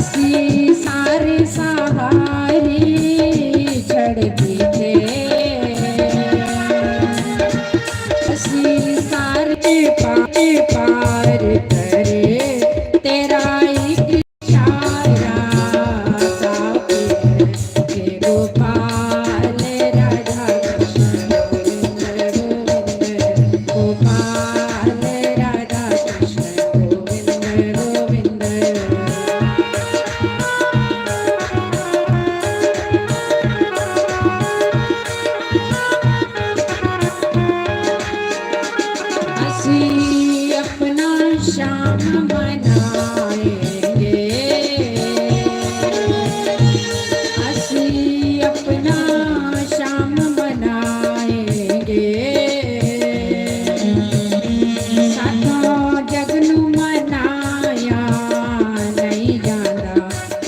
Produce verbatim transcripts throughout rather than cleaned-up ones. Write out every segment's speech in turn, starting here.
असी सारे सहारे छड़ दिते, असी सारे पार, पार करे, तेरा इक इशारा काफी है। हे गोपाल राधा कृष्ण गोविंद गोविंद, गोपाल राधा कृष्ण गोविंद गोविंद। असी अपना श्याम मनाएंगे, असी अपना श्याम मनाएंगे। साथों जग नू मनाया नहीं जाता,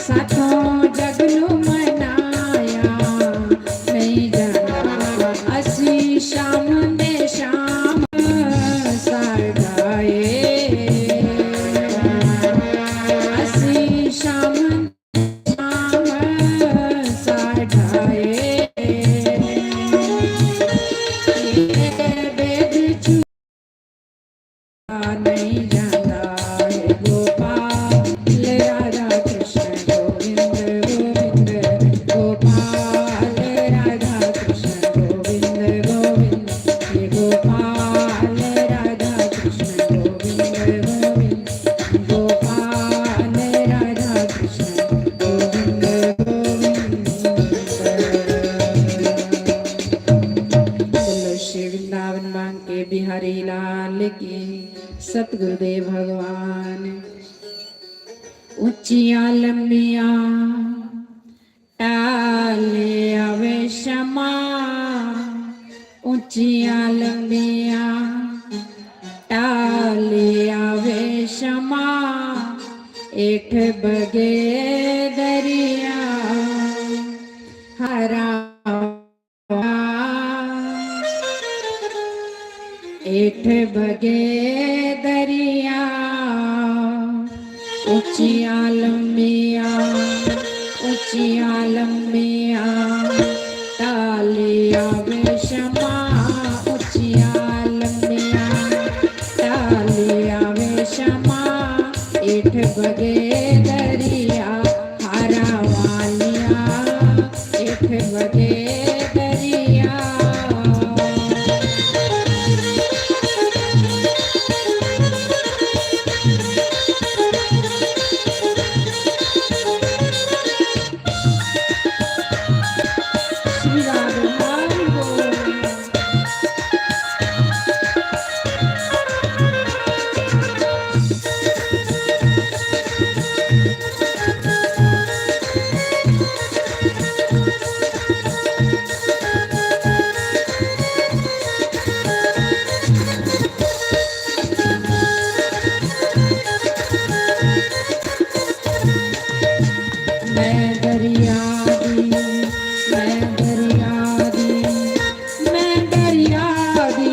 साथों जग नू मनाया नहीं जाता। असी श्याम दे श्याम साढ़ा ए, असी श्याम दे श्याम साढ़ा ए। ये भेद छुपा नहीं जाता है। गोपाल राधा कृष्ण गोविंद गोविंद, गोपाल राधा कृष्ण गोविंद गोविंद, हे गोपाल राधा कृष्ण गोविंद गोविंद, गोपाल राधा कृष्ण गोविंद गोविंद। बोलो श्री वृंदावन बांके बिहारी लाल की, सतगुरुदेव भगवान। ऊंचियां लंबियां टाले आवे शमा, ऊंचियां लंबियां टाले आवे शमा, हेठ बगे दरिया हरा हेठ बगे दरिया, ऊंचियां लम्मियां, ऊंचियां लम्मियां, टाले आवे शमा, ऊंचियां लम्मियां, टाले आवे शमा, हेठ बगे दरिया, हारा वालिया, हेठ बगे दरिया। श्री राधे हरि बोल। मैं दरिया दी, मैं दरिया दी, मैं दरिया दी,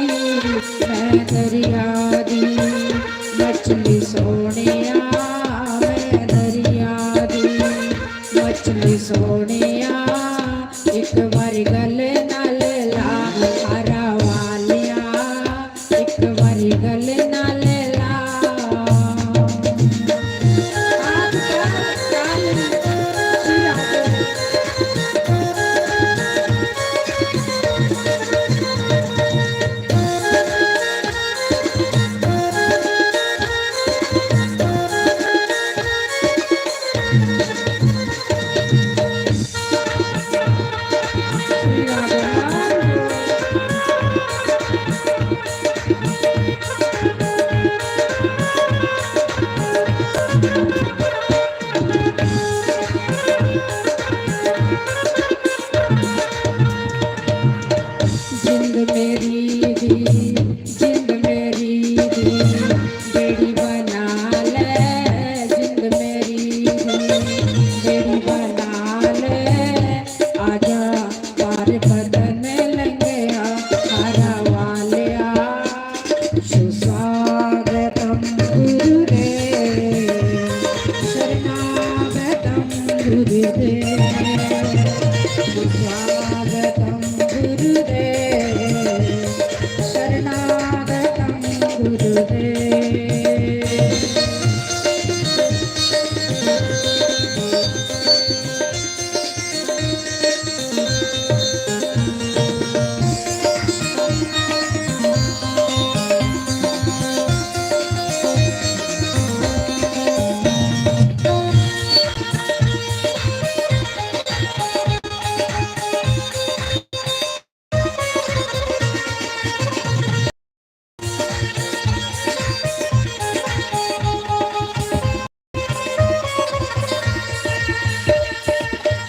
मैं दरिया दी मछली सोनिया, मैं दरिया दी मछली सोनिया, एक बारी गले नाल ला, हारा वालिया, एक बारी गले नाल ला। हाथ का ताल। गुरुदेव, स्वागतं गुरुदेव, शरणागतं गुरुदेव।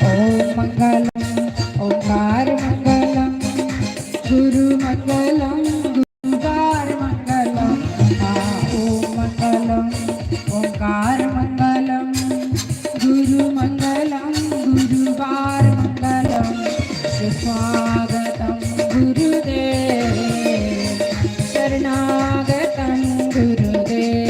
ॐ मङ्गलम्, ओङ्कार मङ्गलम्, गुरु मङ्गलम्, गुरुवार मङ्गलम्। आ, ॐ मङ्गलम्, ओङ्कार मङ्गलम्, गुरु मङ्गलम्, गुरुवार मङ्गलम्। सुस्वागतं गुरुदेव, शरणागतं गुरुदेव।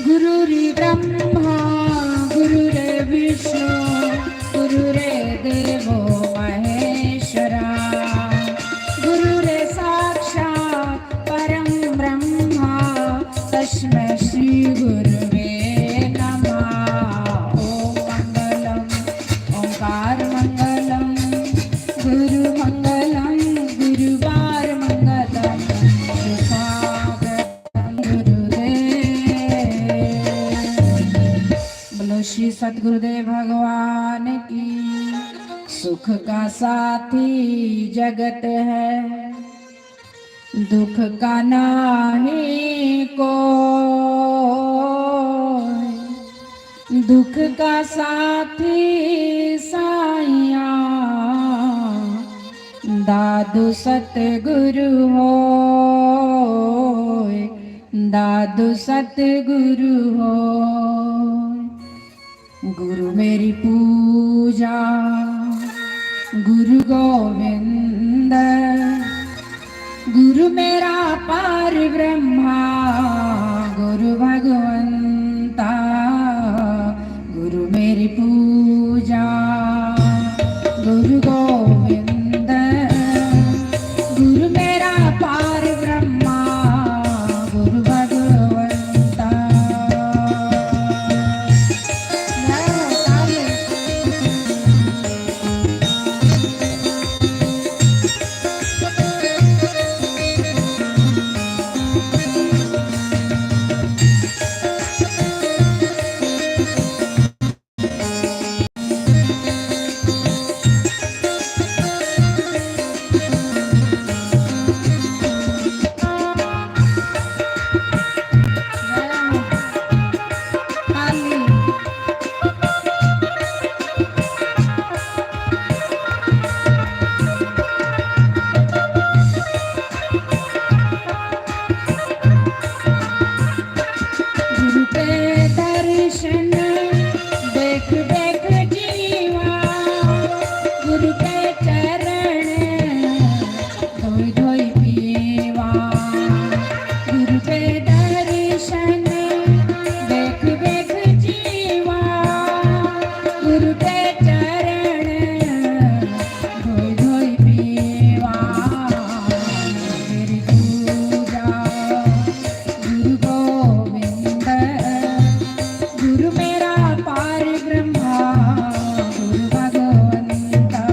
गुरुर्ब्रह्मा गुरुर्विष्णु गुरुर्देवो महेश्वरा। गुरुर्साक्षात् परं ब्रह्मा तस्मै श्री गुरुवे नमः। ॐ मङ्गलम्, ओङ्कार मङ्गलम्, गुरु मङ्गलम्, गुरुवार मङ्गलम्। सुस्वागतं गुरुदेव। बोलो श्री सतगुरुदेव भगवान की। सुख का साथी जगत है, दुख का नाही कोई, दुख का साथी साइया दादू सतगुरु होय, दादू सतगुरु होय। गुरु मेरी पूजा, गुरु गोविंद, गुरु मेरा पार ब्रह्मा, गुरु भगवंता, गुरु मेरी पूजा, गुरु गोविंद, गुरु मेरा पार ब्रह्मा, गुरु भगवंता। गुरु के दर्शन देख देख जीवा, गुरु के चरण धोई धोई पीवा। गुरु के दर्शन देख देख जीवा, गुरु के चरण धोई धोई पीवा। तेरी पूजा गुरु गोविंद, गुरु मेरा पार ब्रह्मा, गुरु भगवंता।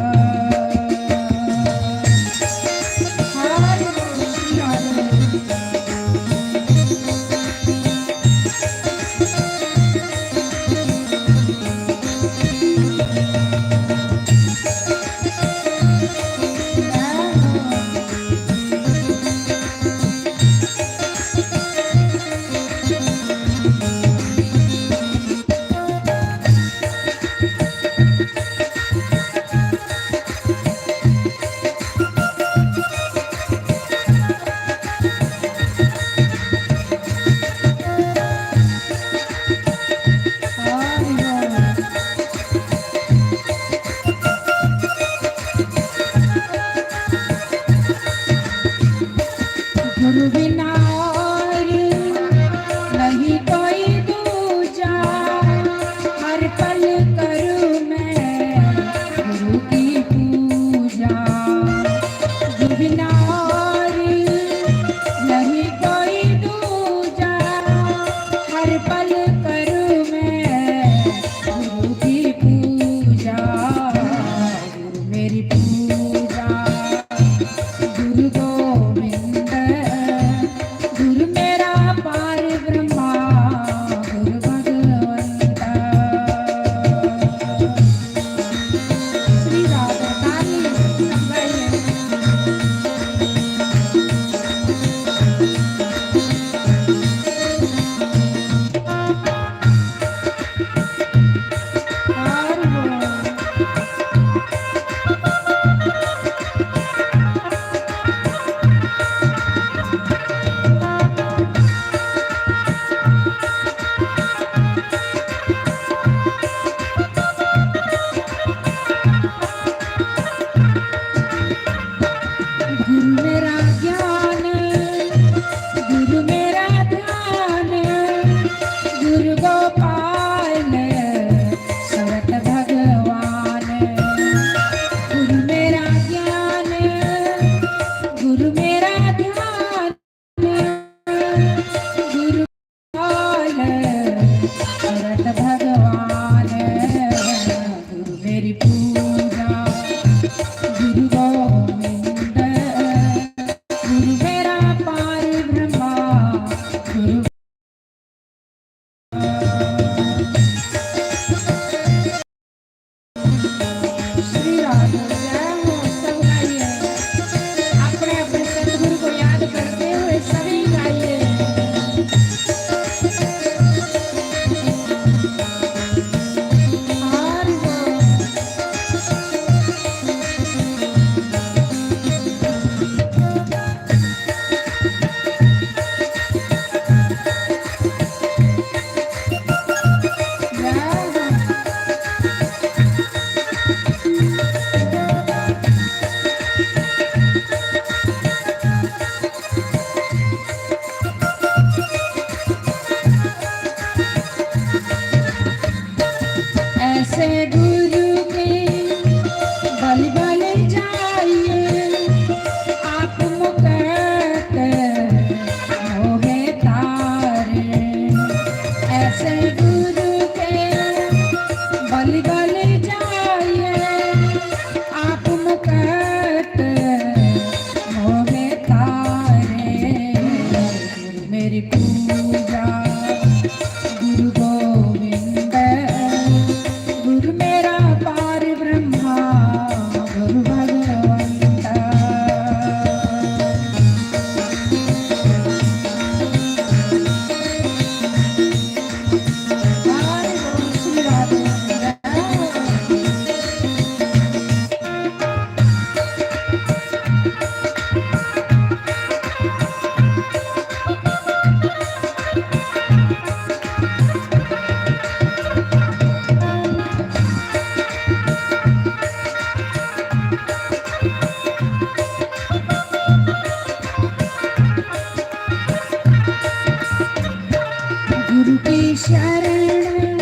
शरण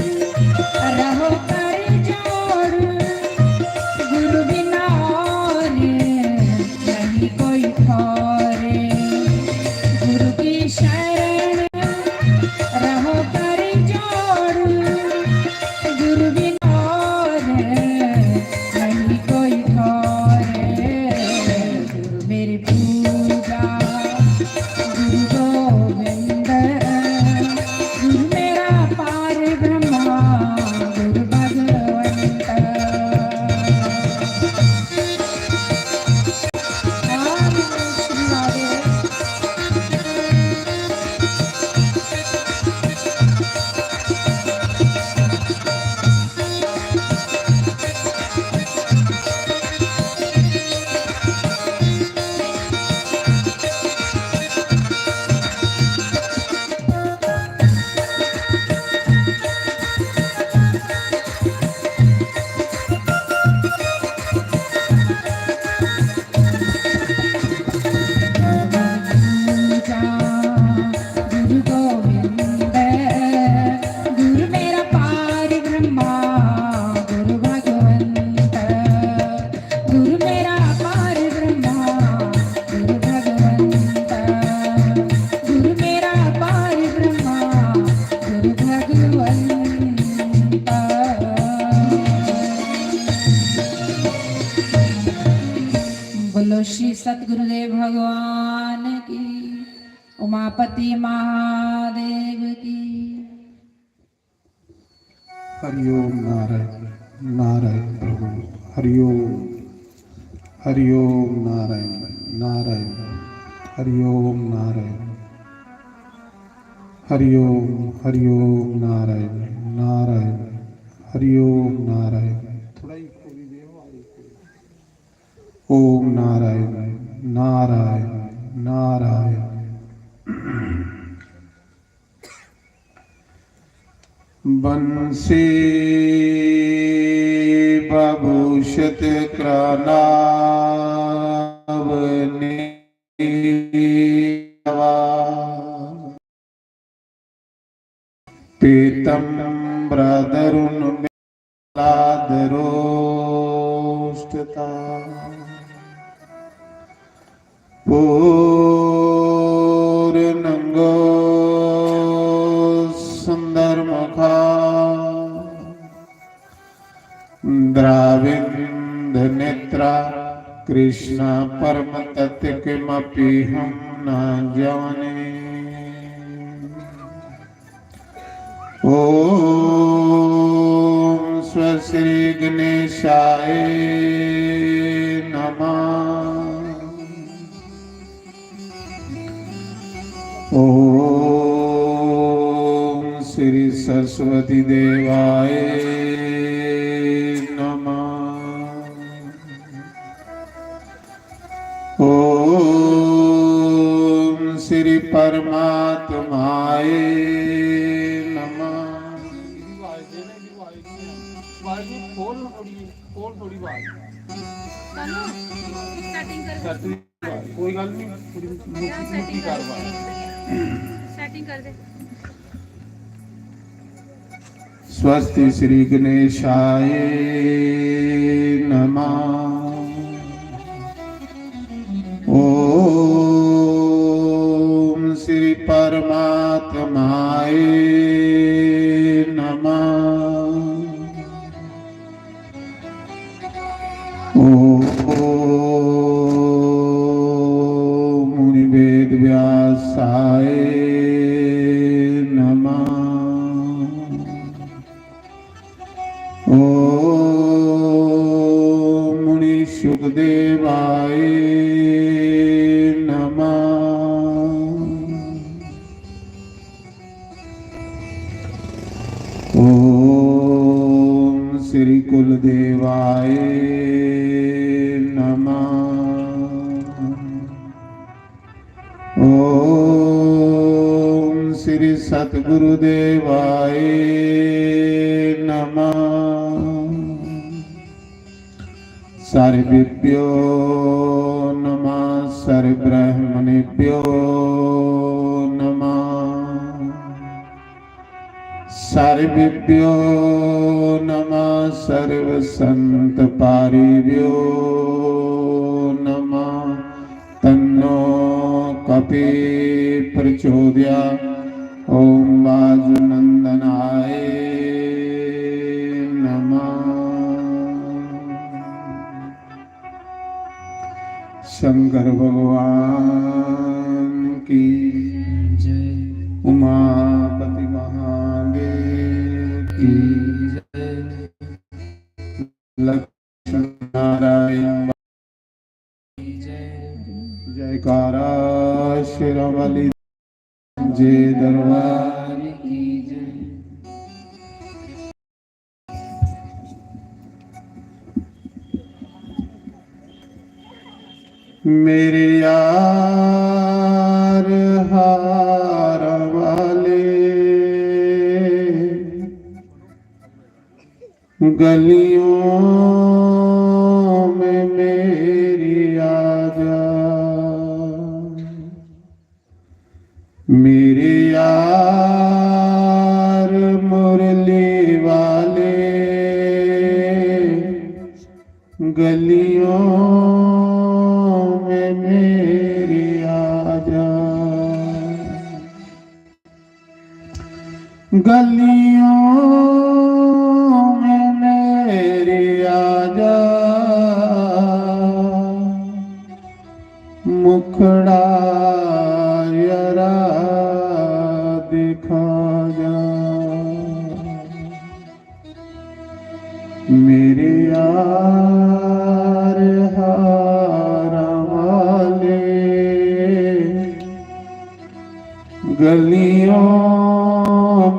रहो कर जोड़, गुरु बिना और नहीं कोई ठौर। गुरु की शरण रहो कर जोड़, गुरु बिना और नहीं कोई ठौर। गुरु मेरी पूजा गुरु गोविंद, गुरु मेरा पार ब्रह्मा, गुरु भगवंत। हरे कृष्ण हरे। गुरु गोविंद, गुरु मेरा पार ब्रह्मा, गुरु भगवंत। गुरु मेरा पार ब्रह्मा, गुरु भगवंत। गुरु मेरा पार ब्रह्मा, गुरु भगवंत। बोलो श्री सतगुरुदेव भगवान की, उमापति महादेव की। हरिओम नारायण, नारायण प्रभु, हरिओम, हरिओम नारायण, नारायण, हरिओम नारायण, हरिओम, हरिओम नारायण, नारायण, हरिओम नारायण। थोड़ा ही ओम नारायण, नारायण, नारायण। बंसी बभूषित कृणावनीवा। पीतम्बरादरुणमेलादरोष्ठता। पूर्णंगो सुंदरमुखा द्राविंद नेत्रा। कृष्ण परम तत्व किमपि हम न जाने। ओम स्व श्री गणेशाय नमः। ओम श्री सरस्वती देवाय नमः। ओम श्री परमात्माय नमः। आवाज नहीं, आवाज नहीं, आवाज नहीं, खोल थोड़ी, खोल थोड़ी आवाज। चलो, सेटिंग कर दे। कोई गल्ल नहीं, थोड़ी भैया, सेटिंग कर दे। सेटिंग कर दे। स्वस्ति श्री गणेशाय नमः। ओम श्री परमात्माय नमः। ओम मुनि वेद व्यासाय नमः। ओम मुनि सुखदेवाय नमः। ओम श्री कुलदेवाय नमः। ओम श्री सतगुरुदेवाय नमः। सर्वेभ्यो नमः, सर्वब्रह्मणेभ्यो नमः। सर्वेभ्यो नमः, सर्व संत पारिभ्यो नमः। तन्नो कपि प्रचोदया। ओम वाजुनंदनाय नमः। शंकर भगवान की जय। उमापति महादेव की जय। लक्ष्मी नारायण की जय। जयकारा शेरावाली जे दरबार की जय। मेरे यार हार वाले, गलियों में मेरी आजा। मेरे यार मुरली वाले, गलियों में मेरी आजा। गलियों में मेरी आजा, मुखड़ा जरा दिखा जा। मेरे यार हार वाले, गलियों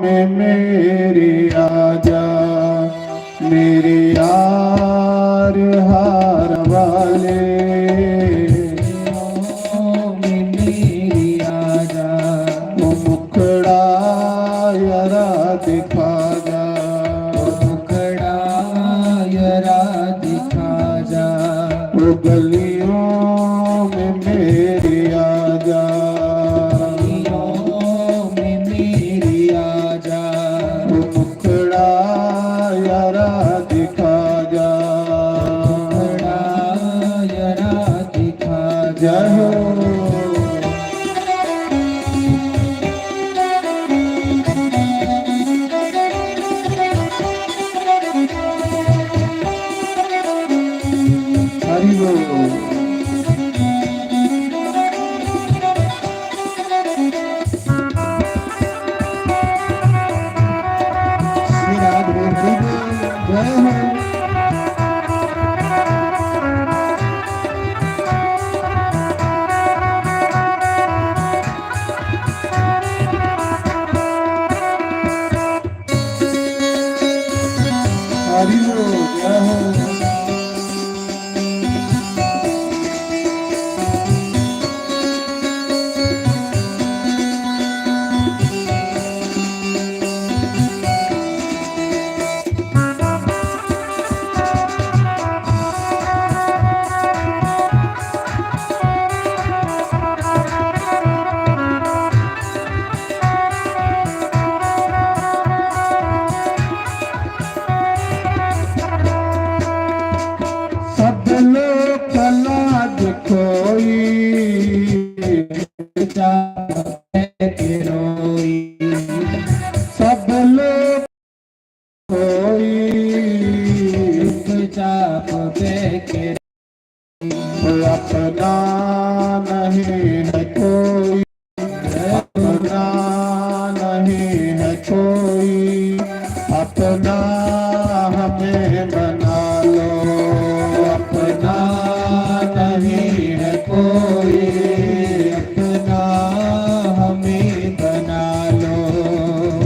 में मेरे आजा। मेरे यार हार वाले, गलियों में मेरे आजा। ओ मुखड़ा जरा दिखा जा। ओ मुखड़ा जरा दिखा जा। ओ गलियों में मेरे आजा। गलियों में मेरे आजा। ओ मुखड़ा जरा दिखा जा। मुखड़ा जरा दिखा जा। जय हो। हरि बोल। श्री राधे हरि बोल। जय हो। हरि बोल, जय हो। सब लोग कला दिखोई, सब लोग कोई चुपचाप देखे। अपना नहीं है कोई, अपना नहीं है कोई, अपना हमें बना लो। अपना नहीं है कोई, अपना हमें बना लो।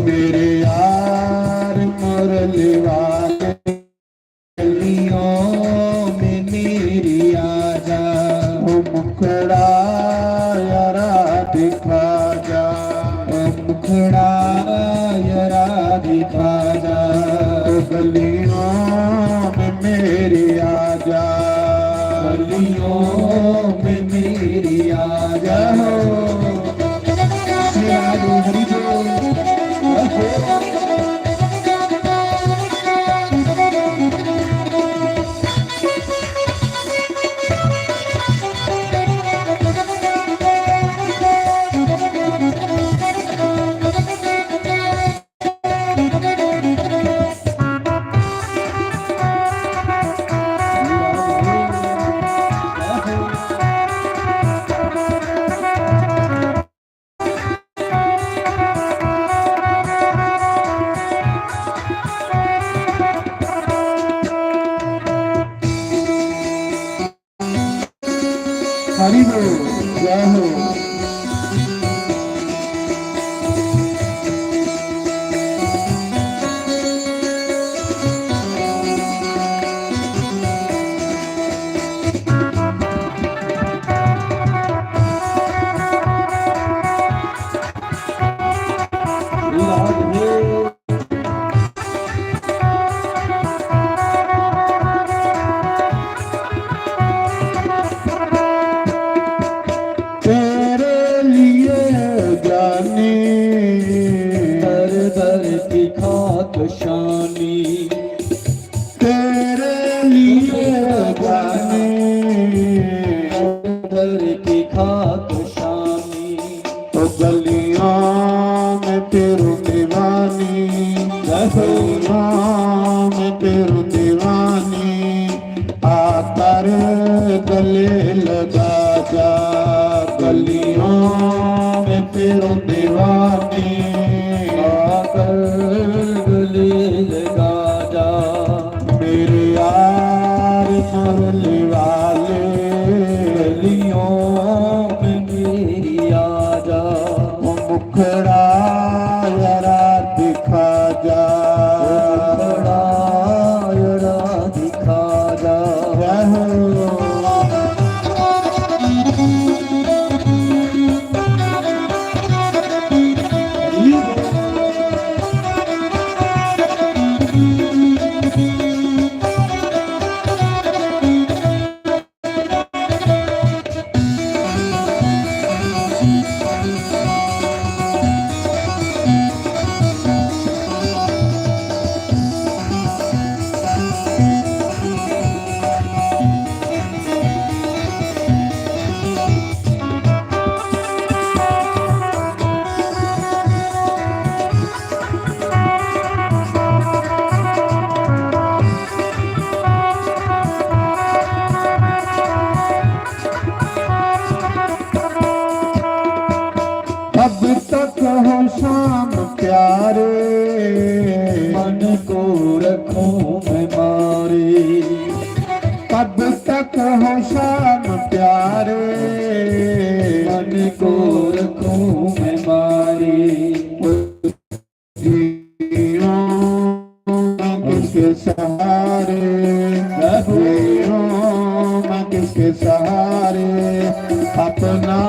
मेरे यार मुरली वाले, गलियों में मेरी आजा। ओ मुखड़ा जरा दिखा जा। ओ मुखड़ा जरा दिखा जा। ओ गलियों में मेरी आजा। गलियों में मेरी आजा। जय हो। श्री राधे हरि बोल। हरि बोल, जय हो। तेरे लिए जानी, दर दर की खाक शानी। तेरे लिए जानी, दर दर की खाक शानी। तो गलियों में फिरूं दीवानी, गलियों में फिरूं दीवानी। आकर गले लगा जा, गलियों में फिरूं दीवानी। आकर गले लगा जा, मेरे यार मुरली वाले। गलियों में मेरी आजा, वो मुखड़ा जरा दिखा जा। वो मुखड़ा जरा दिखा जा। जय हो। कब तक हो शाम प्यारे, मन को रखूं मैं मारे। कब तक हो शाम प्यारे, मन को रखूं मैं मारे। जीऊं मैं किसके सहारे, जीऊं मैं किसके सहारे, अपना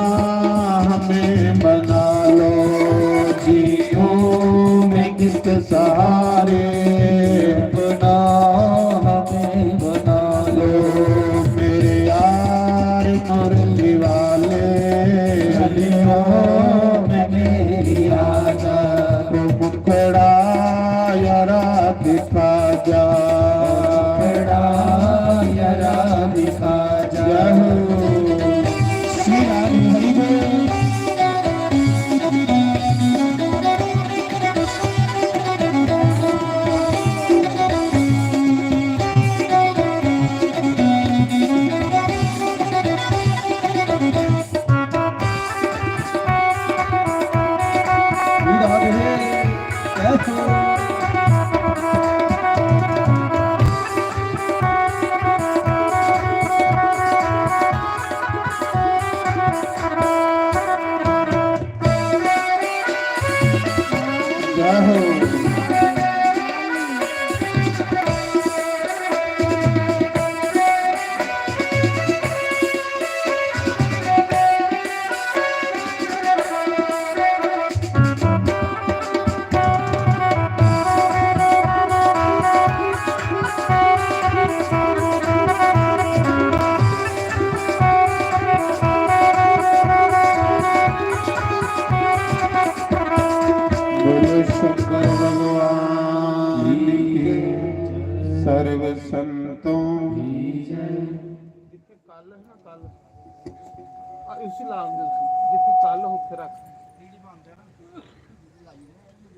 हमें बना लो। जीऊं मैं किसके सहारे, अपना हमें बना लो। मेरे यार मुरली वाले, गलियों में मेरी आजा। मुखड़ा यारा दिखा जा, मुखड़ा यारा दिखा जा। जय हो। श्री राम हरि बोल। बोलो शंकर भगवान की, सर्व संतों की जय। जिथे कल है ना, कल, आ, इसी लाम दे, जिथे कल हो, फिर रख।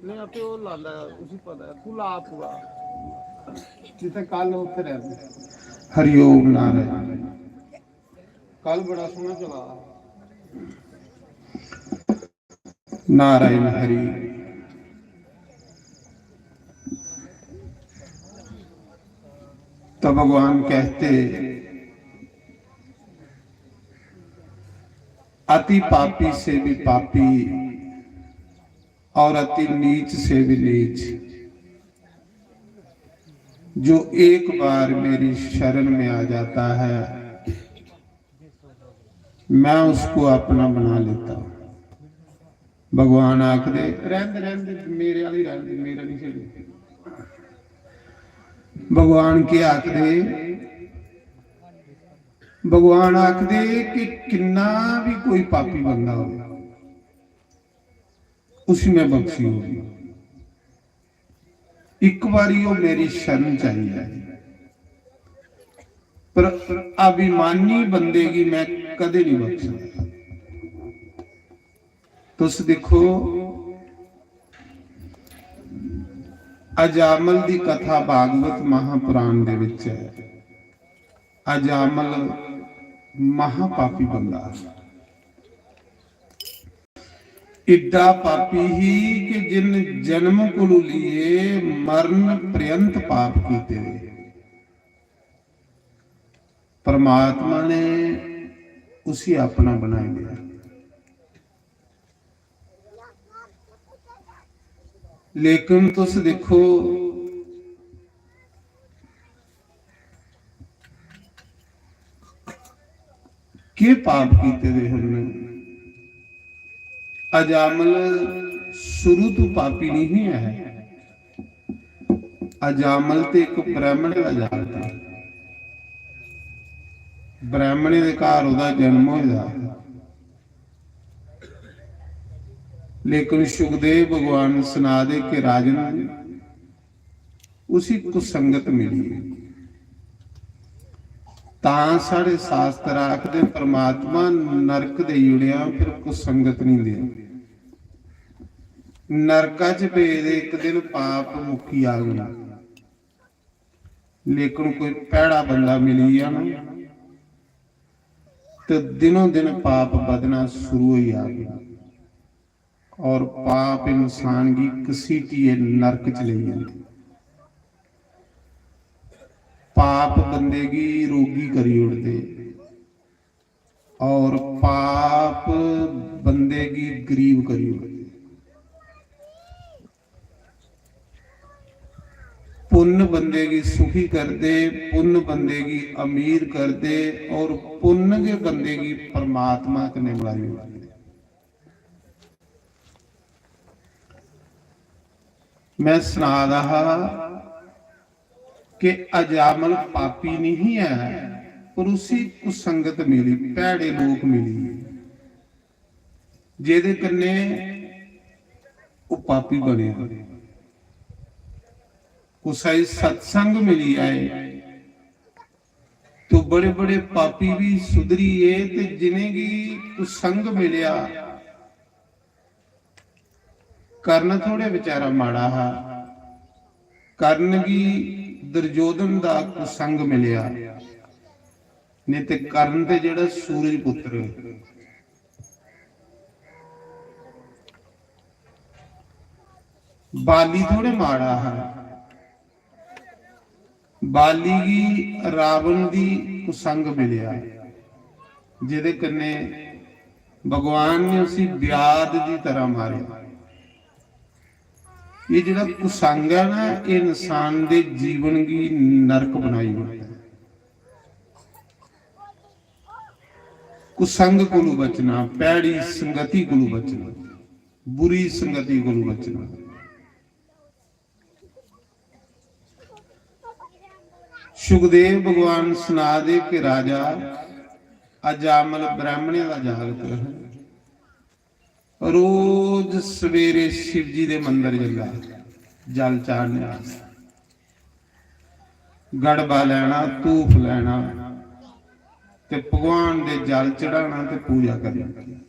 नहीं, आपे वो लांदा है, उसी पता है, तू ला पूरा। जिथे कल हो, फिर है। हरिओम नारायण। कल बड़ा सोहना चला। नारायण हरि। तो भगवान कहते, अति पापी से भी पापी और अति नीच से भी नीच, जो एक बार मेरी शरण में आ जाता है, मैं उसको अपना बना लेता हूं। भगवान आखदे, "रहंदे, रहंदे, मेरे आह्ली रहंदे, मेरा नहीं छेड़ो।" भगवान केह् आखदे? भगवान आखदे कि किन्ना भी कोई पापी बंदा हो, उसी मैं बख्शी होगी। इक बारी वो मेरी शरण च आई जाए, पर अभिमानी बंदे गी मैं कदे नहीं बख्शना। तुस दिक्खो, अजामल दी कथा भागवत महापुराण दे विच है। अजामल महापापी बंदा, इड्डा पापी ही कि जिन जन्म कोलू लिए मरण पर्यंत पाप कीते दे। परमात्मा ने उसी अपना बनाई लिया। लेकिन तुस दिक्खो, केह् पाप कीते दे उन्ने? अजामल शुरू तो पापी नहीं है। अजामल ते इक ब्राह्मण दा जागत हा। ब्राह्मणें दे घर ओह्दा जन्म होए दा। लेकिन सुखदेव भगवान सना दे कि राजन, उसी कुसंगत मिली। तां साढ़े शास्त्र आखदे, परमात्मा नरक देई ओड़ेआ, फिर कुसंगत नहीं देआ। नरका च पेदे इक दिन पाप मुक्की जाङन, लेकिन कोई भैड़ा बंदा मिली जाना ते दिनों दिन पाप बधना शुरू होई जाग और पाप इंसान गी घसीटियै नरक च लेई जंदे। पाप बंदे गी रोगी करी ओड़दे और पाप बंदे गी गरीब करी ओड़दे। पुन्न बंदे गी सुखी करदे, पुन्न बंदे गी अमीर करदे और पुन्न गै बंदे गी परमात्मा कन्नै मलाई ओड़दे। मैं सना दा हा कि अजामल पापी नहीं है, पर उसी कुसंगत मिली, भैड़े लोक मिली, जेह्दे कन्नै ओह् पापी बनेआ। कुसै गी सत्संग मिली जाए तो बड़े बड़े पापी भी सुधरी गे, ते जिनेंगी कुसंग मिलेआ, कर्ण थोड़े बेचारा माड़ा हा, कर्ण गी दुर्योधन दा कुसंग मिलेआ, नहीं ते कर्ण ते जेड़ा सूरज पुत्र, बाली थोड़े माड़ा हा। बाली गी रावण दी कुसंग मिलेआ, जेह्दे कन्नै भगवान ने उसी व्याध दी तरह मारेआ। ये जेह्ड़ा कुसंग है ना, ये इंसान दे जीवन गी नरक बनाई ओड़दा है। कुसंग कोलू बचना, भैड़ी संगति कोलू बचना, बुरी संगति कोलू बचना। सुखदेव भगवान सना दे कि राजा, अजामल ब्राह्मणें दा जागत हा। रोज सवेरे शिव जी दे मंदर जंदा, जल चाढ़ने आस्तै। गड़बा लैना, धूफ लैना ते भगवान दे जल चढ़ाना ते पूजा करनी।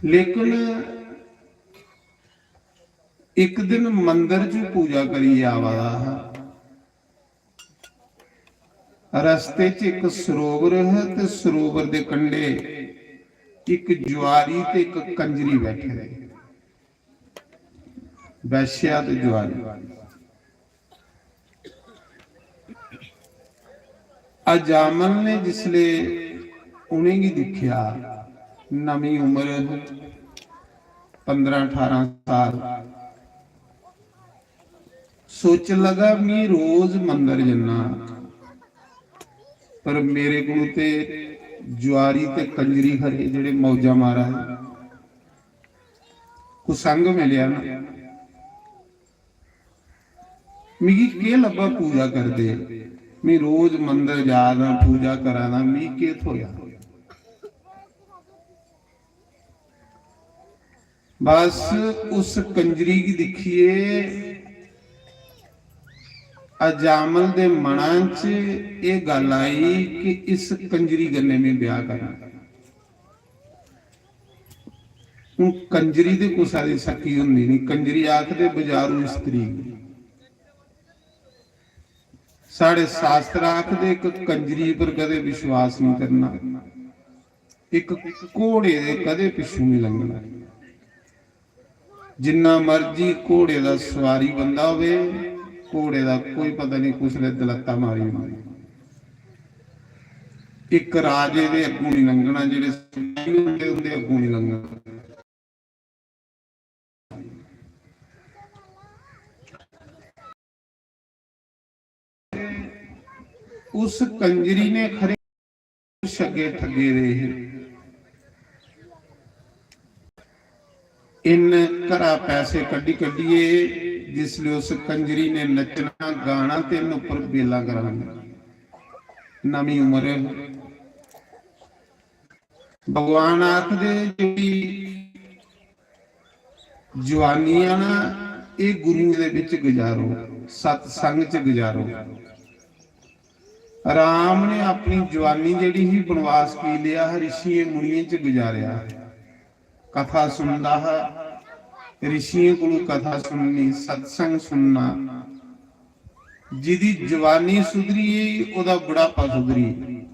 लेकिन इक दिन मंदर च पूजा करियै आवा दा हा। रस्ते च इक सरोवर हा ते सरोवर दे कंढे इक जुआरी ते इक कंजरी बैठे दे। वैश्या ते जुआरी। अजामल ने जिसले उ'नेंगी दिक्खेआ, नमीं उम्र, पंदरां ठारां साल, सोचन लगा, "मी रोज मंदर जन्ना, पर मेरे कोल ते जुआरी ते कंजरी खरे जेह्ड़े मौजां मारा दे।" कुसंग मिलेआ ना, मिगी केह् लब्भा पूजा करदे? मी रोज मंदर जा दा, पूजा करा दा, मी केह् थ्होया? बस उस कंजरी गी दिक्खियै अजामल दे मना च एह् गल्ल आई कि इस कंजरी कन्नै में ब्याह करना। हून कंजरी ते कुसै दी सक्की होंदी नहीं, कंजरी आखदे बजारू स्त्री। साढ़े शास्त्र आखदे इक कंजरी पर कदे विश्वास नहीं करना, इक घोड़े दे कदे पिच्छू नहीं लंघना। जिन्ना मर्जी घोड़े दा सवारी बंदा होवे, घोड़े दा कोई पता नहीं कुसलै दलत्ता मारी ओड़ना। इक राजे दे अग्गों नहीं लंघना, जेह्ड़े सिपाही होंदे उंदे अग्गों नहीं लंघना। उस कंजरी ने खरे पुरुष अग्गे ठगे दे हे। इन घरा पैसे कड्ढी कड्ढियै जिसले उस कंजरी ने नच्चना, गाना ते इन उप्पर बेलां करानियां। नमीं उम्र, भगवान आखदे जेह्ड़ी जुआनी ऐ ना, एह् गुरुएं दे बिच गुजारो, सत्संग च गुजारो। राम ने अपनी जुआनी जेह्ड़ी ही, बनवास की लेआ हा, रिशियें मुनियें च गुजारेआ। कथा सुनदा हा, रिशियें कोलों कथा सुननी, सत्संग सुनना। जिदी जुआनी सुधरी गेई, ओह्दा बुढ़ापा सुधरी गेई।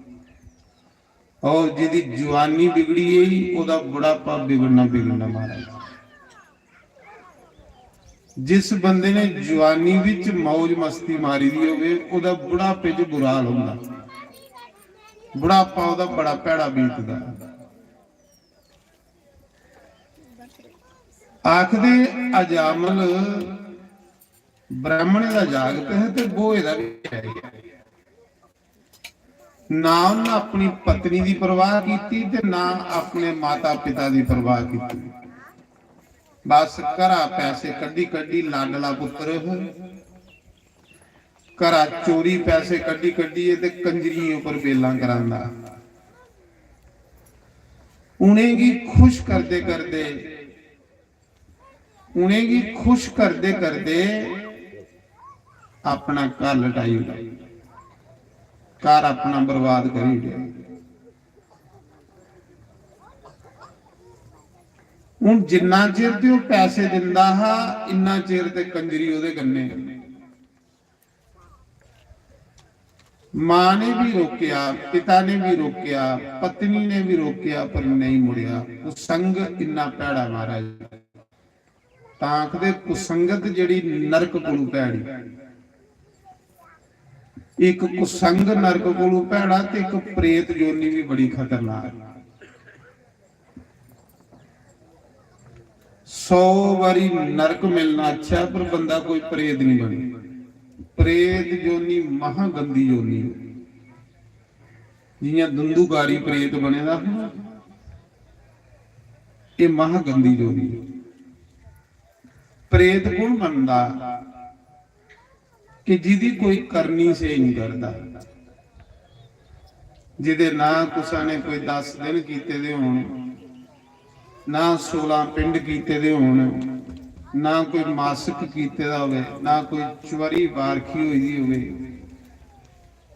और जिदी जुआनी बिगड़ी गेई, ओह्दा बुढ़ापा बिगड़ना, बिगड़ना महाराज। जिस बंदे ने जुआनी विच मौज मस्ती मारी दी होवे, ओह्दा बुढ़ापे च बुरा हाल होंदा। बुढ़ापा ओह्दा बड़ा भैड़ा बीतदा। आखदे अजामल ब्राह्मणे दा जागत है ते ब्होए दा बी है। ना उन्नै अपनी पत्नी दी परवाह कीती ते ना अपने माता पिता दी परवाह कीती। बस घरा पैसे कड्ढी कड्ढी, लाडला पुत्तर हा, घरा चोरी पैसे कड्ढी कड्ढियै ते कंजरियें उप्पर बेलां करांदा। उ'नेंगी खुश करदे करदे उ'नेंगी खुश करदे करदे अपना घर लटाई ओड़ेआ, घर अपना बर्बाद करी ओड़ेआ। हून जिन्ना चिर ते ओह् पैसे दिंदा हा, इन्ना चिर ते कंजरी ओह्दे कन्नै। मां ने भी रोकेआ, पिता ने भी रोकेआ, पत्नी ने भी रोकेआ, पर नहीं मुड़ेआ। कुसंग इन्ना भैड़ा महाराज। तां आखदे कुसंगत जेह्ड़ी नरक कोलू भैड़ी। इक कुसंग नरक कोलू भैड़ा ते इक प्रेत योनि भी बड़ी खतरनाक। सौ बारी नरक मिलना अच्छा है, पर बंदा कोई प्रेत नहीं बने। प्रेत योनि महा गंदी योनि है। जियां दुंदूकारी प्रेत बने दा हा, एह् महा गंदी योनि है। प्रेत कौन बनदा? कि जिदी कोई करनी सेही नहीं करदा, जिदे ना कुसा ने कोई दस दिन कीते दे होन, ना सोलां पिंड कीते दे होन, ना कोई मासक कीते दा होवे, ना कोई चुआरी बारखी होई दी होवे,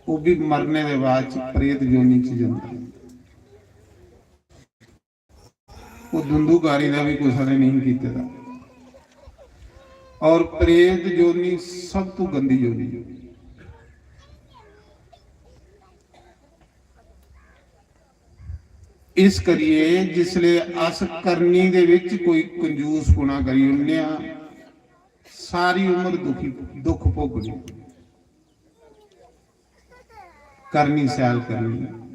ओह् भी मरने दे बाद च प्रेत योनि च जंदा। ओह् दुंदूकारी दा भी कुसै ने नहीं कीते दा। और प्रेत योनि सब तू गंदी योनि। इस करिए जिसले अस करनी दे विच कोई कंजूसपुना करी ओड़ने आं, सारी उम्र दुखी, दुख भोगने। करनी, सैल करनी।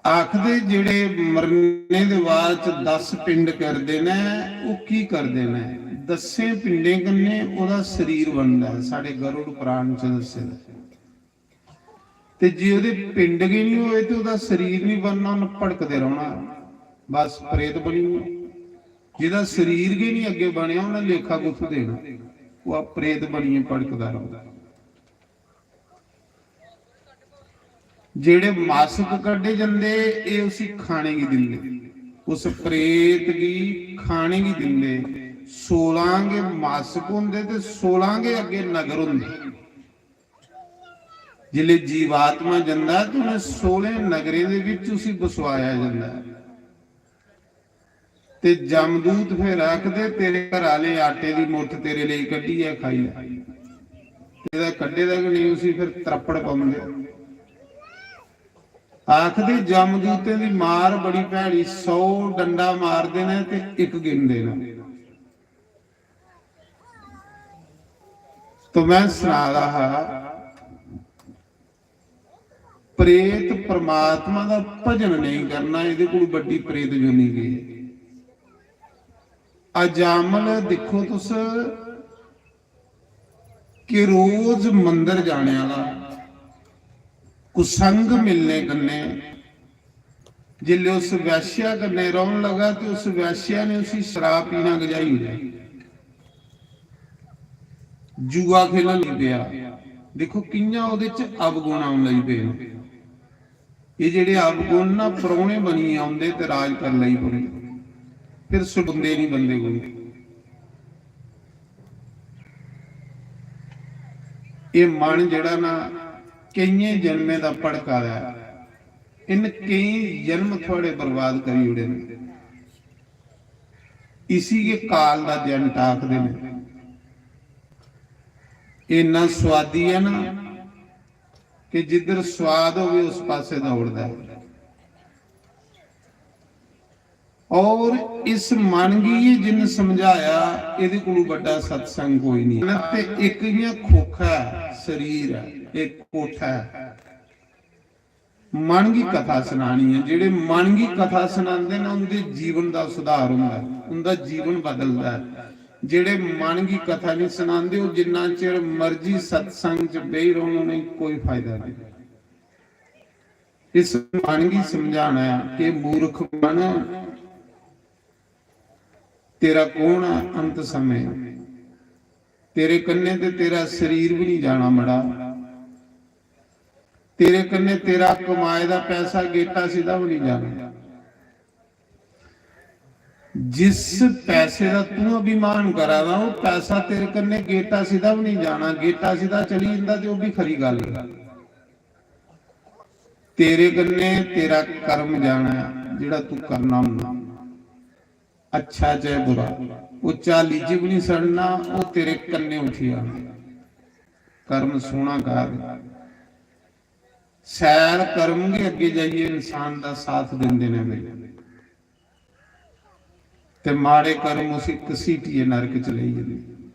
आखदे जेह्ड़े मरने दे बाद च दस पिंड करदे न, ओह् की करदे न? दस्सें पिंडें कन्नै ओह्दा शरीर बनदा ऐ, साढ़े गरुड़ पुराण च दस्से दा। ते जे ओह्दे पिंड गै निं होए ते ओह्दा शरीर निं बनना, उन्न भड़कदे रौह्ना, बस प्रेत बनी गेआ। जेह्दा शरीर गै निं अग्गें बनेआ, उन्नै लेखा कुत्थूं देना? ओह् प्रेत बनियै भड़कदा रौह्ना। जेह्ड़े मासक कड्ढे जंदे, एह् उसी खाने गी दिंदे। उस प्रेत गी खाने गी दिंदे। सोलां गै मासक होंदे ते सोलां गै अग्गें नगर होंदे। जिसलै जीवात्मा जंदा ऐ, ते उ'नें सोलें नगरें दे बिच उसी बसोआया जंदा ऐ। ते जमदूत फिर आखदे, "तेरे घर आह्ले आटे दी मुट्ठ तेरे लेई कड्ढियै खाई लै।" तेरा कड्ढे दा गै नेईं, उसी फिर त्रप्पड़ पौंदे। आखदे, जमदूतें दी मार बड़ी भैड़ी, सौ डंडा मारदे न ते इक गिनदे न। तो मैं सना दा हा, प्रेत परमात्मा दा भजन नेईं करना, एह्दे कोल बड्डी प्रेत जोनी केह्? अजामल दिक्खो तुस, कि रोज मंदर जाने आह्ला, कुसंग मिलने कन्नै, जिसलै उस वैश्या कन्नै रौह्न लगा ते उस वैश्या ने उसी शराब पीना गजाई ओड़ेआ, जुआ खेलन लगी पेआ। दिक्खो कि'यां ओह्दे च अवगुण औन लगी पे न। एह् जेह्ड़े अवगुण ना, परौह्ने बनियै औंदे ते राज कर लेई पौंदे, फिर सुनदे निं बंदे कोई। एह् मन जेह्ड़ा ना, केइयें जन्में दा भड़का दा ऐ। इन्न केईं जन्म थुआढ़े बर्बाद करी ओड़े न। इसी गै काल दा जंट आखदे न। एह् इन्ना सोआदी ऐ ना, कि जिद्धर स्वाद होवे, उस पासे दौड़दा ऐ। और इस मन गी जिन्न समझाया, एह्दे कोलू बड्डा सत्संग कोई नहीं। ते इक इ'यां खोखा ऐ, शरीर ऐ, इक कोठा ऐ। मन गी कथा सनानी ऐ। जेह्ड़े मन गी कथा सनांदे न, उं'दे जीवन दा सुधार होंदा ऐ, उं'दा जीवन बदलदा ऐ। जेह्ड़े मन गी कथा नहीं सनांदे, ओह् जिन्ना चिर मर्जी सत्संग च बेही रौह्न, उ'नेंगी कोई फायदा नहीं। इस मन गी समझाना ऐ कि मूर्ख मन, तेरा कौन ऐ अंत समय? तेरे कन्नै ते तेरा शरीर भी नहीं जाना मड़ा। तेरे कन्नै तेरा कमाए दा पैसा गेटा सिद्धा भी नहीं जाना। जिस पैसे दा तू अभिमान करा दा, ओह् पैसा तेरे कन्नै गेटा सिद्धा भी नहीं जाना। गेटा सिद्धा चली जंदा ते ओह् भी खरी गल्ल ऐ। तेरे कन्नै तेरा कर्म जाना ऐ, जेह्ड़ा तू करना होंदा, अच्छा चाहे बुरा, ओह् झाली च बी निं सड़ना, ओह् तेरे कन्नै उठी आना। कर्म सोह्ना कर, सैल कर्म गै अग्गें जाइयै इंसान दा साथ दिंदे न। मेरे ते माड़े कर्म उसी घसीटियै नरक च लेई जंदे।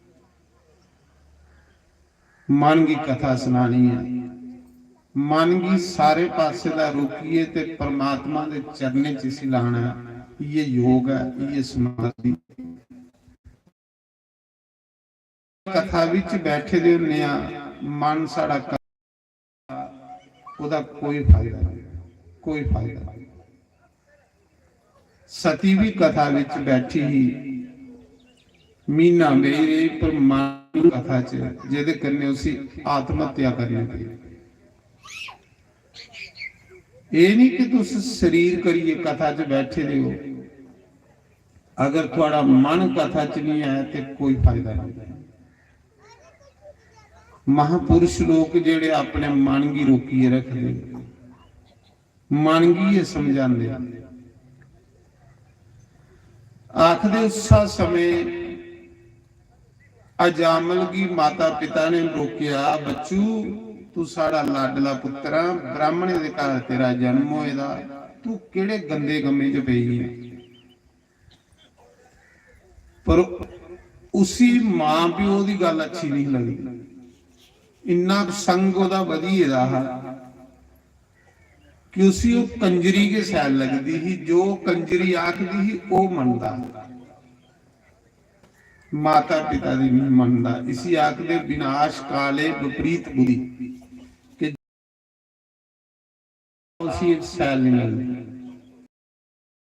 मन गी कथा सनानी ऐ, मन गी सारे पासे दा रोकियै ते परमात्मा दे चरणें च इसी लाना ऐ। इ'यै योग ऐ, इ'यै समाधि। कथा बिच बैठे दे होन्ने आं, मन साढ़ा क-, ओह्दा कोई फायदा नहीं, कोई फायदा नहीं। सती भी कथा बिच बैठी ही, म्हीना बेही रेही, पर मन कथा च, जेह्दे कन्नै उसी आत्महत्या करनी पेई। एह् नहीं कि तुस शरीर करियै कथा च बैठे दे हो, अगर थुआढ़ा मन कथा च नहीं आया ते कोई फायदा नहीं। महापुरुष लोक जेह्ड़े अपने मन गी रोकियै रखदे, मन गी एह् समझांदे। आखदे उस्सा समें अजामल गी माता पिता ने रोकेआ, "बच्चू, तू साढ़ा लाडला पुत्तर आ, ब्राह्मणे दे घर तेरा जन्म होए दा, तू केह्ड़े गंदे कम्में च पेई गेआ?" पर उसी मां प्यो दी गल्ल अच्छी नहीं लगदी। इन्ना संग ओह्दा बधी गेदा हा कि उसी ओह् कंजरी गै शैल लगदी ही। जो कंजरी आखदी ही, ओह् मनदा। माता पिता दी नहीं मनदा। इसी आखदे विनाश काले विपरीत बुद्धि। कि उसी शैल नहीं लगदी।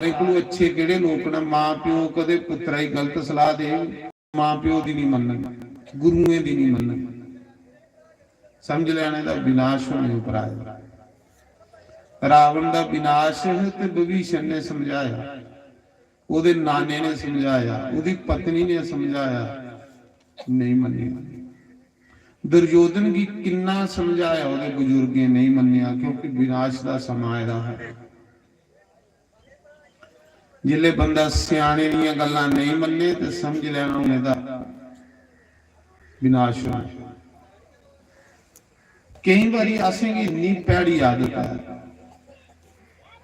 सारे कोलू अच्छे केह्ड़े लोक न? मां प्यो कदे पुत्तरा गी गलत सलाह दे? मां प्यो दी नहीं मनन, गुरुएं दी नहीं मनन। समझ लैने दा विनाश होने उप्पर आए। रावण दा विनाश है ते विभीषण ने समझाया, ओह्दे नाने ने समझाया, ओह्दी पत्नी ने समझाया, नहीं मन्नेआ। दुर्योधन गी किन्ना समझाया ओह्दे बुजुर्गें, नहीं मन्नेआ, क्योंकि विनाश दा समां आए दा है। जिसले बंदा स्याणे दियां गल्लां नहीं मन्ने ते समझ लैना उन्हें दा विनाश होना। केई बारी असेंगी इन्नी भैड़ी आदत है,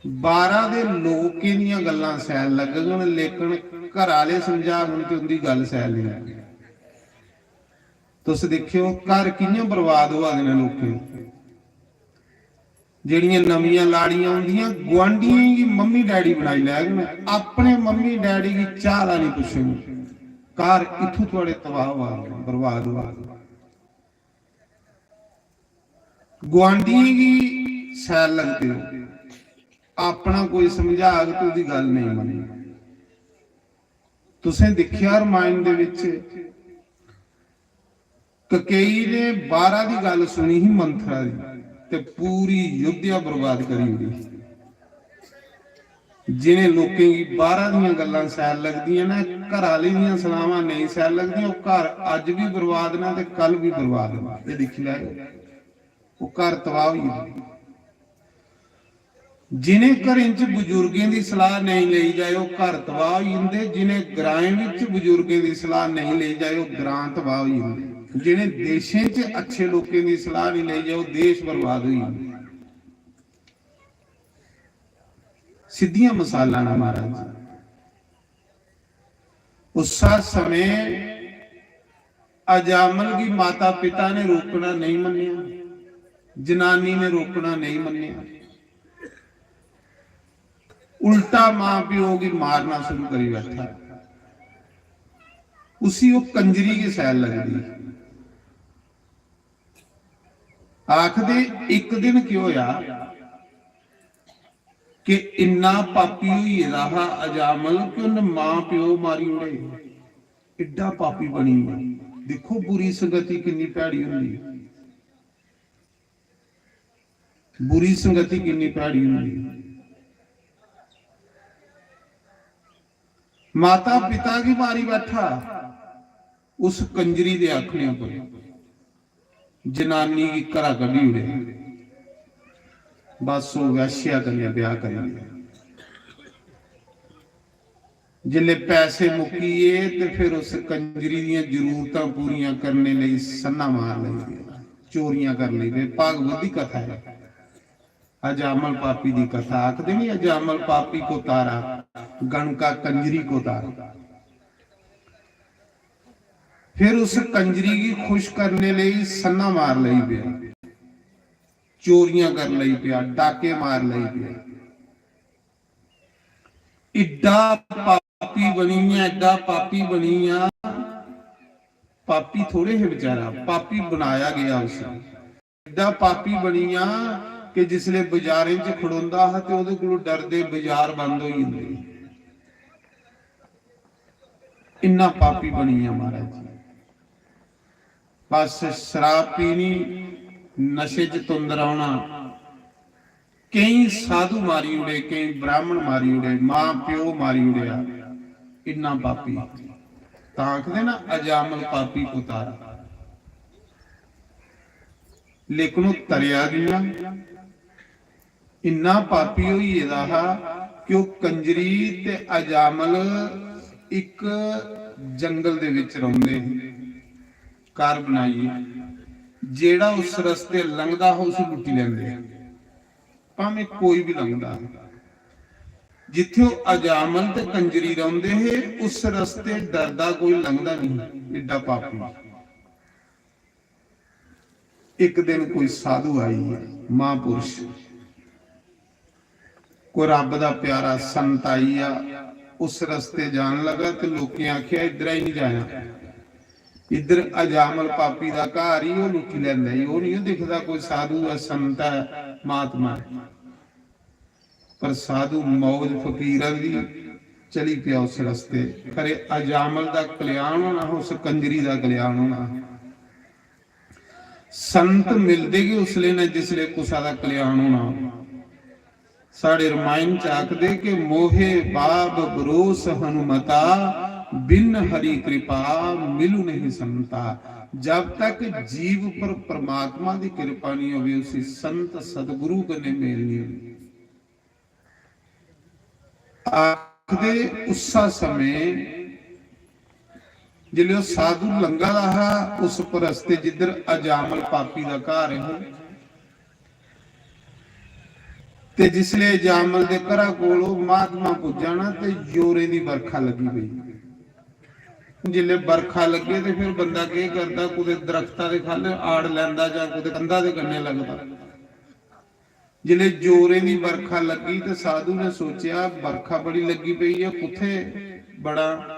बाहरा दे लोकें दियां गल्लां शैल लगगन, लेकिन घर आह्ले समझागन ते उंदी गल्ल शैल नहीं लगदी। तुस दिक्खेओ, घर कि'यां बर्बाद होआ दे न लोकें दे। जेह्ड़ियां नमियां लाड़ियां औंदियां, गुआंढियें गी मम्मी डैडी बनाई लैङन, अपने मम्मी डैडी गी चाह् दा निं पुच्छङन। घर इत्थूं थुआढ़े तबाह होआ दे, बर्बाद होआ दे। गुआंढियें गी शैल लगदे ओ, अपना कोई समझाग ते ओह्दी गल्ल नेईं मन्ननी। तुसें दिक्खेआ रमायण दे विच ककेई ने बाहरा दी गल्ल सुनी ही मंथरा दी ते पूरी अयोध्या बर्बाद करी ओड़ी। जिनें लोकें गी बाहरा दियां गल्लां शैल लगदियां न, घर आह्ले दियां सलाहां नेईं शैल लगदियां, ओह् घर अज्ज बी बर्बाद न ते कल बी बर्बाद न। एह् दिक्खी लैओ, ओह् घर तबाह होई गे। जिनें घरें च बुजुर्गें दी सलाह नेईं लेई जाए, ओह् घर तबाह होई जंदे। जिनें ग्राएं विच बुजुर्गें दी सलाह नेईं लेई जाए, ओह् ग्रां तबाह होई जंदे। जिनें देशें च अच्छे लोकें दी सलाह नेईं लेई जाए, ओह् देश बर्बाद होई जंदे। सिद्धियां मसालां न महाराज जी। उस्सा समें अजामल गी माता पिता ने रोकना नेईं मन्नेआ, जनानी ने रोकना नेईं मन्नेआ, उल्टा मां प्यो गी मारना शुरू करी बैठा। उसी ओह् कंजरी गै शैल लगदी। आखदे इक दिन केह् होया कि इन्ना पापी होई गेदा हा अजामल कि उन्नै मां प्यो मारी ओड़े। एड्डा पापी बनी गेआ। दिक्खो बुरी संगति किन्नी भैड़ी होंदी, बुरी संगति किन्नी भैड़ी होंदी। माता पिता गी मारी बैठा उस कंजरी दे आखने पर। जनानी गी घरा कड्ढी ओड़ेआ। बस ओह् वैश्या कन्नै ब्याह करी लेआ। जिसले पैसे मुक्की गे ते फिर उस कंजरी दियां जरूरतां पूरियां करने लेई सन्ना मार लगी पे, चोरियां कर लगी पे। भागवत दी कथा है, अजामल पापी दी कथा। आखदे नहीं, अजामल पापी को तारा, गणका कंजरी को तारा। फिर उस कंजरी गी खुश करने लेई सन्ना मार लगी पे, चोरियां कर लगी पे, डाके मार लगी पे। इड्डा पापी बनी गेआ, इड्डा पापी बनी गेआ। पापी थोड़े हे बेचारा, पापी बनाया गया उसी। इड्डा पापी बनी गेआ कि जिसले बाजारें च खड़ोंदा हा ते ओह्दे कोलों डरदे बाजार बंद होई जंदे। इन्ना पापी बनी गेआ महाराज जी। बस शराब पीनी, नशे च तुंद रौह्ना। केईं साधु मारी ओड़े, केईं ब्राह्मण मारी ओड़े, मां प्यो मारी ओड़ेआ। इन्ना पापी। तां आखदे ना, अजामल पापी को तारा। लेकिन ओह् तरेआ कि'यां? इन्ना पापी होई गेदा हा कि ओह् कंजरी ते अजामल इक जंगल दे विच रौंह्दे हे, घर बनाइयै। जेह्ड़ा उस रस्ते लंघदा हा, उसी लुट्टी लैंदे हे, भामें कोई बी लंघदा हा। जित्थै ओह् अजामल ते कंजरी रौंह्दे हे, उस रस्ते डरदा कोई लंघदा नेईं, एड्डा पापी। इक दिन कोई साधु आई, महापुरुष, कोई रब्ब दा प्यारा संत आई गेआ, उस रस्ते जान लगा ते लोकें आखेआ, "इद्धरा ही निं जायां, इद्धर अजामल पापी दा घर ही, ओह् लुट्टी लैंदा ही, ओह् निं दिखदा कोई साधु ऐ, संत ऐ, महात्मा ऐ।" पर साधु मौज फकीरां दी चली पेआ उस रस्ते। खरे अजामल दा कल्याण होना हा, उस कंजरी दा कल्याण होना हा। संत मिलदे गै उसले न जिसले कुसा दा कल्याण होना हो। साढ़े रामायण च आखदे कि "मोहे बाब बरोस हनुमता, बिन हरि कृपा मिलु नहीं संता।" जब तक जीव पर परमात्मा दी कृपा नहीं होवे, उसी संत सतगुरु कन्नै मेल नहीं होंदी। आखदे उस्सा समें जिसलै ओह् साधु लंघा दा हा, उस पर रस्ते जिद्धर अजामल पापी दा घर हा, ते जिसलै अजामल दे घरा कोल ओह् महात्मा पुज्जा ना, ते जोरें दी बरखा लग्गी पेई। जिसलै बरखा लग्गे, ते फिर बंदा केह् करदा, कुतै दरख्ता दे ख'ल्ल आड़ लैंदा जां कुतै कंधा दे कन्नै लगदा। जिसलै जोरें दी बरखा लग्गी, ते साधु ने सोचेआ, "बरखा बड़ी लग्गी पेई ऐ, कुत्थै बड़ा?"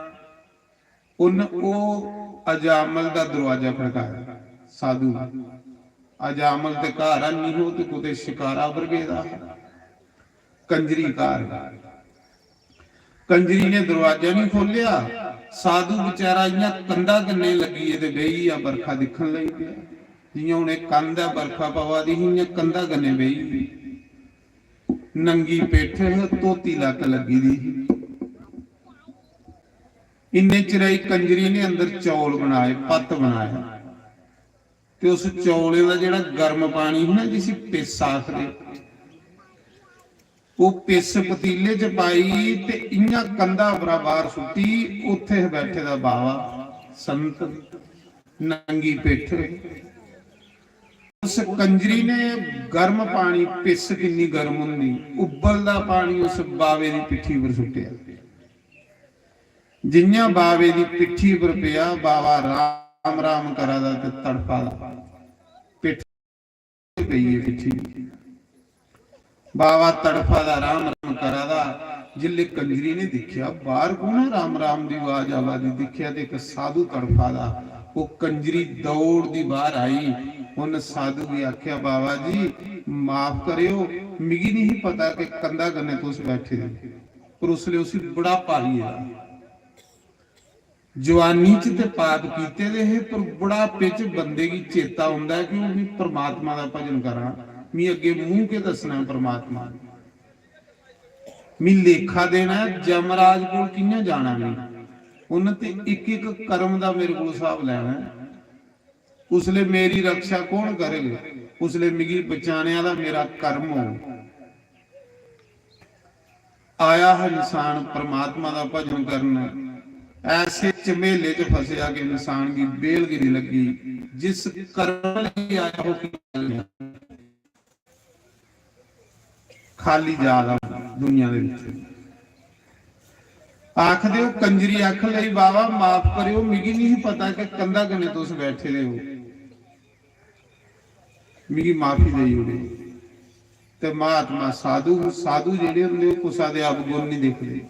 उन्न ओह् अजामल दा दरोआजा खड़काया। साधु ने, अजामल ते घर हैनी हो, ते कुतै शकारा पर गेदा हा, कंजरी घर। कंजरी ने दरोआजा नहीं खोलेआ। साधु बेचारा इ'यां कंधा कन्नै लग्गियै ते बेही गेआ, बरखा दिक्खन लगी पेआ। जि'यां हून इक कंध ऐ, बरखा पवा दी ही, इ'यां कंधा कन्नै बेही गेआ। नंगी पिट्ठ, धोती लत्त लग्गी दी ही। इन्ने चिरै च कंजरी ने अंदर चौल बनाए, भत्त बनाया, ते उस चौलें दा जेह्ड़ा गर्म पानी ही ना, जिसी पिस्स आखदे, ओह् पिस्स पतीले च पाई ते इ'यां कंधा परा बाह्र सुट्टी। उत्थै बैठे दा बावा संत, नंगी पिट्ठ। उस कंजरी ने गर्म पानी, पिस्स किन्नी गर्म होंदी, उब्बलदा पानी उस बावे दी पिट्ठी पर सुट्टेआ। जि'यां बावे दी पिट्ठी पर पेआ, बावा राम राम करा दा ते तड़फा दा, पिट्ठ पेई ऐ पिट्ठी। बावा तड़फा दा, राम राम करा दा। जिसलै कंजरी ने दिक्खेआ, बाहर कु'न ऐ, राम राम दी आवाज आवा दी, दिक्खेआ ते इक साधु तड़फा दा। ओह् कंजरी दौड़दी बाहर आई, उन्न साधु गी आखेआ, "बावा जी, माफ करेओ, मिगी नहीं पता कि कंधा कन्नै तुस बैठे दे।" पर उसलै उसी बुढ़ापा आई गेदा। जवानी च ते पाप कीते दे हे, पर बुढ़ापे च बंदे गी चेता औंदा ऐ कि हून मी परमात्मा दा भजन करां, मी अग्गें मूंह केह् दस्सना ऐ परमात्मा दा? मी लेखा देना ऐ, जमराज कोल कि'यां जाना मी? उन्न ते इक इक कर्म दा मेरे कोल स्हाब लैना ऐ। उसलै मेरी रक्षा कौन करग? उसलै मिगी बचाने आह्ला मेरा कर्म होग। आया हा इंसान परमात्मा दा भजन करन, ऐसे झमेले च फसेआ कि इंसान गी बेल गै निं लग्गी। जिस कर्म लेई आया हो, खाली जा दा दुनिया दे विच। आखदे ओह् कंजरी आखन लगी, "बाबा, माफ करेओ, मिगी नहीं पता कि कंधा कन्नै तुस बैठे दे हो, मिगी माफी देई ओड़ो।" ते महात्मा साधु, साधु जेह्ड़े होंदे, ओह् कुसा दे अवगुण नहीं दिखदे,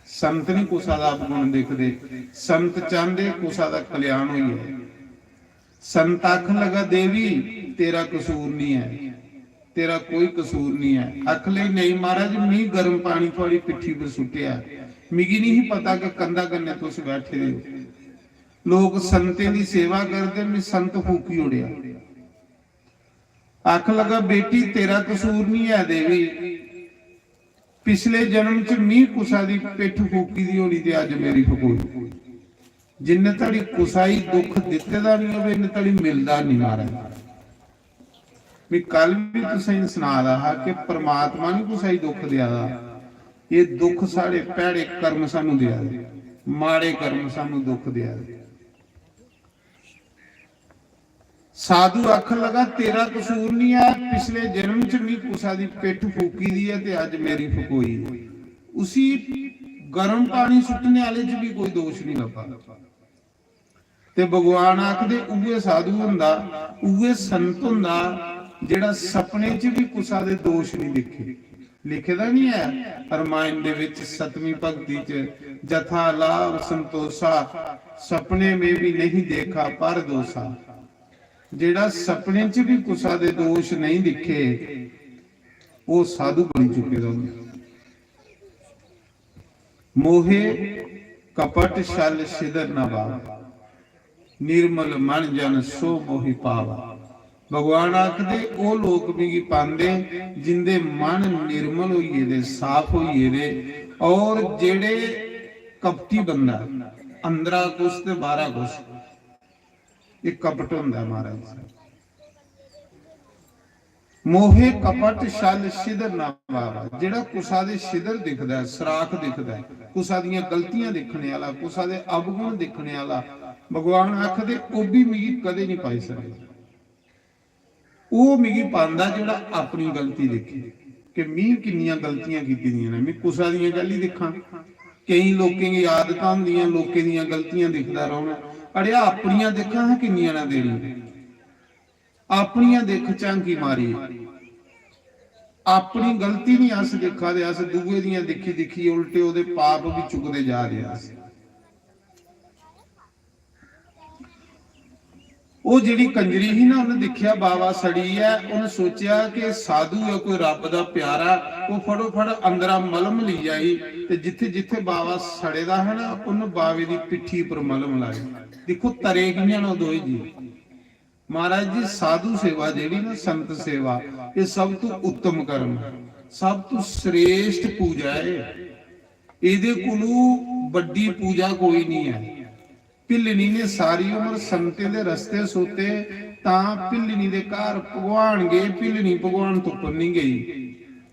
संत नहीं कुसा दा अवगुण दिखदे। संत चांहदे कुसा दा कल्याण होई जाए। संत आखन लगा, "देवी, तेरा कसूर नहीं है, तेरा कोई कसूर नहीं है।" आखन लगी, "नहीं महाराज, मी गर्म पानी थुआड़ी पिट्ठी पर सुट्टेआ, मिगी नहीं पता कि कंधा कन्नै तुस बैठे दे हो।" लोक संतें दी सेवा करदे, मैं संत फूकी ओड़ेआ। आखन लगा, "बेटी, तेरा कसूर नहीं है देवी, पिछले जन्म च मी कुसा दी पिट्ठ फूकी दी होनी ते अज्ज मेरी फकोई।" जिन्ने धड़ी कुसा गी दुख दित्ते दा नहीं होवे, इन्ने धड़ी मिलदा नहीं महाराज। मैं कल भी तुसें गी सना दा हा कि परमात्मा नहीं कुसा गी दुख देआ दा, ये दुख साढ़े भैड़े कर्म सानू देआ दे, माड़े कर्म सानू दुख देआ दे। साधु आखन लगा, "तेरा कसूर नहीं है, पिछले जन्म च मी कुसा दी पिट्ठ फूकी दी है ते अज्ज मेरी फकोई है।" उसी गर्म पानी सुट्टने आह्ले च बी कोई दोश नहीं लब्भा। ते भगवान आखदे, उ'ऐ साधु होंदा, उ'ऐ संत होंदा, जेह्ड़ा सपने च बी कुसा दे दोश नहीं दिक्खे। लिखे दा नहीं ऐ रमायण दे विच, सतवीं भक्ति च, "जथा लाभ संतोषा, सपने में भी नहीं देखा पर दोषा।" जेह्ड़ा सपने च भी कुसा दे दोश नहीं दिक्खे, ओह् साधु बनी चुके दा होंदा। "मोहे कपट छल छिदर न भावा, निर्मल मन जन सो मोहि पावा।" भगवान आखदे, "ओह् लोक मिगी पांदे जिंदे मन निर्मल होई गेदे, साफ होई गेदे, और जेह्ड़े कपटी बंदा, अंदरा कुछ ते बाहरा कुछ।" एह् कपट होंदा ऐ महाराज। "मोहे कपट छल छिदर ना भावा।" जेह्ड़ा कुसा दे छिदर दिखदा ऐ, सराख दिखदा ऐ, कुसा दियां गलतियां दिक्खने आह्ला, कुसा दे अवगुण दिक्खने आह्ला, भगवान आखदे, "ओह् बी मिगी कदें नहीं पाई सकदा।" ओह् मिगी पांदा जेह्ड़ा अपनी गलती दिक्खे कि मी किन्नियां गलतियां कीती दियां न, मी कुसा दियां कैल्ली दिक्खां। केईं लोकें गी आदतां होंदियां लोकें दियां गलतियां दिखदा रौह्ना। अड़ेआ, अपनियां दिक्खां हां किन्नियां न तेरियां, अपनियां दिक्ख झांकी मारी। अपनी गलती नहीं अस दिक्खा दे, अस दूए दियां दिक्खी दिक्खियै उल्टे ओह्दे पाप बी चुकदे जा दे अस। ओह् जेह्ड़ी कंजरी ही ना, उन्नै दिक्खेआ बावा सड़ी ऐ, उन्नै सोचेआ कि साधु ऐ, कोई रब्ब दा प्यारा। ओह् फटोफट अंदरा मलम लेई आई ते जित्थे जित्थे बावा सड़े दा हा ना, उन्न बावे दी पिट्ठी पर मलम लाई। दिक्खो, तरे कि'यां न ओह् दोए जी। महाराज जी, साधु सेवा जेह्ड़ी ना, संत सेवा, एह् सब तू उत्तम कर्म ऐ, सब तू श्रेष्ठ पूजा ऐ। एह्दे कोलू बड्डी पूजा कोई नहीं ऐ। भिल्लनी ने सारी उम्र संतें दे रस्ते सोते, तां भिल्लनी दे घर भगवान गे, भिल्लनी भगवान तुप्पन नहीं गई।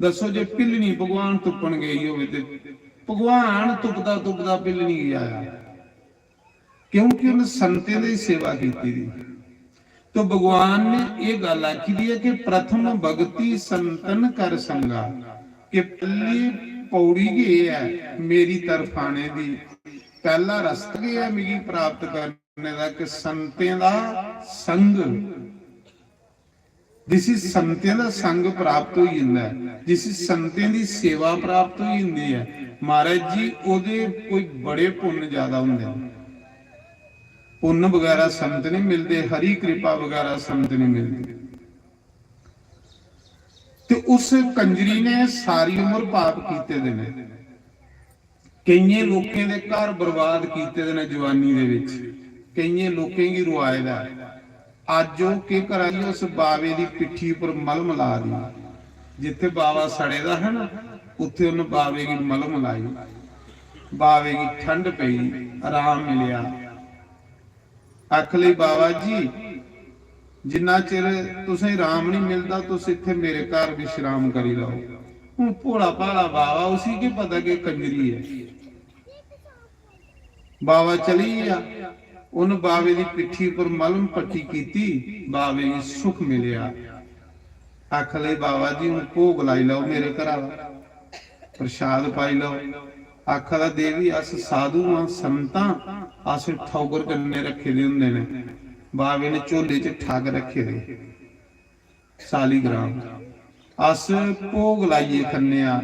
दस्सो, जे भिल्लनी भगवान तुप्पन गई होवे ते भगवान तुपदा तुपदा भिल्लनी गी आया, क्योंकि उन्हें संतें दी सेवा की थी। तो भगवान ने यह गल आखी दी है कि "प्रथम भक्ति संतन कर संगा", कि पहली पौड़ी गै एह् ऐ मेरी तरफ आने दी, पहला रस्ता गै ऐ मिगी प्राप्त करने दा कि संतें दा संग, जिसी संतें दा संग प्राप्त होई जंदा ऐ, जिसी संतें दी सेवा प्राप्त होई जंदी ऐ, महाराज जी, ओह्दे कोई बड़े पुन्न ज्यादा होंदे न। पुन्न बगैरा संत नहीं मिलदे, हरी कृपा बगैरा संत नहीं मिलदे। ते उस कंजरी ने सारी उम्र पाप कीते दे ने, केइयें लोकें दे घर बर्बाद कीते दे ने जवानी दे विच, केइयें लोकें गी रुआए दा ऐ। अज्ज ओह् केह् करा दी, उस बावे दी पिट्ठी उप्पर मलम ला दी। जित्थे बावा सड़े दा हा ना, उत्थे उन्न बावे गी मलम लाई, बावे गी ठंड पेई, आराम मिलेआ। आख लगी, "बावा जी, जिन्ना चिर तुसें राम नहीं मिलदा, तुस इत्थे मेरे घर विश्राम करी लैओ।" हून भोला भाला बावा, उसी केह् पता कि कंजरी ऐ। बावा चली गेआ, उन बावे दी पिट्ठी पर मलम पट्टी कीती, बावे गी सुख मिलेआ। आख लगे, "बावा जी, हून भोग लाई लैओ मेरे घरा दा, प्रसाद पाई लैओ।" आखा दा, "देवी, अस साधु आं, संत आं, अस ठौगर कन्नै रक्खे दे होंदे न।" बावे ने झोले च ठग रक्खे दे, सालीग्राम। अस भोग लाइयै खन्ने आं,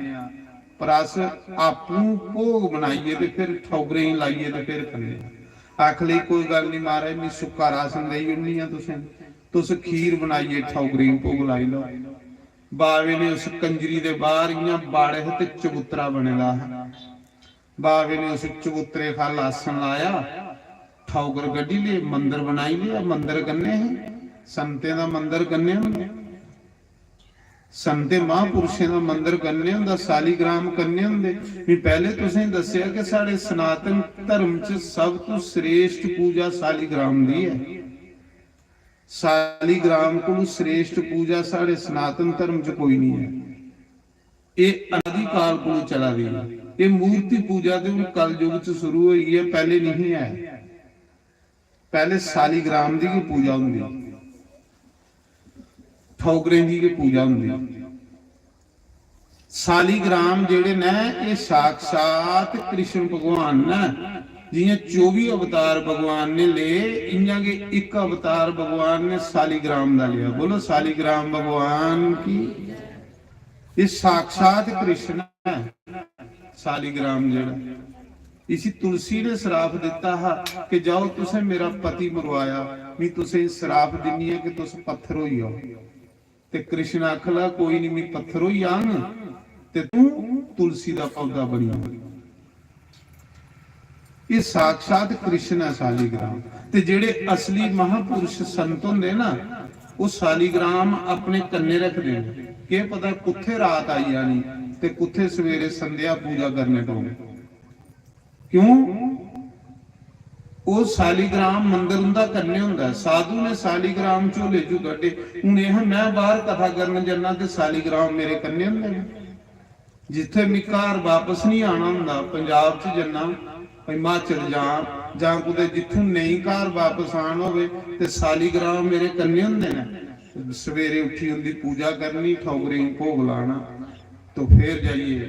पर अस आपूं भोग बनाइयै ते फिर ठौगरें गी लाइयै ते फिर खन्ने आं। आख लगी, "कोई गल्ल निं महाराज, में सुक्का राशन देई ओड़नी आं तुसें, तुस खीर बनाइयै ठौगरें गी भोग लाई लैओ।" बावे ने उस कंजरी दे बाहर इ'यां बड़ हे ते चबूतरा बने दा हा। बावे ने उस चबूतरे ख'ल्ल आसन लाया, ठौकर कड्ढी ले, मंदर बनाई लेआ। मंदर कन्नै हे, संतें दा मंदर कन्नै होंदा, संतें महापुरुषें दा मंदर कन्नै होंदा, सालीग्राम कन्नै होंदे। में पैह्ले तुसें दस्सेआ कि साढ़े सनातन धर्म च सब तों श्रेष्ठ पूजा सालीग्राम दी ऐ। सालीग्राम कोलू श्रेष्ठ पूजा साढ़े सनातन धर्म च कोई नहीं है। एह् अनादिकाल कोलू चला दी ऐ। एह् मूर्ति पूजा ते हून कलयुग च शुरू होई ऐ, पैह्ले नहीं है। पैह्ले सालीग्राम दी गै पूजा होंदी, ठौगरें दी गै पूजा होंदी। सालीग्राम जेह्ड़े न, एह् साक्षात कृष्ण भगवान न। जियां चौबी अवतार भगवान ने ले, इयां गै इक अवतार भगवान ने सालीग्राम दा लिया। बोलो, सालीग्राम भगवान की। एह् साक्षात कृष्ण ऐ सालीग्राम जेह्ड़ा। इसी तुलसी ने श्राप दित्ता हा कि जाओ, तुसें मेरा पति मरवाया, मैं तुसें श्राप दिन्नी आं कि तुस पत्थर होई जाओ। ते कृष्ण आखला, कोई नहीं, मैं पत्थर होई जांग ते तू तुलसी दा पौधा बनी जांग। ये साक्षात कृष्ण है सालीग्राम। ते जेड़े असली महापुरुष संत होंदे ना, वो सालीग्राम अपने कन्ने रखदे ने। केह् पता कुत्थे रात आई जानी ते कुत्थे सवेरे संध्या पूजा करने पौनी। क्यों? वो सालीग्राम मंदर उंदा कन्ने हुंदा ऐ। साधु ने सालीग्राम झोले चों कड्ढे। हुन एह् मैं बाहर कथा करन जन्ना ते सालीग्राम मेरे कन्ने हुंदे न। जित्थे मी घर वापस नहीं आना हुंदा, पंजाब च जन्ना, हिमाचल जां, जां कुतै जित्थूं नेईं घर वापस आन होवे, ते सालीग्राम मेरे कन्ने हुंदे न। सवेरे उठी उंदी पूजा करनी, ठौगरें गी भोग लाना, तो फिर जाइए।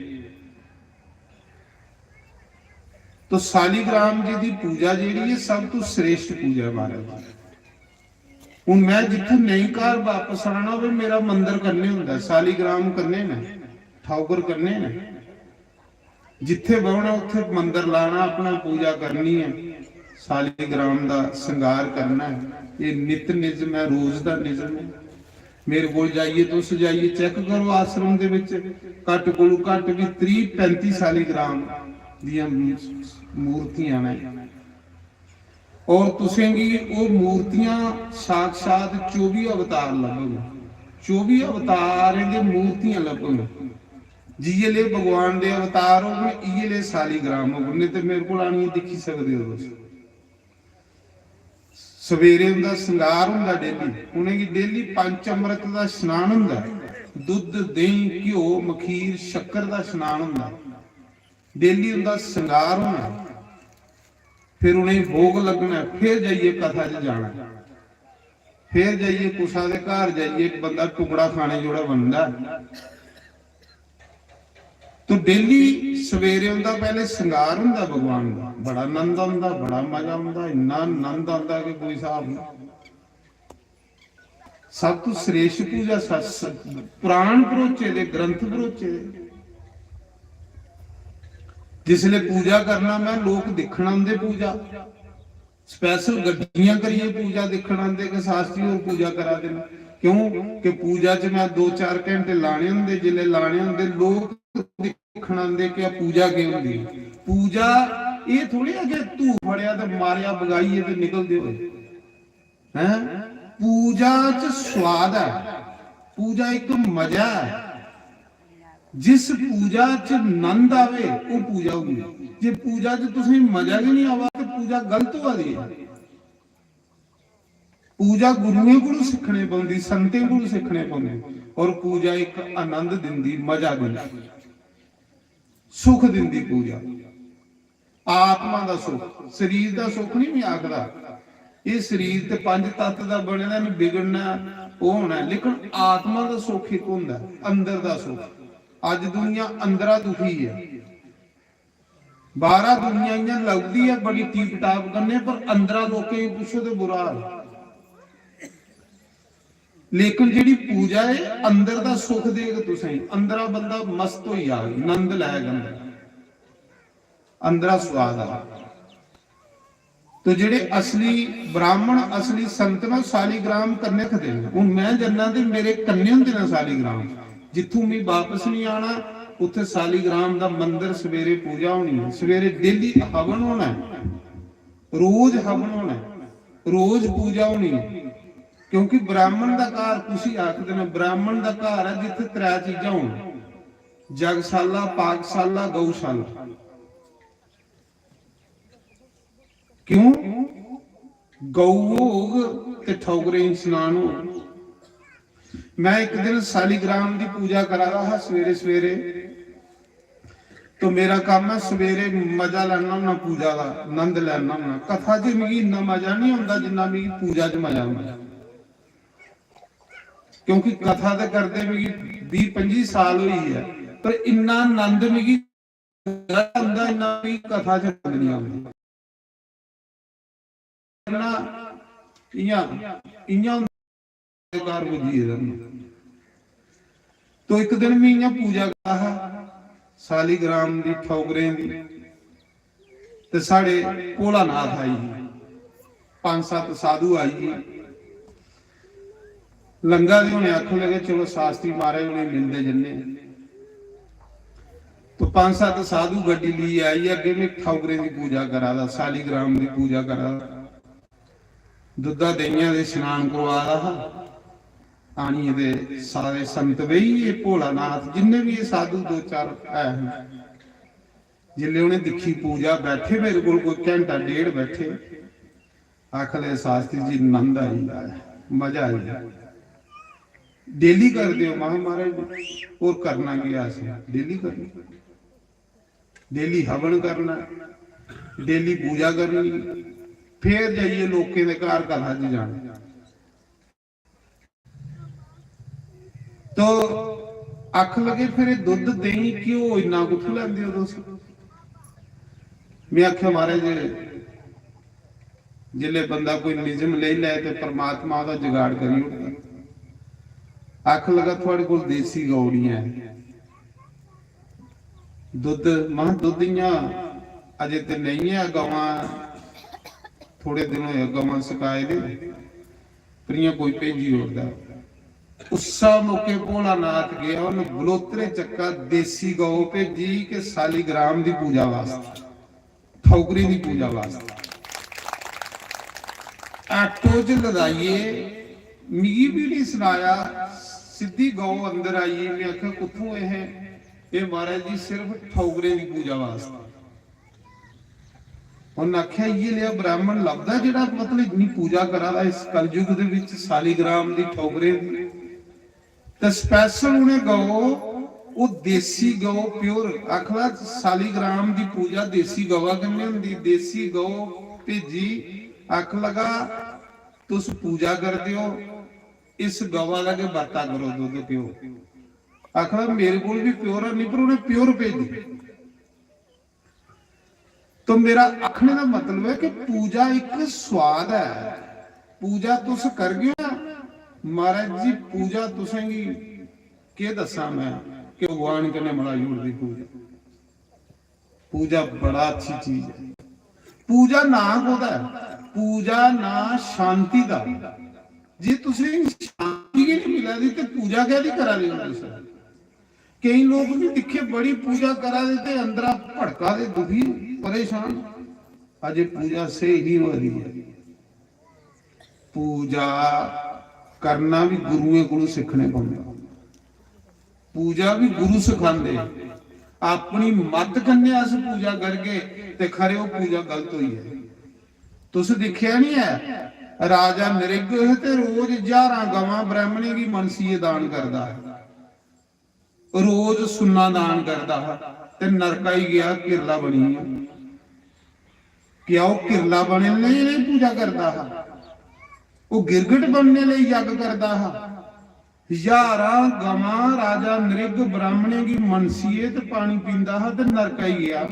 तो सालीग्राम जी दी पूजा जेह्ड़ी ऐ, सब तों श्रेष्ठ पूजा ऐ महाराज जी। हुन मैं जित्थूं नेईं घर वापस आना होवे, मेरा मंदर कन्ने हुंदा ऐ, सालीग्राम कन्ने न, ठौगर कन्ने न। जित्थे बौह्ना उत्थे मंदर लाना, अपना पूजा करनी ऐ, सालीग्राम दा श्रृंगार करना ऐ। ये नित निजम ऐ, रोज दा निजम ऐ। मेरे कोल जाइए, तुस जाइए check करो आश्रम दे विच, घट कोलू घट भी त्रीह पैंती सालीग्राम दियां मूर्तियां न। और तुसेंगी ओह् मूर्तियां साक्षात चौबी अवतार लब्भन, चौबी अवतारें दी मूर्तियां लब्भन। जिये ले भगवान दे अवतार होगन, इये ले सालीग्राम होगन, नहीं ते मेरे कोल आनियै दिक्खी सकदे ओ तुस। सवेरे उंदा श्रृंगार हुंदा daily, उनेंगी daily पंच अमृत दा स्नान हुंदा, दुद्ध, देहीं, घ्यो, मखीर, शक्कर दा स्नान हुंदा, daily उंदा श्रृंगार होना। फिर उनेंगी भोग लगना, फिर जाइए कथा च जाना, फिर जाइए कुसा दे घर जाइए एक बंदा टुकड़ा खाने जोड़ा बनदा। तो daily सवेरे उंदा पहले श्रृंगार हुंदा भगवान दा, बड़ा आनंद आंदा, बड़ा मजा आंदा, इन्ना आनंद आंदा कि कोई हिसाब नहीं। सब तों श्रेष्ठ पूजा सत-, स-, पुराण भरोचे दे, ग्रंथ भरोचे दे। जिसले पूजा करना मैं, लोक दिक्खन आंदे पूजा, special गड्डियां करियै पूजा दिक्खन आंदे कि शास्त्री होर पूजा करा दे न। क्यों? कि पूजा च मैं दो चार घंटे लाने होंदे, जिसले लाने होंदे लोक दिक्खन आंदे कि पूजा केह् होंदी। पूजा एह् थोड़ी ऐ कि धूफ फड़ेआ ते मारेआ बगाइयै ते निकलदे होए। हैं? पूजा च स्वाद ऐ, पूजा इक मजा ऐ। जिस पूजा च नंद आवे, ओह् पूजा होंदी। जे पूजा च तुसेंगी मजा गै नहीं आवा, ते पूजा गलत होआ दी ऐ। पूजा गुरुएं कोलू सिक्खने पौंदी, संतें कोलू सिक्खने पौंदी। और पूजा इक आनंद दिंदी, मजा दिंदी, सुख दिंदी पूजा। आत्मा दा सुख, शरीर दा सुख नहीं मैं आखदा। एह् शरीर ते पंज तत्त दा बने दा, इ'नूं बिगड़ना, ओह् होना ऐ, लेकिन आत्मा दा सुख इक होंदा ऐ, अंदर दा सुख। अज्ज दुनिया अंदरा दुखी ऐ, बाहरा दुनिया इ'यां लगदी ऐ बड़ी टीप टाप कन्नै, पर अंदरा लोकें गी पुच्छो ते बुरा हाल। लेकिन जेह्ड़ी पूजा ऐ, अंदर दा सुख देग तुसेंगी, अंदरा बंदा मस्त होई जाग, नंद लैग अंदर, अंदरा स्वाद आ। तो जेह्ड़े असली ब्राह्मण, असली संत न, ओह् सालीग्राम कन्नै खदे न। हुन मैं जन्ना ते मेरे कन्नै होंदे न सालीग्राम। जित्थूं मी वापस नहीं आना, उत्थे सालीग्राम दा मंदर, सवेरे पूजा होनी ऐ, सवेरे daily हवन होना ऐ, रोज हवन होना ऐ, रोज पूजा होनी ऐ। क्योंकि ब्राह्मण दा घर कुसी आखदे न, ब्राह्मण दा घर ऐ जित्थे त्रै चीजां होन, जगशाला, पाकशाला, गौशाला। क्यों? गौ होग ते ठौगरें गी स्नान होग। मैं इक दिन सालीग्राम दी पूजा करा दा हा सवेरे सवेरे, तो मेरा कम्म ऐ सवेरे मजा लैना होना पूजा दा, आनंद लैना होना। कथा च मिगी इन्ना मजा नहीं आंदा जिन्ना मिगी पूजा च मजा आंदा, क्योंकि कथा ते करदे मिगी बीह पंजी साल होई ऐ। पर इन्ना आनंद मिगी औंदा, इन्ना मिगी कथा च आनंद नहीं औंदा। ना, इ'यां, इ'यां होंदा घर पुज्जी गेदा में। तो इक दिन में इ'यां पूजा करा हा, सालीग्राम दी, ठौकरें दी, ते साढ़े भोलानाथ आई गे, पंज सत्त साधु आई गे। लंघा दे होने आखन लगे, "चलो, शास्त्री महाराज होरें मिलदे जन्ने।" तो पंज सत्त साधु गड्डी लेइयै आई, अग्गें में ठौकरें दी पूजा करा दा, सालीग्राम दी पूजा करा दा, दुद्धा देइयां दे स्नान करवा दा हा। आनियै ते सारे संत बेही गे, भोलानाथ, जिन्ने भी एह् साधु दो चार है हे, जिसलै उ'नें दिक्खी पूजा, बैठे मेरे कोल कोई घैंटा डेढ़ बैठे। आखन लगे, "शास्त्री जी, नंद आई गेआ, मजा आई गेआ। डेली करदे ओ?" महा, "महाराज, होर करना केह् असें? डेली करना, डेली हवन करना, डेली पूजा करनी, फिर जाइयै लोकें दे घर कथा च जाना।" तो आखन लगे, "फिर एह् दुद्ध, देहीं, घ्यो इन्ना कुत्थूं लैंदे ओ तुस?" में आखेआ, "महाराज, जिसलै बंदा कोई निजम लेई लै ते परमात्मा ओह्दा जुगाड़ करी ओड़दा।" आखन लगा, "थुआढ़े कोल देसी गौ निं ऐ, दुद्ध?" महां, "दुद्ध इ'यां अजें ते नेईं ऐ, गवां, थोह्ड़े दिन होए गवां सकाए दे।" पर इ'यां कोई भेजी ओड़दा। उस्सै मौके भोलानाथ गेआ, उन्न बलोतरे चक्का देसी गौ भेजी कि सालीग्राम दी पूजा वास्तै, ठौकरी दी पूजा वास्तै। आटो च लदाइयै, मिगी बी निं सनाया, सिद्धी गौ अंदर आई गेई। में आखेआ, "कुत्थूं एह्, एह् महाराज जी सिर्फ ठौकरें दी पूजा वास्तै।" उन्न आखेआ, "इ'यै नेहा ब्राह्मण लभदा जेह्ड़ा, मतलब, इन्नी पूजा करा दा इस कलयुग दे बिच, सालीग्राम दी ठौकरें दी?" ते स्पैशल उ'नें गौ, ओह् देसी गौ, प्योर, आखदा सालीग्राम दी पूजा देसी गवा कन्नै होंदी, देसी गौ भेजी। आखन लगा, "तुस पूजा करदे ओ, इस गवा दा गै बरता करो, दुद्ध पियो।" आखदा, "मेरे कोल बी प्योर है नहीं, पर उ'नें प्योर भेजी।" तो मेरा आखने दा मतलब ऐ कि पूजा इक स्वाद ऐ। पूजा तुस करगे ना, महाराज जी, पूजा तुसेंगी केह् दस्सां मैं कि भगवान कन्नै मलाई ओड़दी पूजा। पूजा बड़ा अच्छी चीज ऐ। पूजा नां कोह्दा ऐ? पूजा नां शांति दा। जे तुसेंगी शांति गै निं मिला दी ते पूजा कैह्दी करा दे ओ तुस? केईं लोक बी दिक्खे, बड़ी पूजा करा दे ते अंदरा भड़का दे, दुखी, परेशान। अजे पूजा स्हेई निं होआ दी ऐ। पूजा करना बी गुरुएं कोलू सिक्खने पौंदा। पूजा बी गुरु सखांदे। अपनी मत कन्नै अस पूजा करगे ते खरे ओह् पूजा गलत होई ऐ। तुस दिक्खेआ निं ऐ, राजा नृग हे ते रोज ज्हारां गवां ब्राह्मणें गी मनसियै दान करदा हा। रोज सुन्ना दान करदा हा ते नरका ही गेआ, किरला बनी गेआ। क्या ओह् किरला बनने लेई पूजा करदा हा? ओह् गिरगट बनने लेई यज्ञ करदा हा? ज्हारां गवां राजा नृग ब्राह्मणें गी मनसियै ते पानी पींदा हा ते नरका ही गेआ।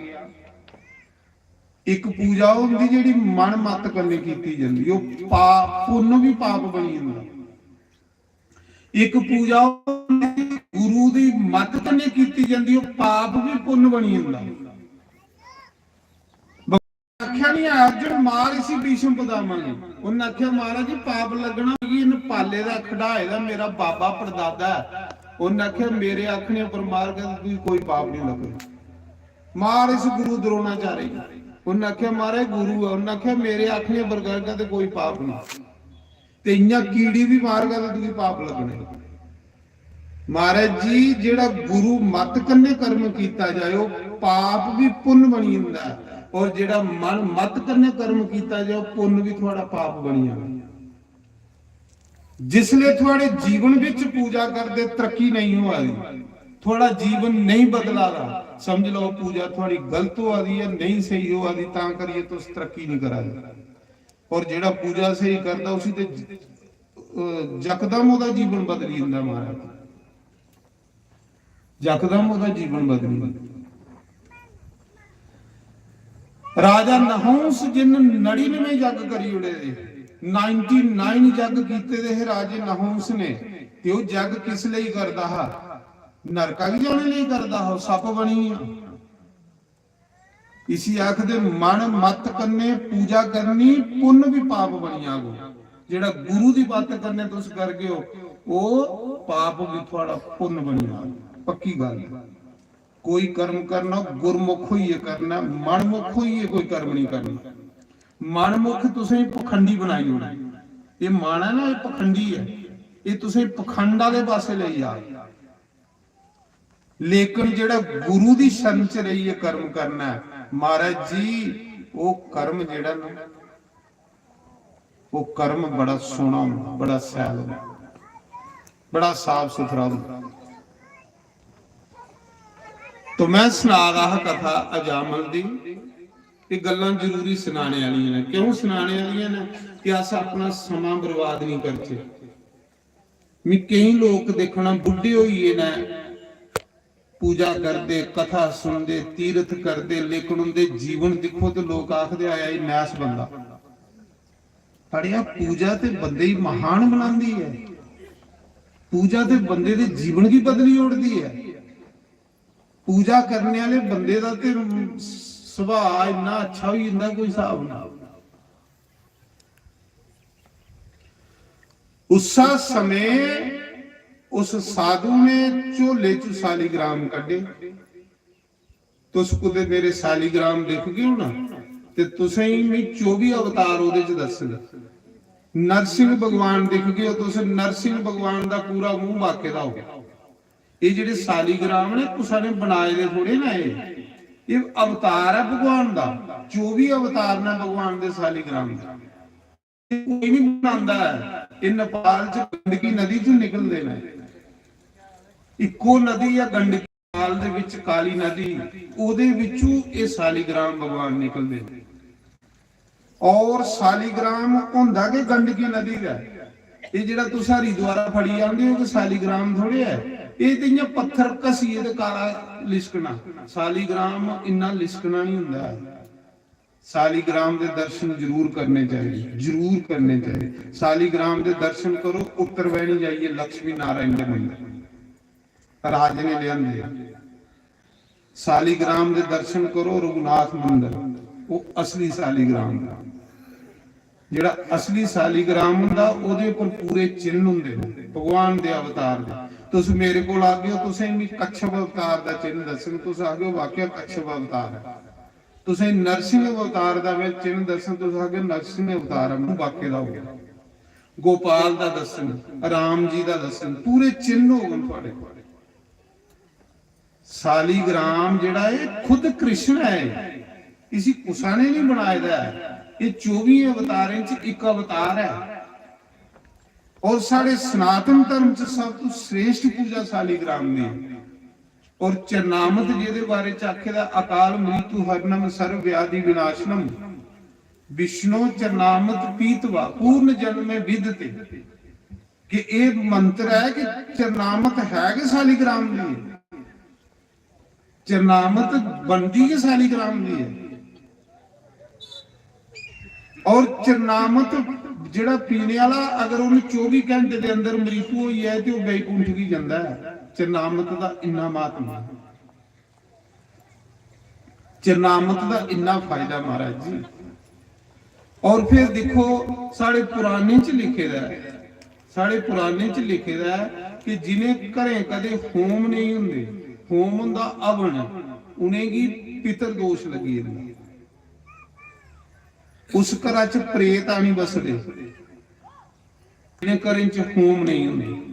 इक पूजा होंदी जेह्ड़ी मन मत कन्नै कीती जंदी, ओह् पाप, पुन्न बी पाप बनी जंदा। इक पूजा होंदी गुरु दी मत कन्नै कीती जंदी, ओह् पाप बी पुन्न बनी जंदा। आखेआ निं ऐ, "अर्जुन, मार इसी भीष्म पितामह गी।" उन्न आखेआ, "महाराज जी, पाप लग्गना मिगी, इन्न पाले दा, खढाए दा मेरा बाबा पड़दादा ऐ।" उन्न आखेआ, "मेरे आखने उप्पर मारगा ते तुगी कोई पाप निं लग्गग। मार इस गुरु द्रोणाचार्य गी।" उन्न आखेआ, "महाराज, गुरु ऐ।" उन्न आखेआ, "मेरे आखने उप्पर करगा ते कोई पाप निं।" ते इ'यां कीड़ी बी मारगा ते तुगी पाप लग्गने। महाराज जी, जेह्ड़ा गुरु मत कन्नै कर्म कीता जाए, ओह् पाप बी पुन्न बनी जंदा ऐ, और जेह्ड़ा मन मत कन्नै कर्म कीता जाए, ओह् पुन्न बी थुआढ़ा पाप बनी जाना। जिसले थुआढ़े जीवन बिच पूजा करदे तरक्की नेईं होआ दी, थुआढ़ा जीवन नेईं बदला दा, समझ लैओ पूजा थुआढ़ी गलत होआ दी ऐ, नेईं स्हेई होआ दी, तां करियै तुस तरक्की नेईं करा दे। और जेह्ड़ा पूजा स्हेई करदा, उसी ते ज-, अ, यकदम ओह्दा जीवन बदली जंदा महाराज। यकदम ओह्दा जीवन बदली। राजा नहुंस जिन नड़िनमें जग करी ओड़े दे, नाइंटी नाइन जग कीते दे हे राजे नहुंस ने, ते ओह् जग किस लेई करदा हा? नरका गी जाने लेई करदा हा, ओह् सप्प बनी गेआ। इसी आखदे मन मत कन्नै पूजा करनी, पुन्न भी पाप बनी जाग। जेह्ड़ा गुरु दी मत कन्नै तुस करगे ओ, ओह् पाप भी थुआड़ा पुन्न बनी जाग, पक्की गल्ल ऐ। कोई कर्म करना, गुरमुख होइयै करना, मनमुख होइयै कोई कर्म नहीं करना। मनमुख तुसें पखंडी बनाई ओड़ना। ये मन है ना, ये पखंडी है, ये तुसें पखंड आह्ले पासै लेई जा। लेकिन जेह्ड़ा गुरु दी शरण च रेहियै कर्म करना ऐ, महाराज जी, ओह् कर्म जेह्ड़ा ना, ओह् कर्म बड़ा सोह्ना होंदा, बड़ा सैल होंदा, बड़ा साफ सुथरा होंदा। तो मैं सना दा हा कथा अजामल दी। ये गल्लां जरूरी सनाने आह्लियां न। क्यों सनाने आह्लियां न? कि अस अपना समां बर्बाद नहीं करचै। मैं केईं लोक दिक्खना, बुड्ढे होई गे न, पूजा करदे, कथा सुनदे, तीर्थ करदे, लेकिन उंदे जीवन दिक्खो ते लोक आखदे, "आया एह् नैस बंदा।" अड़ेआ, पूजा ते बंदे गी महान बनांदी ऐ, पूजा ते बंदे दे जीवन गी बदली ओड़दी ऐ। पूजा करने आह्ले बंदे दा ते सुभाऽ इन्ना अच्छा होई जंदा, कोई स्हाब ना। उस्सा समें उस साधु ने झोले चों सालीग्राम कड्ढे। तुस कुतै मेरे सालीग्राम दिखगे ओ ना, ते तुसें गी मैं चौबी अवतार ओह्दे च दस्सग। नरसिंह भगवान दिखगे ओ तुस, नरसिंह भगवान दा पूरा मूंह बाके दा होग। एह् जेह्ड़े सालीग्राम ने, कुसै ने बनाए दे थोड़े ना एह्, एह् अवतार ऐ भगवान दा। चौबी अवतार ने भगवान दे सालीग्राम दे। कोई नहीं बनांदा ऐ। एह् नेपाल च गंडकी नदी चों निकलदे न। इक्को नदी ऐ गंडकी, नेपाल दे विच काली नदी, ओह्दे विचों एह् सालीग्राम भगवान निकलदे न। और सालीग्राम होंदा गै गंडकी नदी दा ऐ। एह् जेह्ड़ा तुस हरिद्वारा फड़ी आंदे ओ कि सालीग्राम थोड़े ऐ, एह् ते इ'यां पत्थर घसियै ते काला लिशकना। सालीग्राम इन्ना लिशकना नहीं होंदा ऐ। सालीग्राम दे दर्शन जरूर करने चाहिए, जरूर करने चाहिए। सालीग्राम दे दर्शन करो, उत्तरवैनी जाइए लक्ष्मी नारायण दे मंदर, राज ने लेआंदे। सालीग्राम दे दर्शन करो, रघुनाथ मंदर, वो असली सालीग्राम दा। जेह्ड़ा असली सालीग्राम हुंदा, ओह्दे उप्पर पूरे चिन्ह हुंदे न भगवान दे अवतार दे। तुस मेरे कोल आगे ओ, तुसें मी कच्छप अवतार दा चिन्ह दस्सङ, तुस आखगे, "वाकई कच्छप अवतार ऐ।" तुसें नरसिंह अवतार दा मैं चिन्ह दस्सङ, तुस आखगे, "नरसिंह अवतार ऐ, मूंह बाके दा हो गया।" गोपाल दा दस्सङ, राम जी दा दस्सङ, पूरे चिन्ह होगन थुआड़े कोल। सालीग्राम जेह्ड़ा ऐ, खुद कृष्ण ऐ, इसी कुसै ने नहीं बनाए दा ऐ। एह् चौबियें अवतारें च इक अवतार ऐ। और साढ़े सनातन धर्म च सब तों श्रेष्ठ पूजा सालीग्राम दी। और चरणामत जेह्दे बारे च आखे दा, "अकाल मृत्यु हरणम सर्व व्याधि विनाशनम, विष्णु चरणामत पीतवा पूर्ण जन्म में विदते।" कि एह् मंत्र ऐ कि चरणामत है गै सालीग्राम दी ऐ। चरणामत बनदी गै सालीग्राम दी ऐ। और चरणामत जेह्ड़ा पीने आह्ला, अगर उन्हें चौबी घैंटे दे अंदर मृत्यु होई जाए ते ओह् बैकुंठ गी जंदा ऐ। चरणामत दा इन्ना महात्मा ऐ। चरणामत दा इन्ना फायदा महाराज जी। और फिर दिक्खो, साढ़े पुराने च लिखे दा ऐ, साढ़े पुराने च लिखे दा ऐ कि जिनें घरें कदे होम नेईं हुंदे, होम हुंदा हवन, उनेंगी पितर दोष लग्गी जंदा। उस घरा च प्रेत आनी बसदे, जिनें घरें च होम नेईं हुंदे।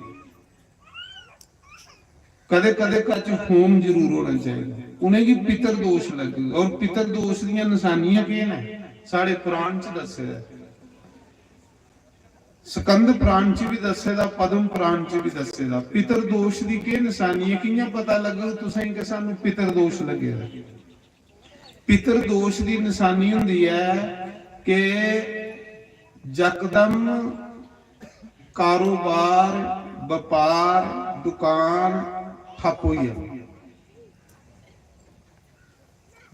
कदे-कदे घर च होम जरूर होना चाहिदा। उनेंगी पितर दोष लग्गग। और पितर दोष दियां नशानियां केह् न? साढ़े पुराण च दस्से दा ऐ। स्कंद पुराण च बी दस्से दा, पद्म पुराण च बी दस्से दा। पितर दोष दी केह् नशानी ऐ, कि'यां पता लग्गग तुसेंगी कि सानू पितर दोष लग्गे दा? पितर दोष दी नशानी होंदी ऐ कि यकदम कारोबार, बपार, दुकान ठप्प होई जाए।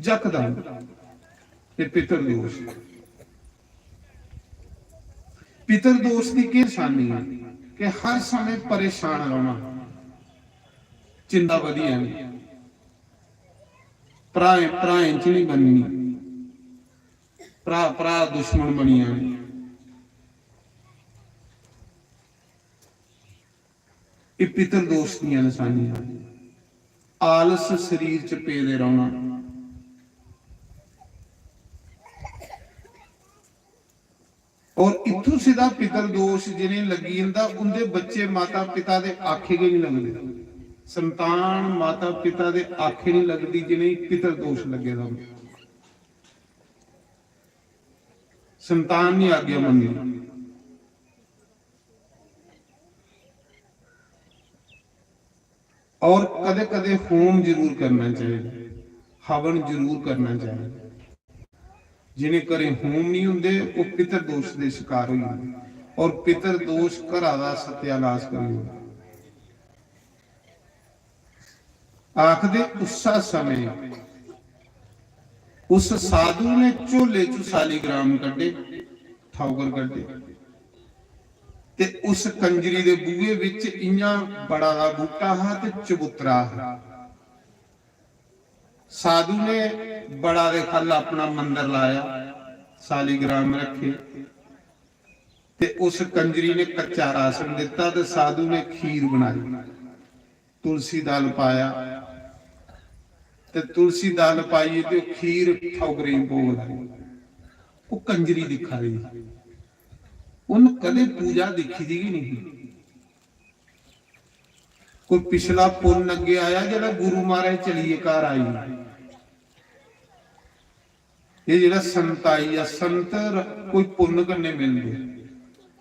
जकदम। ते पितरदोष, पितरदोष दी केह् नशानी ऐ? कि हर समें परेशान रौह्ना, चिंता बधी जानी, भ्राएं भ्राएं च नहीं बननी, भ्रा भ्रा दुश्मन बनी जाने। एह् पितरदोष दियां नशानियां। आलस शरीर च पेदे रौह्ना। और इत्थूं सिद्धा पितरदोष जिनें लग्गी जंदा, उंदे बच्चे माता पिता दे आखे गै नहीं लगदे। संतान माता पिता दे आखे नहीं लगदी जिनें पितरदोष लग्गे दा होंदा। संतान नहीं आज्ञा मनदी। और कदे कदे होम जरूर करना चाहिए, हवन जरूर करना चाहिए। जिन्हें घरें होम नहीं होंदे, वो पितर दोष दे शिकार हो जाते और पितर दोष घरा दा सत्यानाश करी ओड़दा। आखदे उस्सा समय उस साधु ने झोले चु सालीग्राम कड्ढे, ठौकर कड्ढे, ते उस कंजरी दे बूहे विच इयां बड़ा दा बूटा हा ते चबूतरा हा। साधु ने बड़ा दे खल अपना मंदर लाया, सालीग्राम रखे, ते उस कंजरी ने कच्चा राशन दिता ते साधु ने खीर बनाई, तुलसी दल पाया, ते तुलसी दल पाइयै ते ओह् खीर ठौकरें गी भोग लाई। ओह् कंजरी दिक्खा दी ही। उन्न कदें पूजा दिक्खी दी गै नहीं ही। कोई पिछला पुन्न अग्गे आया जेह्ड़ा गुरु महाराज चलिए घर आई। एह् जेह्ड़ा संत आई आ, संत र-, कोई पुन्न कन्नै मिलदे।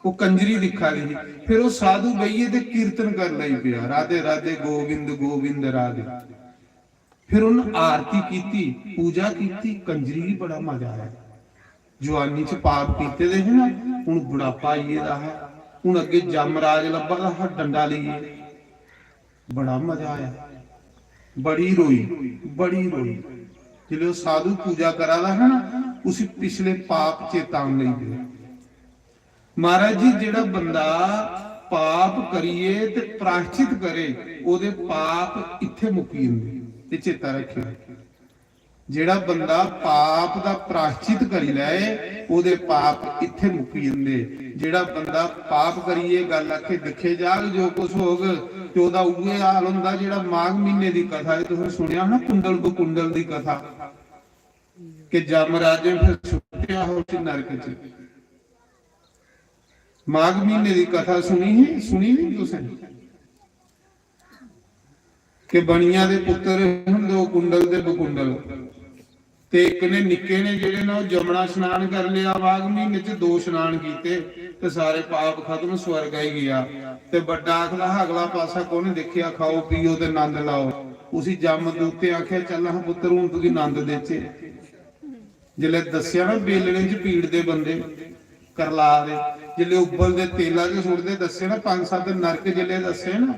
ओह् कंजरी दिक्खा दी ही। फिर ओह् साधु बेहियै ते कीर्तन कर लगी पेआ, "राधे राधे गोविंद गोविंद राधे।" फिर उन्न आरती कीती, पूजा कीती, कंजरी गी बड़ा मजा आया। जुआनी च पाप कीते दे हे ना, हुन बुढ़ापा आई गेदा हा, हुन अग्गे जमराज लब्भा दा हा डंडा लेइयै। बड़ा मजा आया, बड़ी रोई, बड़ी रोई। जिसलै ओह् साधु पूजा करा दा हा ना, उसी पिछले पाप चेता आन लगी पे। महाराज जी, जेह्ड़ा बंदा पाप करियै ते प्रायश्चित करे, ओह्दे पाप इत्थै मुक्की जंदे। एह् चेता रक्खेओ, जेह्ड़ा बंदा पाप दा प्रायश्चित करी लै, ओह्दे पाप इत्थै मुक्की जंदे। जेह्ड़ा बंदा पाप करियै गल्ल आखे, "दिक्खे जाग जो कुछ होग", ते ओह्दा उ'ऐ हाल होंदा जेह्ड़ा माघ म्हीने दी कथा ऐ, तुसें सुनेआ ना, कुंडल बकुंडल दी कथा, कि जमराजें फिर सुट्टेआ हा उसी नरक च। माघ म्हीने दी कथा सुनी ही, सुनी नहीं तुसें? कि बनिया दे पुत्तर हन दो, कुंडल ते बकुंडल। ते इक ने, निक्के ने जेह्ड़े न, ओह् जमना स्नान कर लिया माघ म्हीने च, दो स्नान कीते ते सारे पाप खत्म, स्वर्ग आई गेआ। ते बड्डा आखदा हा, "अगला पासा कु'न दिक्खेआ, खाओ पियो ते नंद लाओ।" उसी जमदूतें आखेआ, "चल हां पुत्तर, हून तुगी नंद देचे।" जिसलै दस्सेआ ना, बेलने च पीड़दे बंदे, करला दे, जिसलै उब्बलदे, तेला च सुट्टदे, दस्से ना, पंज सत्त नरक जिसलै दस्से ना,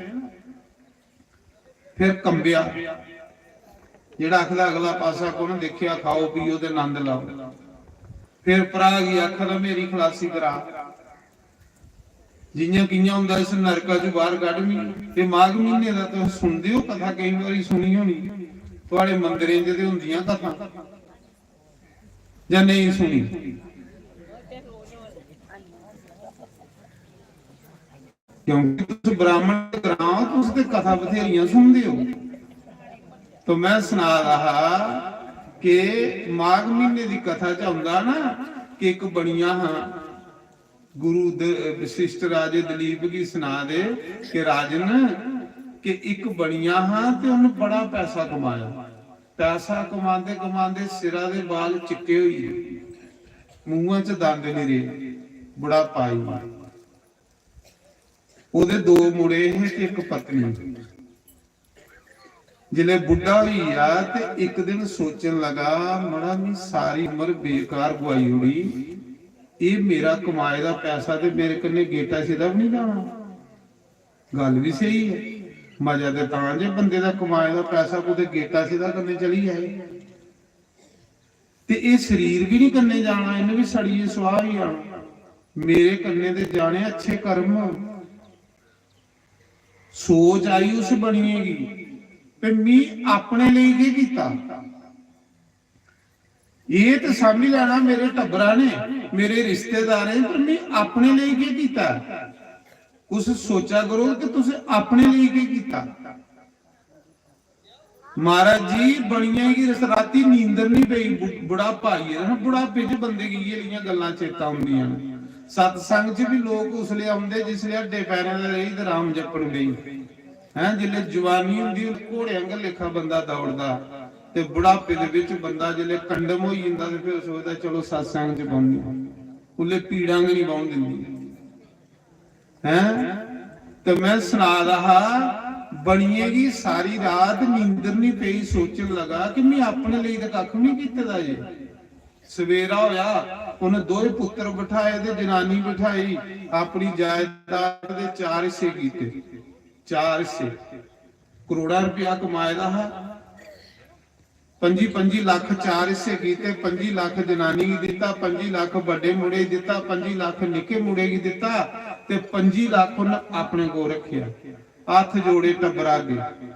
फिर कंबेआ। जेह्ड़ा आखदा, "अगला पासा कु'न दिक्खेआ, खाओ पियो ते नंद लाओ।" फिर भ्राऽ गी आखदा, "मेरी खलासी करा, जि'यां कि'यां होंदा इस नरका च बाहर कड्ढ मिगी।" ते माघ म्हीने दा तुस सुनदे ओ कथा, केईं बारी सुनी होनी, थुआढ़े मंदरें च ते होंदियां कथा, जां नेईं सुनी? क्योंकि तुस ब्राह्मण दे ग्रां ओ, तुस ते कथा बथेरियां सुनदे ओ। तो मैं सना दा हा कि माघ म्हीने दी कथा च औंदा ना कि इक बनिया हा, गुरु द-, वशिष्ठ राजे दलीप गी सना दे कि राजन, कि इक बनिया हा ते उन्न बड़ा पैसा कमाया। पैसा कमांदे कमांदे सिरा दे बाल चिट्टे होई गे, मुंहा च दंद नहीं रेह्, बुढ़ापा आई गेआ। ओह्दे दो मुड़े हे ते इक पत्नी। जिसलै बुड्ढा होई गेआ ते इक दिन सोचन लगा, "मड़ा, मी सारी उम्र बेकार गुआई ओड़ी, एह् मेरा कमाए दा पैसा ते मेरे कन्नै गेटा सिद्धा बी निं जाना।" गल्ल बी स्हेई ऐ, मजा ते तां जे बंदे दा कमाए दा पैसा कुतै गेटा सिद्धा कन्नै चली जाए। ते एह् शरीर बी निं कन्नै जाना, इ'न्नै बी सड़ियै सुआह् होई जाना। मेरे कन्नै ते जाने अच्छे कर्म। सोच आई उस बनियै गी, ते मी अपने लेई केह् कीता? एह् ते समझी लैना मेरे टब्बरा ने, मेरे रिश्तेदारें, पर मी अपने लेई केह् कीता? कुछ सोचा करो कि तुसें अपने लेई केह् कीता। महाराज जी, बनियै गी इस राती नींदर नहीं पेई। बु-, बुढ़ापा आई गेदा ना, बुढ़ापे च बंदे गी इ'यै जेहियां गल्लां चेता औंदियां न। सत्संग च बी लोक उसलै औंदे जिसलै हड्डे पैरें दा रेही ते राम जपन बेही। हैं, जिसलै जवानी होंदी, उसलै घोड़े आंगर लेखा बंदा दौड़दा, ते बुढ़ापे दे बिच बंदा जिसलै कंडम होई जंदा ते फिर सोचदा, "चलो, सत्संग च बौह्ने।" उसलै पीड़ां गै निं बौह्न दिंदी। हैं? ते में सना दा हा, बनियै गी सारी रात नींदर निं पेई, सोचन लगा कि में अपने लेई ते कक्ख निं कीते दा जे। सवेरा होया, उन्नै दोए पुत्तर बठाए ते जनानी बठाई, अपनी जायदाद दे चार हिस्से कीते, चार हिस्से। करोड़ां रपेआ कमाए दा हा, पंजी पंजी लक्ख चार हिस्से कीते, पंजी लक्ख जनानी गी दित्ता, पंजी लक्ख बड्डे मुड़े गी दित्ता, पंजी लक्ख निक्के मुड़े गी दित्ता, ते पंजी लक्ख उन्न अपने कोल रक्खेआ। हत्थ जोड़े टब्बरा अग्गें।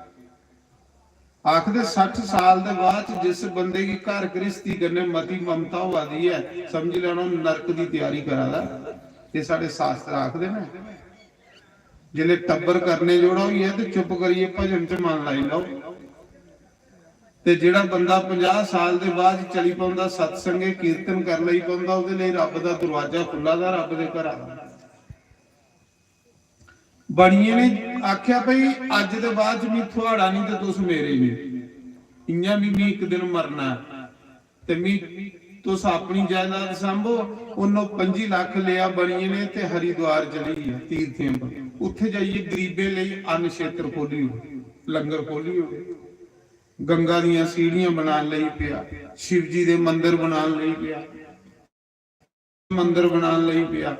आखदे सट्ठ साल दे बाद च जिस बंदे गी घर गृहस्थी कन्नै मती ममता होआ दी ऐ, समझी लैना ओह् नरक दी त्यारी करा दा। एह् साढ़े शास्त्र आखदे न। जिसलै टब्बर करने जोड़ा होई जाए ते चुप करियै भजन च मन लाई लैओ। ते जेह्ड़ा बंदा पंजाह् साल दे बाद चली पौंदा, सत्संगे कीर्तन कर लेई पौंदा, ओह्दे लेई रब्ब दा दरवाजा खु'ल्ला दा, रब्ब दे घरा दा। बनियै ने आखेआ, "भई, अज्ज दे बाद च मी थुआड़ा निं ते तुस मेरे निं, इ'यां बी मी इक दिन मरना ऐ।" ते मी तुस अपनी जायदाद सांभो। उन्नो पंजी लक्ख लेआ बनियै ने ते हरिद्वार चली गेआ तीर्थें पर। उत्थे जाइयै गरीबें लेई अन्न क्षेत्र खोली ओड़े, लंगर खोली ओड़े, गंगा दियां सीढ़ियां बनान लगी पेआ, शिव जी दे मंदर बनान लगी पेआ, मंदर बनान लगी पेआ।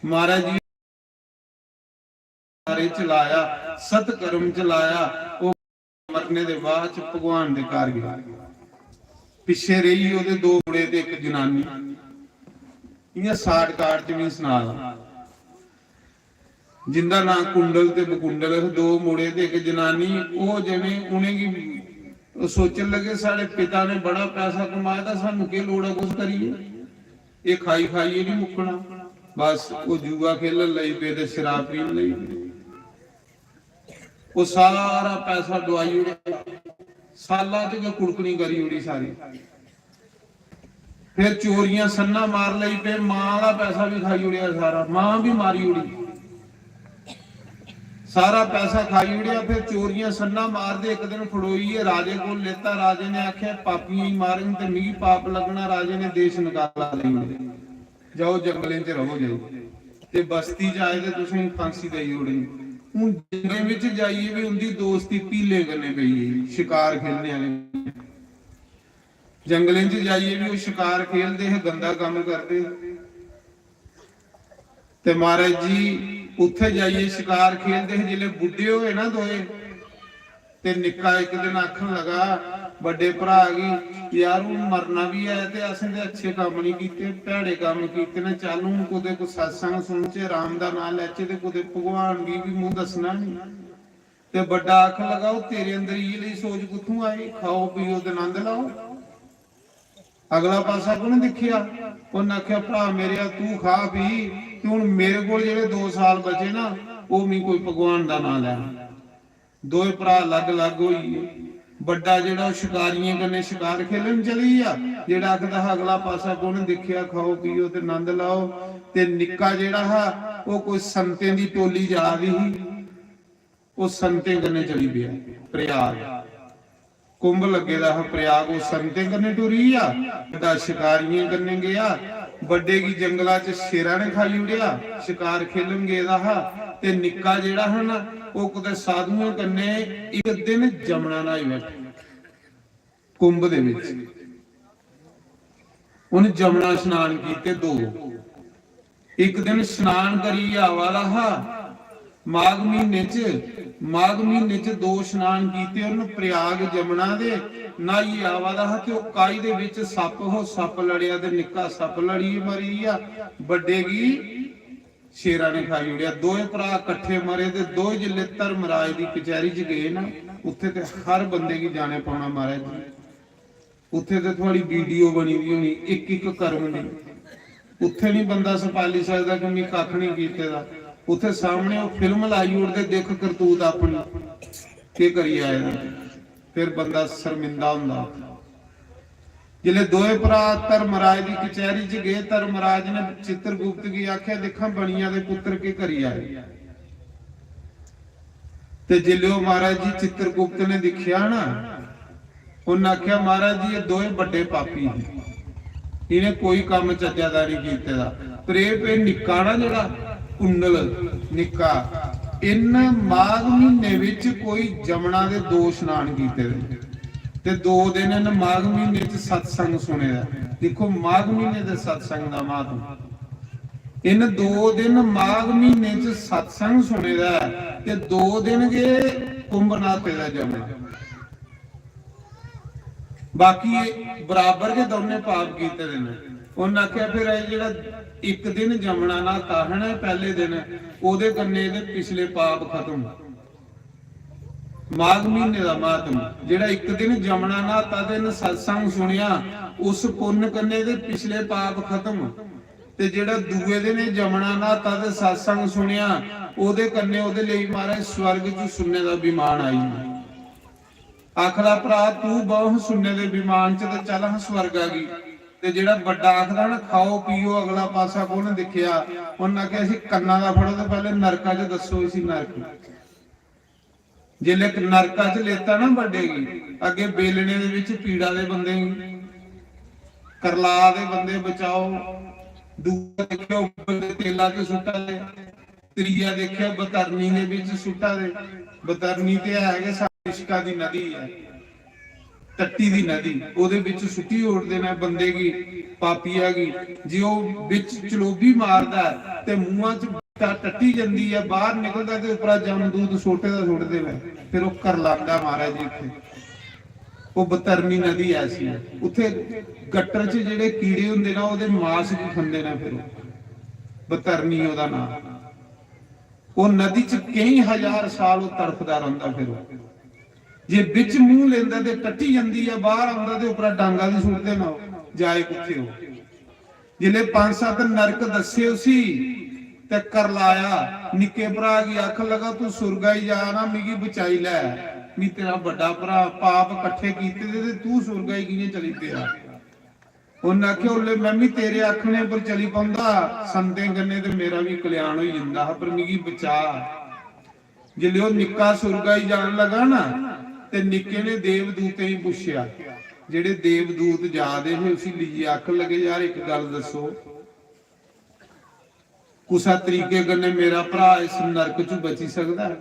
महाराज जी सारे चलाया, सतकर्म चलाया। ओह् मरने दे बाद च भगवान दे घर गेआ। पिच्छे रेही ओह्दे दो मुड़े ते इक जनानी। इ'यां शार्टकट च में सना दा। जिंदा नांऽ कुंडल ते बकुंडल, दो मुड़े ते इक जनानी। ओह् जने उ'नेंगी सोचन लगे, "साढ़े पिता ने बड़ा पैसा कमाए दा, सानू केह् लोड़ ऐ कुछ करिए? एह् खाई खाइयै निं मुक्कना।" बस ओह् जुआ खेलन लगी पे ते शराब पीन लगी पे। ओह् सारा पैसा डुआई ओड़ेआ, साला च गै कुड़कनी करी ओड़ी सारी। फिर चोरियां सन्ना मार लगी पे, मां दा पैसा भी खाई ओड़ेआ सारा, मां भी मारी ओड़ी। सारा पैसा खाई ओड़ेआ। फिर चोरियां सन्ना मारदे इक दिन फड़ोइयै राजे कोल लेता। राजे ने आखेआ, "पापियें गी मारन ते मिगी पाप लग्गना।" राजे ने देश नकाला देई ओड़ेआ, "जाओ जंगलें च रवो जाओ, ते बस्ती च आए ते तुसेंगी फांसी देई ओड़नी।" हून जंगलें बिच जाइयै बी उंदी दोस्ती भीलें कन्नै पेई गेई, शकार खेलने आह्ले। जंगलें च जाइयै बी ओह् शकार खेलदे हे, गंदा कम्म करदे हे। ते महाराज जी उत्थे जाइयै शकार खेलदे हे। जिसलै बुड्ढे होए ना दोए, ते निक्का इक दिन आखन लगा बड्डे भ्राऽ गी, "यार, हून मरना बी ऐ ते असें ते अच्छे कम्म निं कीते, भैड़े कम्म कीते न। चल, हून कुतै कोई सत्संग सुनचै, राम दा नांऽ लैचै ते कुतै भगवान गी बी मूंह दस्सना निं।" ते बड्डा आखन लगा, "ओह् तेरे अंदर इ'यै लेई सोच कुत्थूं आई? खाओ, पियो ते नंद लैओ।" अगला पासा कु'न दिक्खेआ? उ'न्न आखेआ, "भ्राऽ मेरेआ, तूं खा पी, ते हून मेरे कोल जेह्ड़े दो साल बचे ना, ओह् मी कोई भगवान दा नांऽ लैन।" दोए भ्राऽ अलग-अलग होई गे। बड्डा जेह्ड़ा ओह् शकारियें कन्नै शकार खेलन चली गेआ, जेह्ड़ा आखदा हा, "अगला पासा कु'न दिक्खेआ, खाओ पियो ते नंद लैओ।" ते निक्का जेह्ड़ा हा, ओह् कोई संतें दी टोली जा दी ही, ओह् संतें कन्नै चली पेआ प्रयाग। कुंभ लग्गे दा हा प्रयाग, ओह् संतें कन्नै टुरी गेआ, बड्डा शकारियें कन्नै गेआ। बड्डे गी जंगला च शेरा ने खाई ओड़ेआ, शकार खेलन गेदा हा। ते निक्का जेह्ड़ा हा ना, ओह् कुतै साधुएं कन्नै इक दिन जमुना न्हाई बैठा, कुंभ दे बिच। उ'न्न जमुना स्नान कीते दो। इक दिन स्नान करियै आवा दा हा, माघ म्हीने च, माघ म्हीने च दो स्नान कीते उन्न प्रयाग जमुना दे। न्हाइयै आवा दा हा ते ओह् काई दे बिच सप्प हो, सप्प लड़ेआ ते निक्का सप्प लड़ियै मरी गेआ, बड्डे गी शेरा ने खाई ओड़ेआ। दोए भ्राऽ कट्ठे मरे ते दोए जिसलै धर्मराज दी कचैह्री च गे ना, उत्थै ते हर बंदे गी जाने पौना महाराज जी। उत्थै ते थुआड़ी वीडियो बनी दी होनी इक इक कर्म दी। उत्थै निं बंदा सपाली सकदा कि मी कक्ख निं कीते दा। उत्थै सामने ओह् फिल्म लाई ओड़दे, दिक्ख करतूत अपनी, केह् करी आए दा। फिर बंदा शर्मिंदा होंदा। जिसलै दोए भ्राऽ धर्मराज दी कचैह्री च गे, धर्मराज ने चित्रगुप्त गी आखेआ, "दिक्खां बनिया दे पुत्तर केह् करी आए।" ते जिसलै ओह् महाराज जी चित्रगुप्त ने दिक्खेआ ना, उन्न आखेआ, "महाराज जी, एह् दोए बड्डे पापी हे, इ'नें कोई कम्म चज्जा दा निं कीते दा।" पर एह्, एह् निक्का ना जेह्ड़ा कुंडल निक्का, इन्न माघ म्हीने बिच कोई जमुना दे दो स्नान कीते दे ते दो दिन इन्न माघ म्हीने च सत्संग सुने दा। दिक्खो, माघ म्हीने दे सत्संग दा महात्मा। इन्न दो दिन माघ म्हीने च सत्संग सुने दा ऐ ते दो दिन गै कुंभ न्हाते दा जमुना। बाकी एह् बराबर गै दौनें पाप कीते दे न। उन्न आखेआ, "फिर एह् जेह्ड़ा इक दिन जमुना न्हाता हा ना पैह्ले दिन, ओह्दे कन्नै एह्दे पिछले पाप खत्म।" माघ म्हीने दा महात्म, जेह्ड़ा इक दिन जमुना न्हाता ते इन्न सत्संग सुनेआ, उस पुन्न कन्नै एह्दे पिछले पाप खत्म। ते जेह्ड़ा दूए दिन एह् जमुना न्हाता ते सत्संग सुनेआ, ओह्दे कन्नै ओह्दे लेई महाराज स्वर्ग च सुन्ने दा विमान आई गेआ। आखदा, "भ्राऽ, तू बौह सुन्ने दे विमान च ते चल हां स्वर्गा गी।" ते जेह्ड़ा बड्डा आखदा ना, "खाओ पियो, अगला पासा कु'न दिक्खेआ?" उन्न आखेआ, "इसी कन्ना दा फड़ो ते पैह्ले नरका च दस्सो इसी नरक।" जिसलै नरका च लेता ना बड्डे गी, अग्गें बेलने दे बिच पीड़ा दे बंदे गी, करला दे बंदे बचाओ, दूआ दिक्खेआ उब्बलदे तेला च सुट्टा दे, त्रीया दिक्खेआ बतरनी दे बिच सुट्टा दे। बतरनी ते है गै साढ़ी इश्का दी नदी ऐ, टट्टी दी नदी, ओह्दे बिच सुट्टी ओड़दे न बंदे गी, पापिया गी। जे ओह् बिच चलोबी मारदा ऐ ते मुंहा च बट्टा टट्टी जंदी ऐ, बाहर निकलदा ते उप्परा जमदूत सोटे दा सुट्टदे न, फिर ओह् करलांदा महाराज जी उत्थै। ओह् बतरनी नदी ऐसी ऐ, उत्थै गट्टर च जेह्ड़े कीड़े होंदे ना, ओह्दे मास गी खंदे न। फिर ओह् बतरनी ओह्दा नांऽ। ओह् नदी च केईं हजार साल ओह् तड़फदा रौंह्दा। फिर ओह् जे बिच मूंह लेंदा ते टट्टी जंदी ऐ, बाहर औंदा ते उप्परा डांगा दी सुट्टदे न ओह्, जाए कुत्थै ओह्। जिसलै पंज सत्त नरक दस्से उसी ते करलाया, निक्के भ्राऽ गी आखन लगा, "तू सुरगा गी जा ना, मिगी बचाई लै, मी तेरा बड्डा भ्राऽ, पाप कट्ठे कीते दे ते तू सुरगा गी कि'यां चली पेआ?" उन्न आखेआ, "उसलै में बी तेरे आखने पर चली पौंदा, संतें कन्नै ते मेरा बी कल्याण होई जंदा हा, पर मिगी बचा।" जिसलै ओह् निक्का सुरगा गी जान लगा ना, ते निक्के ने देवदूतें गी पुच्छेआ, जेह्ड़े देवदूत जा दे हे, उसी लेइयै आखन लगे, "यार, इक गल्ल दस्सो, कुसै तरीके कन्नै मेरा भ्राऽ इस नरक च बची सकदा ऐ?"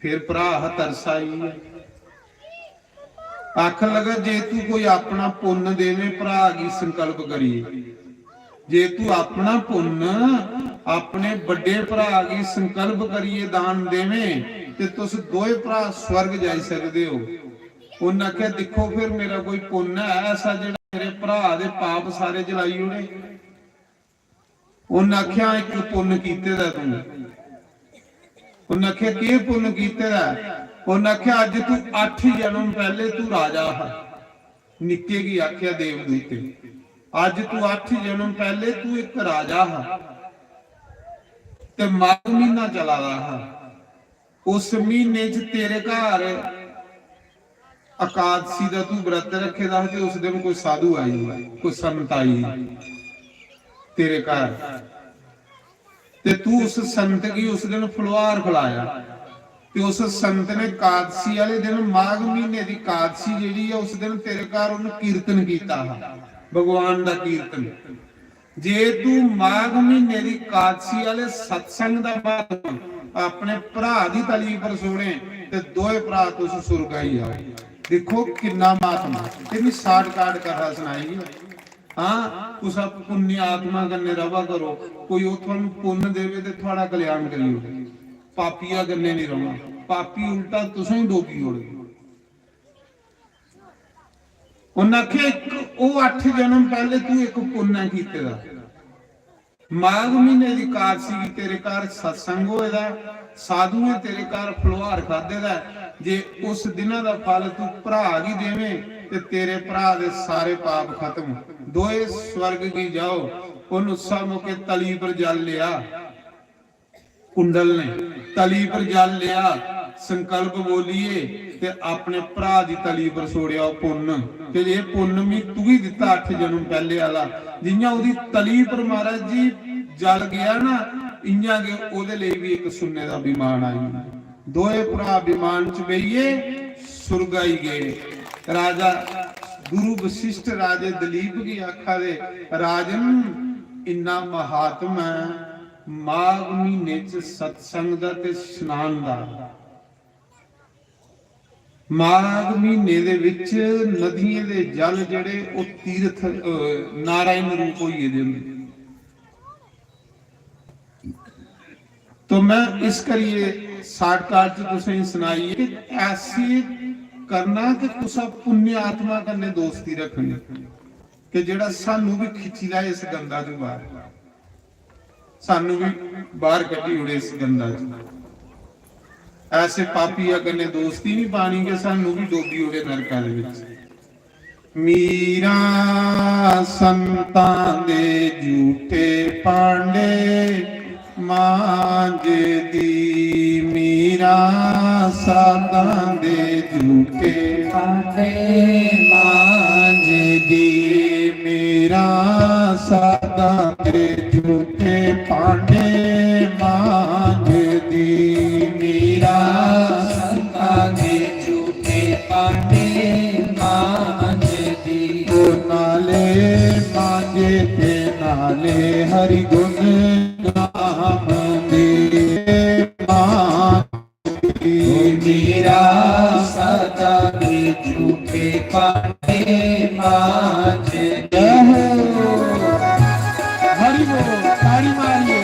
फिर भ्राऽ हा तरस आई गेआ। आखन लगा, "जे तू कोई अपना पुन्न देवें भ्राऽ गी संकल्प करियै, जे तू अपना पुन्न अपने बड्डे भ्राऽ गी संकल्प करियै दान देवें, ते तुस दोए भ्राऽ स्वर्ग जाई सकदे ओ।" उन्न आखेआ, "दिक्खो, फिर मेरा कोई पुन्न ऐ ऐसा जेह्ड़ा मेरे भ्राऽ दे पाप सारे जलाई ओड़े?" उन्न आखेआ, "इक पुन्न कीते दा तूं।" उन्न आखेआ, "केह् पुन्न कीते दा ऐ?" उन्न आखेआ, "अज्ज तूं अट्ठ जन्म पैह्ले तूं राजा हा।" निक्के गी आखेआ देवदूते, "अज्ज तूं अट्ठ जन्म पैह्ले तूं इक राजा हा ते माघ म्हीना चला दा हा, उस म्हीने च तेरे घर एकादशी दा तूं व्रत रक्खे दा हा ते उस दिन कोई साधु आई, कोई संत आई तेरे घर, ते तू उस संत गी उस दिन फलोहार खलाया, ते उस संत ने एकादशी आह्ले दिन, माघ म्हीने दी एकादशी जेह्ड़ी ऐ, उस दिन तेरे घर उन्न कीर्तन कीता हा, भगवान दा कीर्तन।" जे तू माघ म्हीने दी एकादशी आह्ले सत्संग दा महात्मा अपने भ्राऽ दी तली पर सुने, ते दोए भ्राऽ तुस सुरग आई जाओ। दिक्खो किन्ना महात्मा। ते मी शार्टकट कथा सनाई। हां, कुसै पुण्य आत्मा कन्नै र'वा करो, कोई ओह् थुहानू पुन्न देवे ते थुआड़ा कल्याण करी ओड़े। पापिया कन्नै नहीं रौहना, पापी उल्टा तुसें ही डोबी ओड़े। उन्नै आखेआ, इक ओह् अट्ठ जन्म पैह्ले तू इक पुन्न कीते दा। माघ म्हीने दी कादसी गी तेरे घर सत्संग होए दा ऐ, साधुएं तेरे घर फलोहार खाद्धे दा ऐ। जे उस दिना दा फल तू भ्राऽ गी देवें ते तेरे भ्राऽ दे सारे पाप खत्म। दोए स्वर्ग गी जाओ। उन्न उस्सा मौके तली पर जल लेआ, कुंडल ने तली पर जल लेआ, संकल्प बोलिए ते अपने भ्राऽ दी तली पर छोड़ेआ ओह् पुन्न। ते एह् पुन्न मी तुगी दित्ता अट्ठ जन्म पैह्ले आह्ला। जि'यां ओह्दी तली पर महाराज जी जल गेआ ना, इ'यां गै ओह्दे लेई बी इक सुन्ने दा विमान आई गेआ। दोए भ्राऽ विमान च बेहियै सुरग आई गे। राजा गुरु वशिष्ठ राजे दिलीप गी आखा दे, राजन, इन्ना महात्म ऐ माघ म्हीने च सत्संग दा ते स्नान दा। माघ म्हीने दे विच नदियें दे जल जेह्ड़े, ओह् तीर्थ, अ, नारायण रूप होई गेदे होंदे। तो मैं इस करिए shortcut च तुसेंगी सनाई कि ऐसी करना कि कुसै पुण्य आत्मा कन्नै दोस्ती रखनी कि जेह्ड़ा सानू भी खिच्ची लै इस गंदा च बाहर, सानू भी बाहर कड्ढी ओड़े इस गंदा च। ऐसे पापिया कन्नै दोस्ती नहीं पानी कि सानू भी डोबी ओड़े नरका दे विच। मीरा संतां दे झूठे भांडे मांजदी, मीरा साधां दे झूठे भांडे मांजदी, मीरा साधां दे झूठे भांडे मांजदी, मीरा संतां दे झूठे भांडे मांजदी। ओ नाले मांजे ते नाले हरि गुण गावंदी मांजदी। ओ मीरा साधां दे झूठे भांडे मांजदी। जय हो। हरि बोल, ताड़ी मारिए।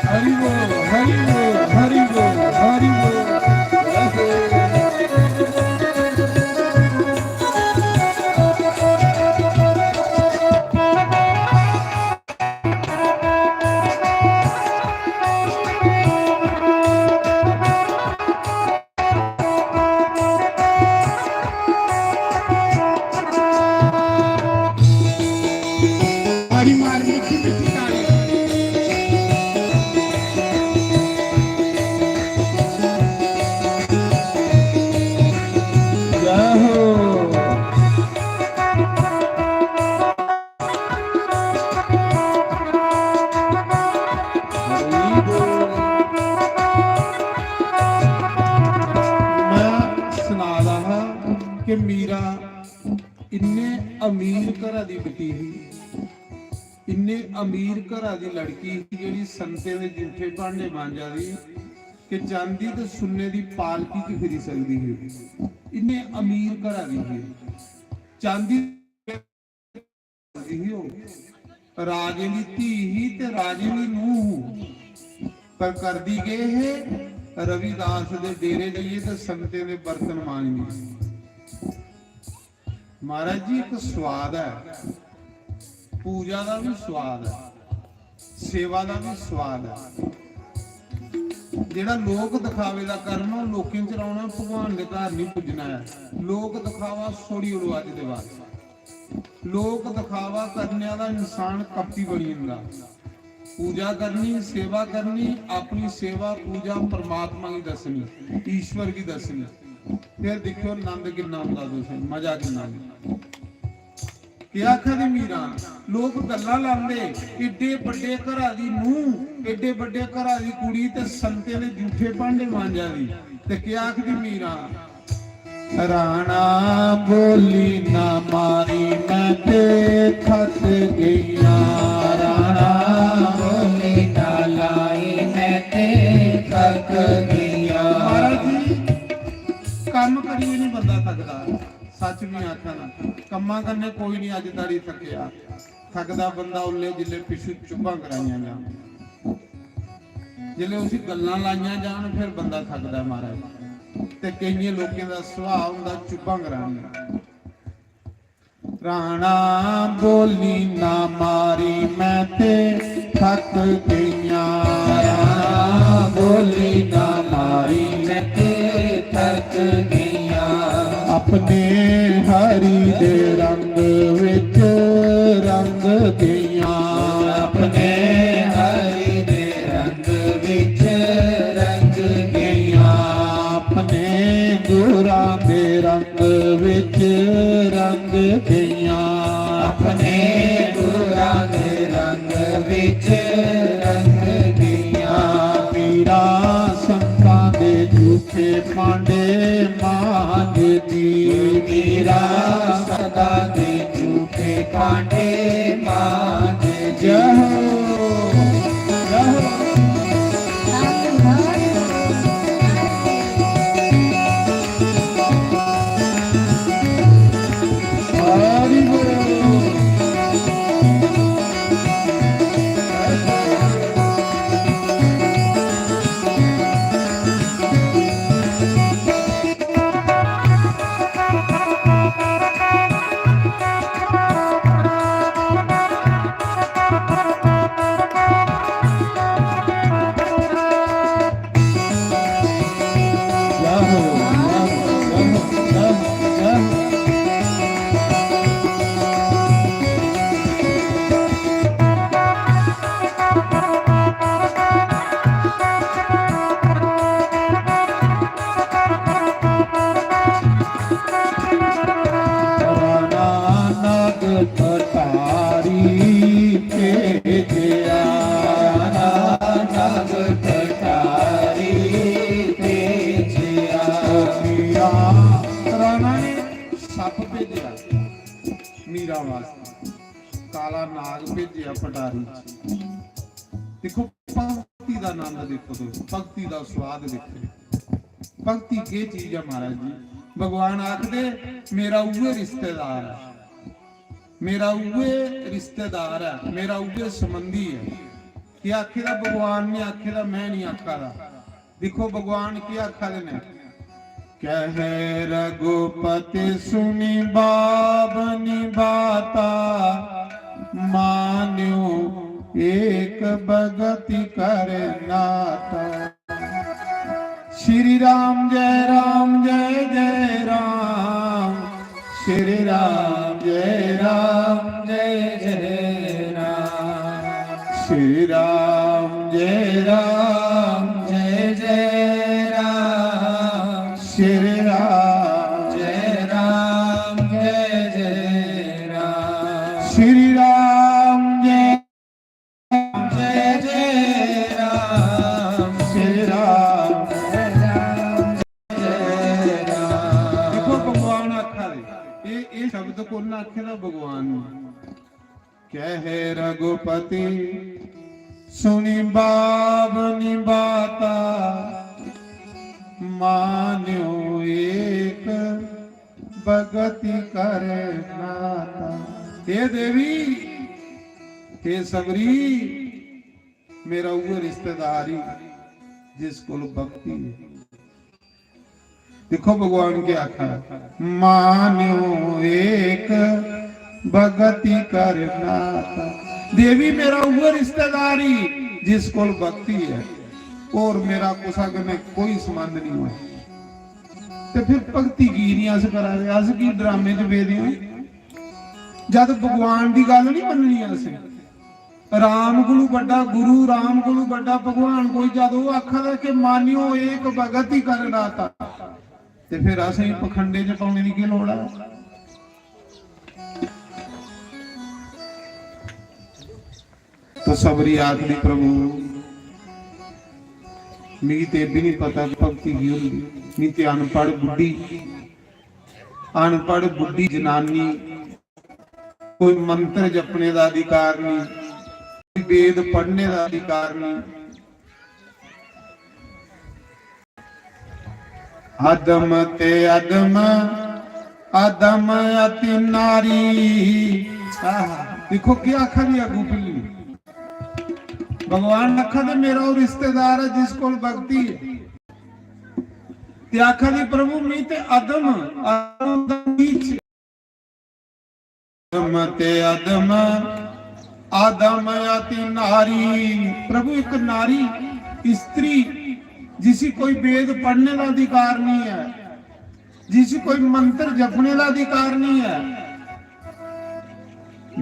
हरि बोल, हरि बोल, हरि बोल, हरि बोल। ताड़ी मार, मीठी मीठी ताड़ी। जय हो। मैं सना दा हा कि मीरा इन्ने अमीर घरा दी बेटी ही, इन्ने अमीर घरा दी लड़की ही, जेह्ड़ी संतें दे जूठे भांडे मांजा दी, कि चांदी ते सुन्ने दी पालकी च फिरी सकदी ही। इन्ने अमीर घरा दी ही, चांदी ही ओह्। राजें दी धी ही ते राजें दी नूंह ही, पर करदी केह् हे? रविदास दे डेरे जाइयै ते संतें दे बर्तन मांजदी। महाराज जी, इक स्वाद ऐ, पूजा दा बी स्वाद ऐ, सेवा दा बी स्वाद ऐ। जेह्ड़ा लोक दिखावे दा कर्म ऐ, ओह् लोकें च रौह्ना, भगवान दे घर निं पुज्जना ऐ। लोक दिखावा छोड़ी ओड़ो अज्ज दे बाद। लोक दिखावा करने आह्ला इंसान कपटी बनी जंदा। पूजा करनी, सेवा करनी, अपनी सेवा, पूजा परमात्मा गी दस्सनी, ईश्वर गी दस्सनी। फिर दिक्खेओ, नंद किन्ना औंदा तुसें, मजा किन्ना औंदा। केह् आखा दी मीरा? लोक गल्लां लांदे, एड्डे बड्डे घरा दी नूंह, एड्डे बड्डे घरा दी कुड़ी ते संतें दे जूठे भांडे मांजा दी। ते केह् आखदी मीरा? राणा बोली ना मारी, मैं ते थक गईयां। राणा बोली थक गईयां। महाराज जी, कम्म करियै नहीं बंदा थकदा। सच भी आखां ना, कम्मां कन्नै कोई नहीं अज्ज धोड़ी थकेआ। थकदा बंदा उल्ले जिल्ले पिच्छू चुब्भां कराइयां जान, जिल्ले उसी गल्लां लाइयां जान, फिर बंदा थकदा महाराज। ते केइयें लोकें दा सुभाऽ होंदा चुब्भां कराने। राणा बोली ना मारी, मैं ते थक गईयां। राणा बोली ना मारी, मैं ते थक गईयां। अपने हरी दे रंग विच रंग गईयां। अपने हरी दे रंग विच रंग गईयां। अपने गुरां दे रंग विच रंग गईयां। अपने गुरां दे रंग विच रंग गईयां। मीरा संतां दे झूठे भांडे मांजदी। मीरा संतां दे झूठे भांडे मांजदी। जय हो, जय हो। हरि बोल। राणा नाग पटारी भेजया। राणा नाग पटारी भेजया। मीरा, राणा ने सप्प भेजेआ मीरा वास्तै, काला नाग भेजेआ पटारी। देखो, भक्ति दा आनंद देखो तुस, भक्ति दा स्वाद देखो। भक्ति केह् चीज ऐ महाराज जी? भगवान आखदे, मेरा उ'ऐ रिश्तेदार ऐ, मेरा उ'ऐ रिश्तेदार ऐ, मेरा उ'ऐ संबंधी ऐ। केह् आखे दा भगवान ने? आखे दा, मैं नहीं आखा दा। दिक्खो भगवान केह् आखा दे न, कहे रघुपति सुनि बाबनि बाता, मान्यो एक बगति कर नाता। श्री राम जय राम जय जय राम, श्री राम जय राम जय जय राम। श्री राम जय राम जय जय राम। श्री राम जय राम जय जय राम। श्री राम जय जय जय राम। श्री राम जय राम जय राम। देखो भगवान आखा दे, ये, ये शब्द कु'न आखे दा? भगवान ने। कहे रघुपति सुनि बाबनि बाता, मान्यो एक बगति कर नाता। हे देवी, हे सबरी, मेरा उ'ऐ रिश्तेदार ही जिस कोल भक्ति है। देखो भगवान के आखा, मान्यो एक बगति कर नाता। देवी, मेरा उ'ऐ रिश्तेदार ही जिस कोल भक्ति है, और मेरा कुसा कन्नै कोई संबंध नहीं हुआ। ते फिर भक्ति की नहीं अस करा दे? अस की ड्रामे च पेदे आं? जद भगवान दी गल्ल नहीं मननी असें। राम कोलू बड्डा गुरु, राम कोलू बड्डा भगवान कोई जद ओह् आखा दा कि मान्यो एक भगति कर नाता, ते फिर असें पखंडे च पौने दी केह् लोड़ ऐ? तो सबरी आखदी, प्रभु, मिगी ते एह् बी निं पता कि भक्ति की होंदी। मिगी ते अनपढ़ बुड्ढी, अनपढ़ बुड्ढी जनानी, कोई मंत्र जपने दा अधिकार नहीं, कोई वेद पढ़ने दा अधिकार नहीं। अदम ते अदम, अदम अति नारी। आहा, दिक्खो केह् आखा दी अग्गू भिल्ली। भगवान आखा दे, मेरा ओह् रिश्तेदार ऐ जिस कोल भक्ति ऐ। ते आखा दी, प्रभु, मी ते अदम, अदम दा नीच। अदम ते अदम, अदम अति नारी। प्रभु, एक नारी, स्त्री, जिसी कोई वेद पढ़ने का अधिकार नहीं है, जिसी कोई मंत्र जपने का अधिकार नहीं है,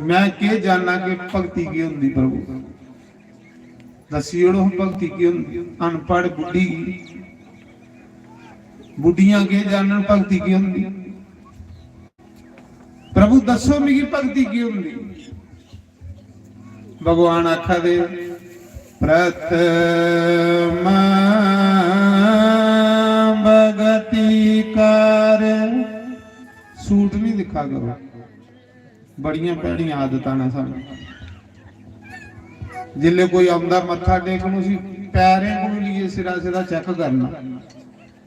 मैं के जाना कि भक्ति की होंदी। प्रभु, दस्सी ओड़ो, भक्ति की होंदी? अनपढ़ बुड्ढी, बुड्ढियां के जानन भक्ति की होंदी? प्रभु, दस्सो मिगी, भक्ति की होंदी? भगवान आखा दे, प्रथम भगति कर। सूट नहीं दिखा करो, बड़ियां भैड़ियां आदतां ने सानू। जिसले कोई आंदा मत्था टेकन, उसी पैरें को लिए सिरा सिरा चेक करना,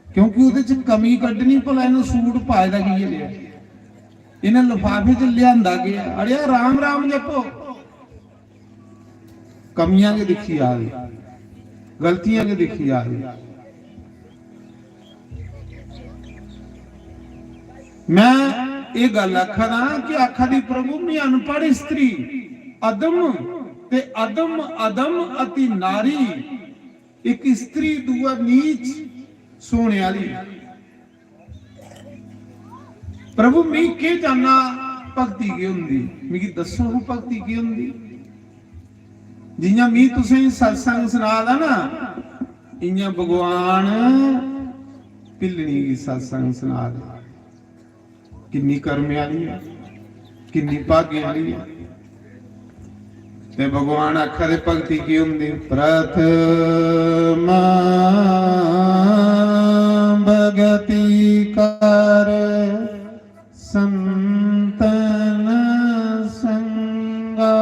क्योंकि ओहदे च कमी कड्ढनी, भला इन्हें सूट पाए दा की लिया, इन्हें लफाफे च लियांदा केह् ऐ? अड़ेआ, राम राम जपो। कमियां गै दिक्खी जा दे, गलतियां गै दिक्खी जा दे। मैं ये गल्ल आखा दा कि आखा दी, प्रभु, मैं अनपढ़ स्त्री, अदम ते अदम, अदम अति नारी, एक स्त्री, दूआ नीच सोने आह्ली। प्रभु, मी केह् जानना भक्ति केह् होंदी? मिगी दस्सो हां, भक्ति केह् होंदी? जियां मी तुसेंगी सत्संग सना दा ना, इयां भगवान भिल्लनी गी सत्संग सना दे। किन्नी कर्मे आह्ली ऐ, किन्नी भाग्य आह्ली ऐ। ते भगवान आखा दे, भक्ति केह् होंदी? प्रथम भगति कर संतन संगा,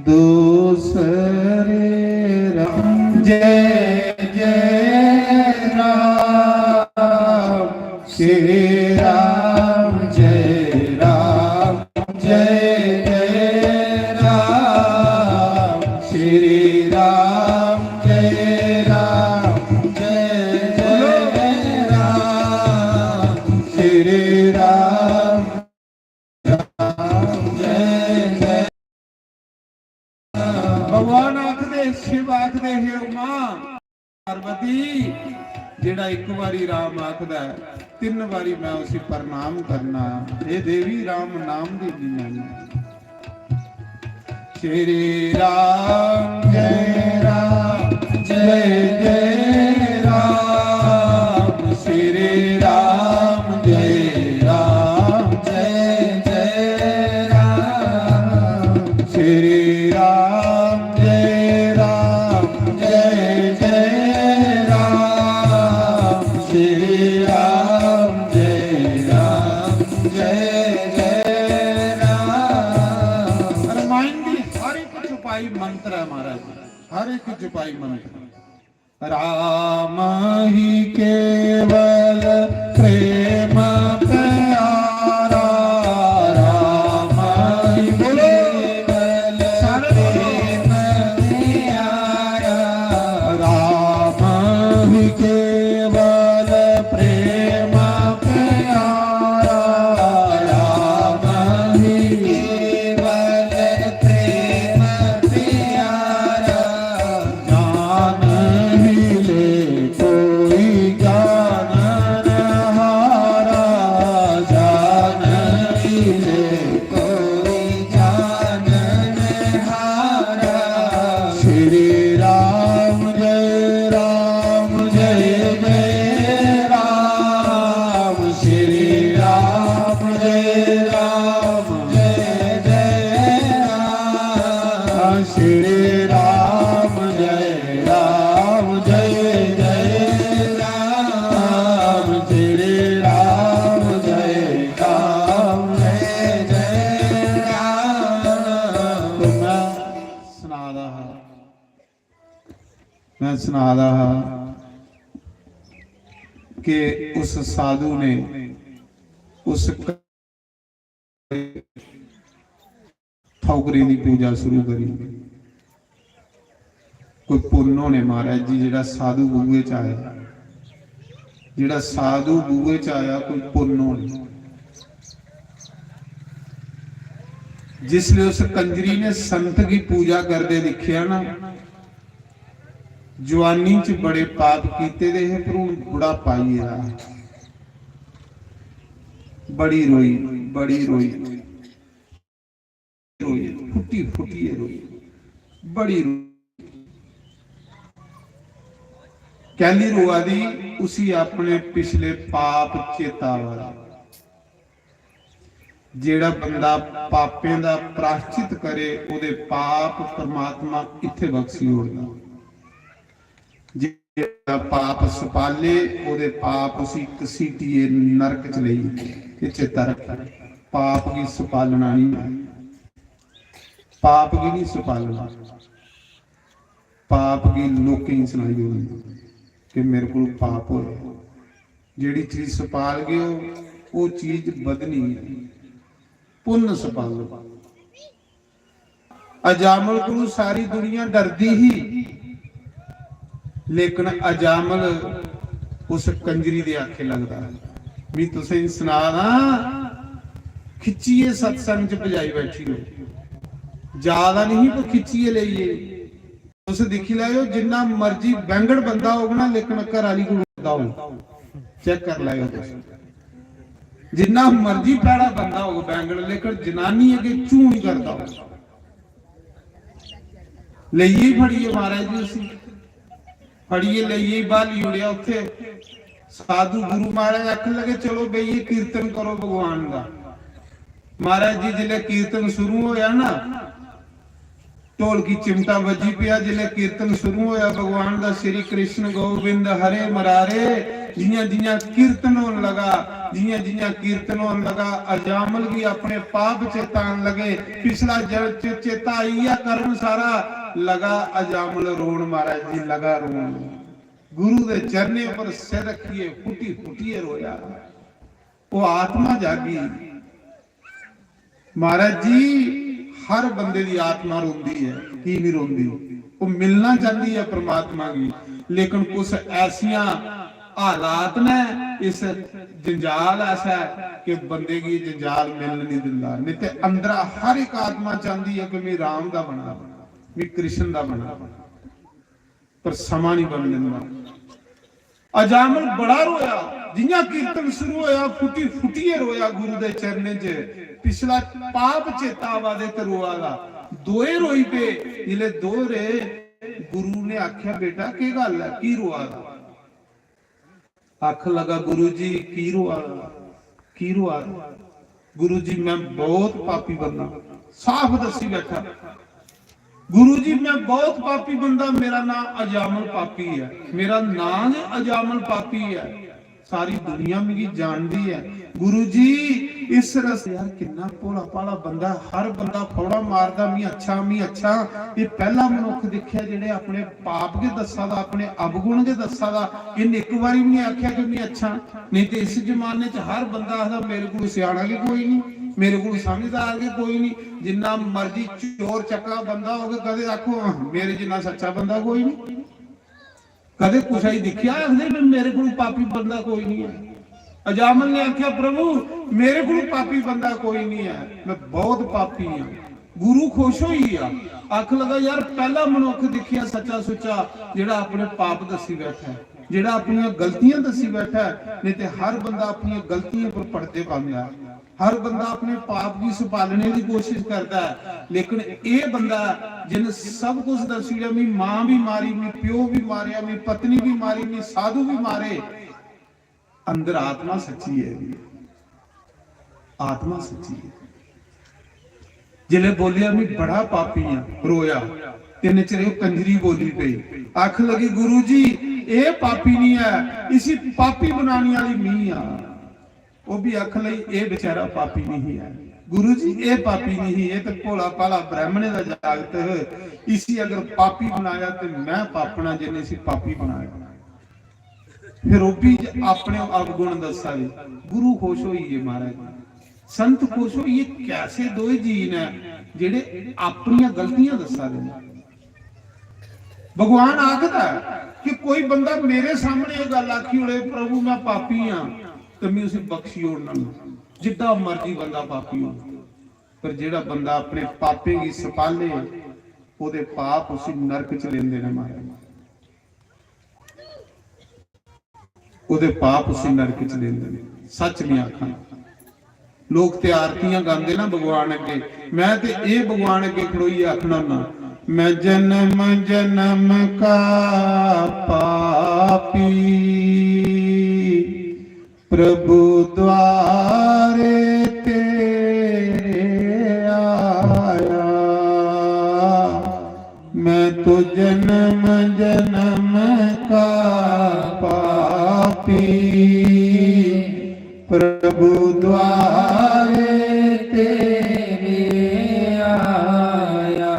दूसरे राम। जय जय राम, श्री राम, जय राम, जय जय राम, श्री राम, जय राम, जय जय राम, श्री राम, राम, जय जय। भगवान आखदे, शिव आखदे, हे उमा पार्वती, जेड़ा एक बारी राम आखदा है, तीन बारी मैं उसी प्रणाम करना। हे देवी, राम नाम दी निंदा नहीं। श्री राम जय राम जय जय राम, श्री राम जय राम जय जय राम, श्री राम जय राम जय जय राम, श्री राम जय राम जय जय राम। रामायण की हर एक चौपाई मंत्र है महाराज, हर एक चौपाई मंत्र। राम ही केवल प्रेम प्यारा, राम ही बोलो। केवल सारे बोलो। प्रेम प्यारा, राम ही केवल प्रेम प्यारा, राम ही केवल प्रेम प्यारा। जान मिले कोई जानन हारा, जान मिले कोई जानन हारा। श्री राम जय राम जय जय राम, श्री राम जय राम जय जय राम, श्री राम जय राम जय जय राम, श्री राम जय राम जय जय राम। तो मैं सना दा हा, मैं सना दा हा, कि उस साधु ने उस ठौकरे दी पूजा शुरू करी। कोई पुन्न होने महाराज जी, जेह्ड़ा साधु बूहे च आया, जेह्ड़ा साधु बूहे च आया, कोई पुन्न होने। जिसले उस कंजरी ने संत की पूजा करदे दिक्खेआ ना, जवानी च बड़े पाप कीते दे हे, पर हुन बुढ़ापा आई गेदा। बड़ी रोई, बड़ी रोई, रोई, फुट्टी फुट्टियै रोई, बड़ी रोई। कैली रोआ दी? उसी अपने पिछले पाप चेता आवा दा। जेड़ा बंदा पापें दा प्राश्चित करे, ओदे पाप परमात्मा इत्थे बख्शी ओड़दा। जेड़ा पाप सपाले, ओदे पाप उसी घसीटिए नरक च लेई, ये चेता रखे। पाप गी सपालना नहीं है, पाप गी नहीं सपालना। पाप गी लोकें गी सनाई ओड़ना कि मेरे को पाप होया। जेड़ी चीज सपाल गयो, वो चीज बदनी है। पुन्न सपालो। अजामल कोलू सारी दुनिया डरदी ही, लेकिन अजामल उस कंजरी दे आखे लगदा। मैं तुसें सना दा, खिच्चिए सत्संग च पजाई बैठी हो। ज्यादा नहीं, पर खिच्चिए लेइए। तुस दिक्खी लैओ, जिन्ना मर्जी बैंगड़ बंदा होग ना, लेकिन घर आह्ली कोल डरदा होग। चेक कर लैओ तुस। जिन्ना मर्जी भैड़ा बंदा होग बैंगड़, लेकिन जनानी अग्गें चूं नहीं करदा होग। लेइयै फड़ियै महाराज जी उसी, फड़ियै लेइयै ब्हाली ओड़ेआ उत्थे। साधु गुरु महाराज आखन लगे, "चलो बेहियै कीर्तन करो भगवान दा।" महाराज जी जिसलै कीर्तन शुरू होया ना, ढोलकी चिमटा बज्जी पेआ। जिसलै कीर्तन शुरू होया भगवान दा, "श्री कृष्ण गोविंद हरे मुरारे", जियां जियां कीर्तन होन लगा, जियां जियां कीर्तन होन लगा, अजामल गी अपने पाप चेता आन लगे। पिछला जन्म च चेता आई गया, कर्म सारा। लगा अजामल रोन, महाराज जी लगा रोन। गुरु दे चरणें पर सिर रखिए फुटी फुटिए रोया। वो आत्मा जागी। महाराज जी, हर बंदे दी आत्मा रोंदी है, की नहीं रोंदी? वो मिलना चाहती है परमात्मा की, लेकिन कुछ ऐसियां हालात ने, इस जंजाल ऐसा है कि बंदे की जंजाल मिलन नहीं दिंदा। नहीं ते अंदरा हर एक आत्मा चाहती है कि मैं राम दा बना, मैं कृष्ण दा बना, पर समा नहीं बन दिंदा। अजामल बड़ा रोया, जियां कीर्तन शुरू होया, फुटी फुटिये रोया गुरु दे चरणें च। पिछला पाप चेता आवा दे ते रोआ दा। दोए रोई पे। जिसले दो रे, गुरु ने आख्या, "बेटा, के गल है, की रोआ दा?" आखन लगा, "गुरु जी, की रोआ दा, की रोआ दा?" "गुरु जी, मैं बहुत पापी बंदा।" साफ दसी बैठा, "गुरु जी, मैं बहुत पापी बंदा, मेरा नाम अजामल पापी है, मेरा नाम ही अजामल पापी है, सारी दुनिया मिगी जानदी है। गुरु जी, इस रस्ते।" यार, किन्ना भोला भाला बंदा, हर बंदा फौड़ा मारदा, "मी अच्छा, मी अच्छा।" ये पहला मनुख दिखेआ जेह्ड़े अपने पाप गै दस्सा दा, अपने अवगुण गै दस्सा दा। इन्न इक बारी भी नहीं आखेआ कि "मी अच्छा।" नहीं ते इस जमाने च हर बंदा आखदा, "मेरे कोल स्याना गै कोई नहीं, मेरे कोल समझदार गै कोई नहीं।" जिन्ना मर्जी चोर चक्का बंदा होग, कदे आखो, "हां, मेरे जिन्ना सच्चा बंदा कोई नहीं।" कदे कुसै गी दिक्खेआ आखदे भी, "मेरे कोल पापी बंदा कोई नहीं है।" अजामल ने आख्या, "प्रभु, मेरे कोल पापी बंदा कोई नहीं है, मैं बहुत पापी हां।" गुरु खुश होई गया, आखन लगा, "यार, पहला मनुख दिखेआ सच्चा सुच्चा, जेड़ा अपने पाप दसी बैठा है, जेड़ा अपनियां गलतियां दसी बैठा है, नहीं ते हर बंदा अपनियां गलतियां पर पर्दे पांदा है, हर बंदा अपने पाप की छुपालने की कोशिश करता है, लेकिन ये बंदा जिन सब कुछ दसी ओड़ेआ, मी मां भी मारी, मी प्यो भी मारेआ, मी पत्नी भी मारी, मी साधु भी मारे, अंदर आत्मा सच्ची है, आत्मा सच्ची है।" जिसले बोलिया, "मैं बड़ा पापी हां," रोया, ते इन्ने चिर कंजरी बोली पई, आखन लगी, "गुरु जी, ये पापी नहीं है, इसी पापी बनाने वाली मैं हां।" वो भी आखन लगी, "ये बेचारा पापी नहीं है, गुरु जी, ये पापी नहीं, ये तो भोला भाला ब्राह्मणे का जागत है, इसी अगर पापी बनाया तो मैं पापना जिन्ने इसी पापी बनाया।" फिर ओह् बी अपने अवगुण दस्सा दे। गुरु खुश होई गे महाराज, संत खुश होई गे। कैसे दोए जी न जेह्ड़े अपनियां गलतियां दस्सा दे न। भगवान आखदा ऐ कि कोई बंदा मेरे सामने एह् गल्ल आखी ओड़े, "प्रभु, मैं पापी हां," ते मैं उसी बख्शी ओड़ना, जिड्डा मर्जी बंदा पापी हो। पर जेह्ड़ा बंदा अपने पापें गी सपाले, ओह्दे पाप उसी नरक च लेंदे न महाराज। ओह्दे पाप उसी नरक च लेंदे न। सच में आखां, लोक ते आरतियां गांदे ना भगवान अग्गे, मैं ते एह् भगवान अग्गे खड़ोइयै आखना ना, "मैं जन्म जन्म का पापी, प्रभु द्वारे तेरे आया, मैं तो जन्म जन्म का पापी, प्रभु द्वारे तेरे आया।"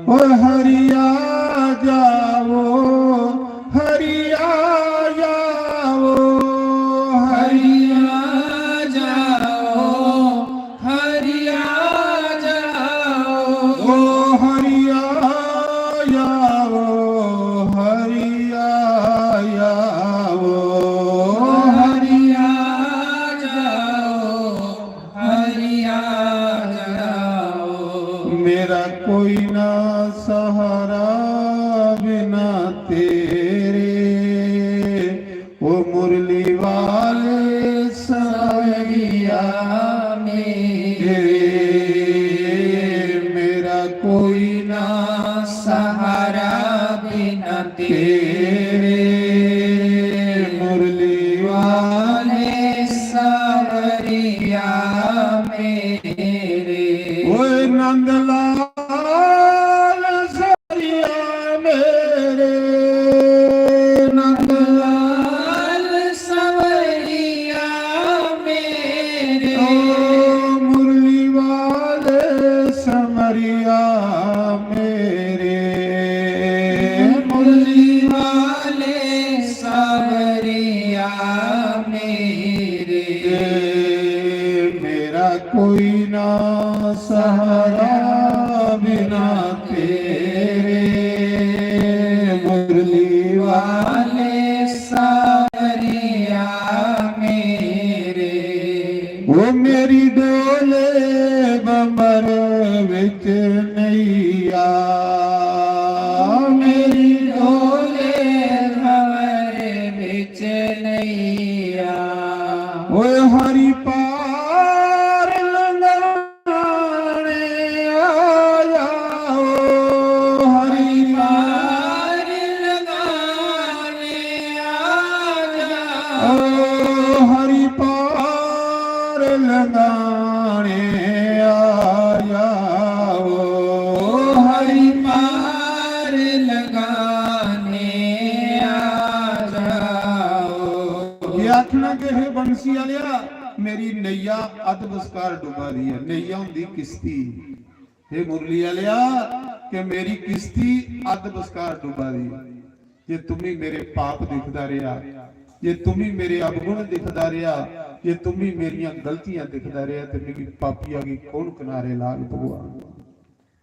ओ हरि आ जाओ, हरि आ जाओ, हरि आ जाओ, हरि आ जाओ। ओ हरि आ जाओ, हरि आ जाओ, हरि आ जाओ, हरि आ जाओ। मेरा कोई ना सहारा बिना तेरे, ओ मुरली वाले सांवरिया मेरे। मेरा कोई ना सहारा बिना तेरे, मुरली वाले सांवरिया मेरे। ओए नंद लाल सांवरिया मेरे, नंद लाल सांवरिया मेरे। ओ मुरली वाले सांवरिया मेरे, मुरली वाले सांवरिया मेरे। मेरा कोई ना सहारा बिना तेरे, मुरली वाले सांवरिया मेरे। ओ मेरी डोले भंवर विच नैया, मेरी डोले भंवर विच नैया। ओए हरि पार लंघाने आया, ओ हरि पार लंघाने आया। ओ हरि पार लंघाने आया, ओ हरि पार लंघाने आया। ये आखना कि हे बंसी आलिया, मेरी नैया अध बस्कार डुब्बा दी ऐ। नैया होंदी किश्ती। हे मुरली आलिया, कि मेरी किश्ती अध बस्कार डुब्बा दी ऐ। जे तुम्मी मेरे पाप दिखदा रेहा, जे तुम्मी मेरे अवगुण दिखदा रेहा, जे तुम्मी मेरियां गलतियां दिखदा रेहा, ते मिगी पापिया गी कौन किनारे लाग भगवान?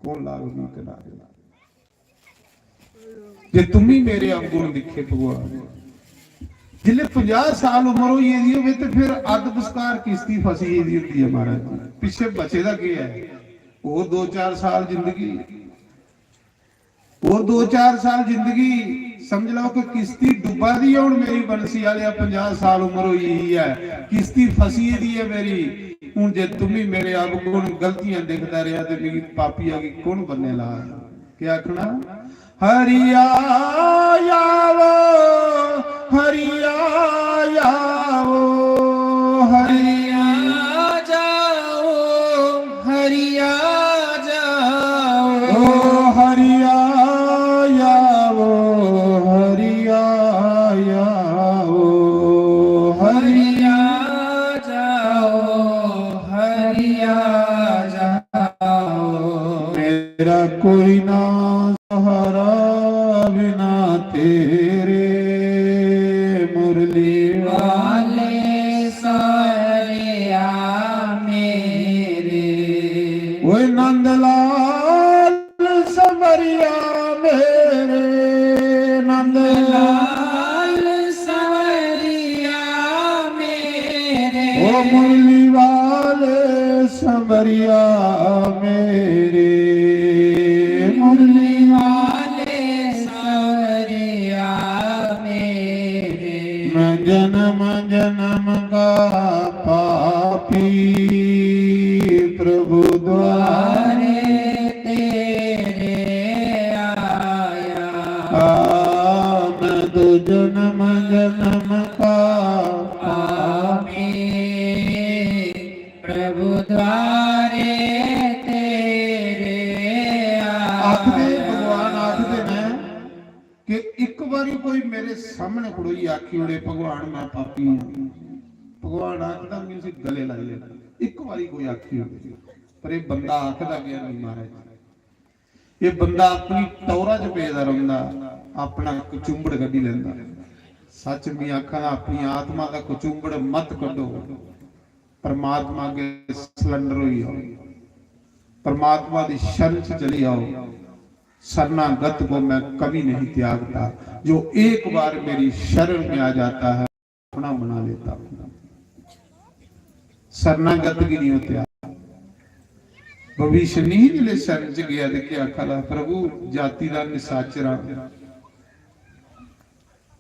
कौन लाग मिगी किनारे? जे तुम्मी मेरे अवगुण दिखे भगवान, जिसले पंजाह साल उम्र होई गेदी होवे ते फिर अध बस्कार किश्ती फसी गेदी होंदी ऐ महाराज जी। पिच्छे बचे दा केह् ऐ? होर दो चार साल जिंदगी, होर दो चार साल जिंदगी, समझ लैओ कि किश्ती डुब्बा दी ऐ। हुन मेरी बंसी आह्लेआ पंजाह साल उम्र होई गेई ऐ, किश्ती फसी गेदी ऐ मेरी। हुन जे तुम्मी मेरे अवगुण गलतियां दिखदा रेहा ते मिगी पापिया गी कु'न बन्ने ला? केह् आखना? हरि आ जाओ, हरि आ जाओ, हरि आ जाओ, हरि आ जाओ। ओ हरि आ जाओ, हरि आ जाओ, हरि आ जाओ, हरि आ जाओ। मेरा कोई ना सहारा बिना तेरे, नंद लाल संवरिया मेरे, नंद लाल संवरिया मेरे। ओ मुरली वाले संवरिया मेरे, मुरली वाले संवरिया मेरे। मैं जन्म जन्म का पापी प्रभु द्वारे तेरे आया। आ, मैं तो जन्म जन्म का पापी प्रभु द्वारे तेरे आखदे, आया। भगवान आखदे ने कि एक बारी कोई मेरे सामने खड़ोई आखी ओड़े, "भगवान, मैं पापी हां।" भगवान आखदा, "मैं उसी गले लाई लेना।" एक बारी कोई आखी ओड़े, पर ये बंदा आखदा गया नहीं महाराज। ये बंदा अपनी टौरा च पेदा रौंहदा, अपना कचुंबड़ कड्ढी लैंदा। सच में आखा दा, अपनी आत्मा का कचुंबड़ मत कड्ढो। परमात्मा अग्गें surrender होई जाओ, परमात्मा दी शरण च चली जाओ। "शरणागत को मैं कभी नहीं त्यागता, जो एक बार मेरी शरण में आ जाता है, अपना बना लेता हूं।" शरणागत की नहीं हो त्याग। भविष्य नहीं जिसले शरण च गया ते क्या आखा दा, "प्रभु, जाति दा निशाचर हां,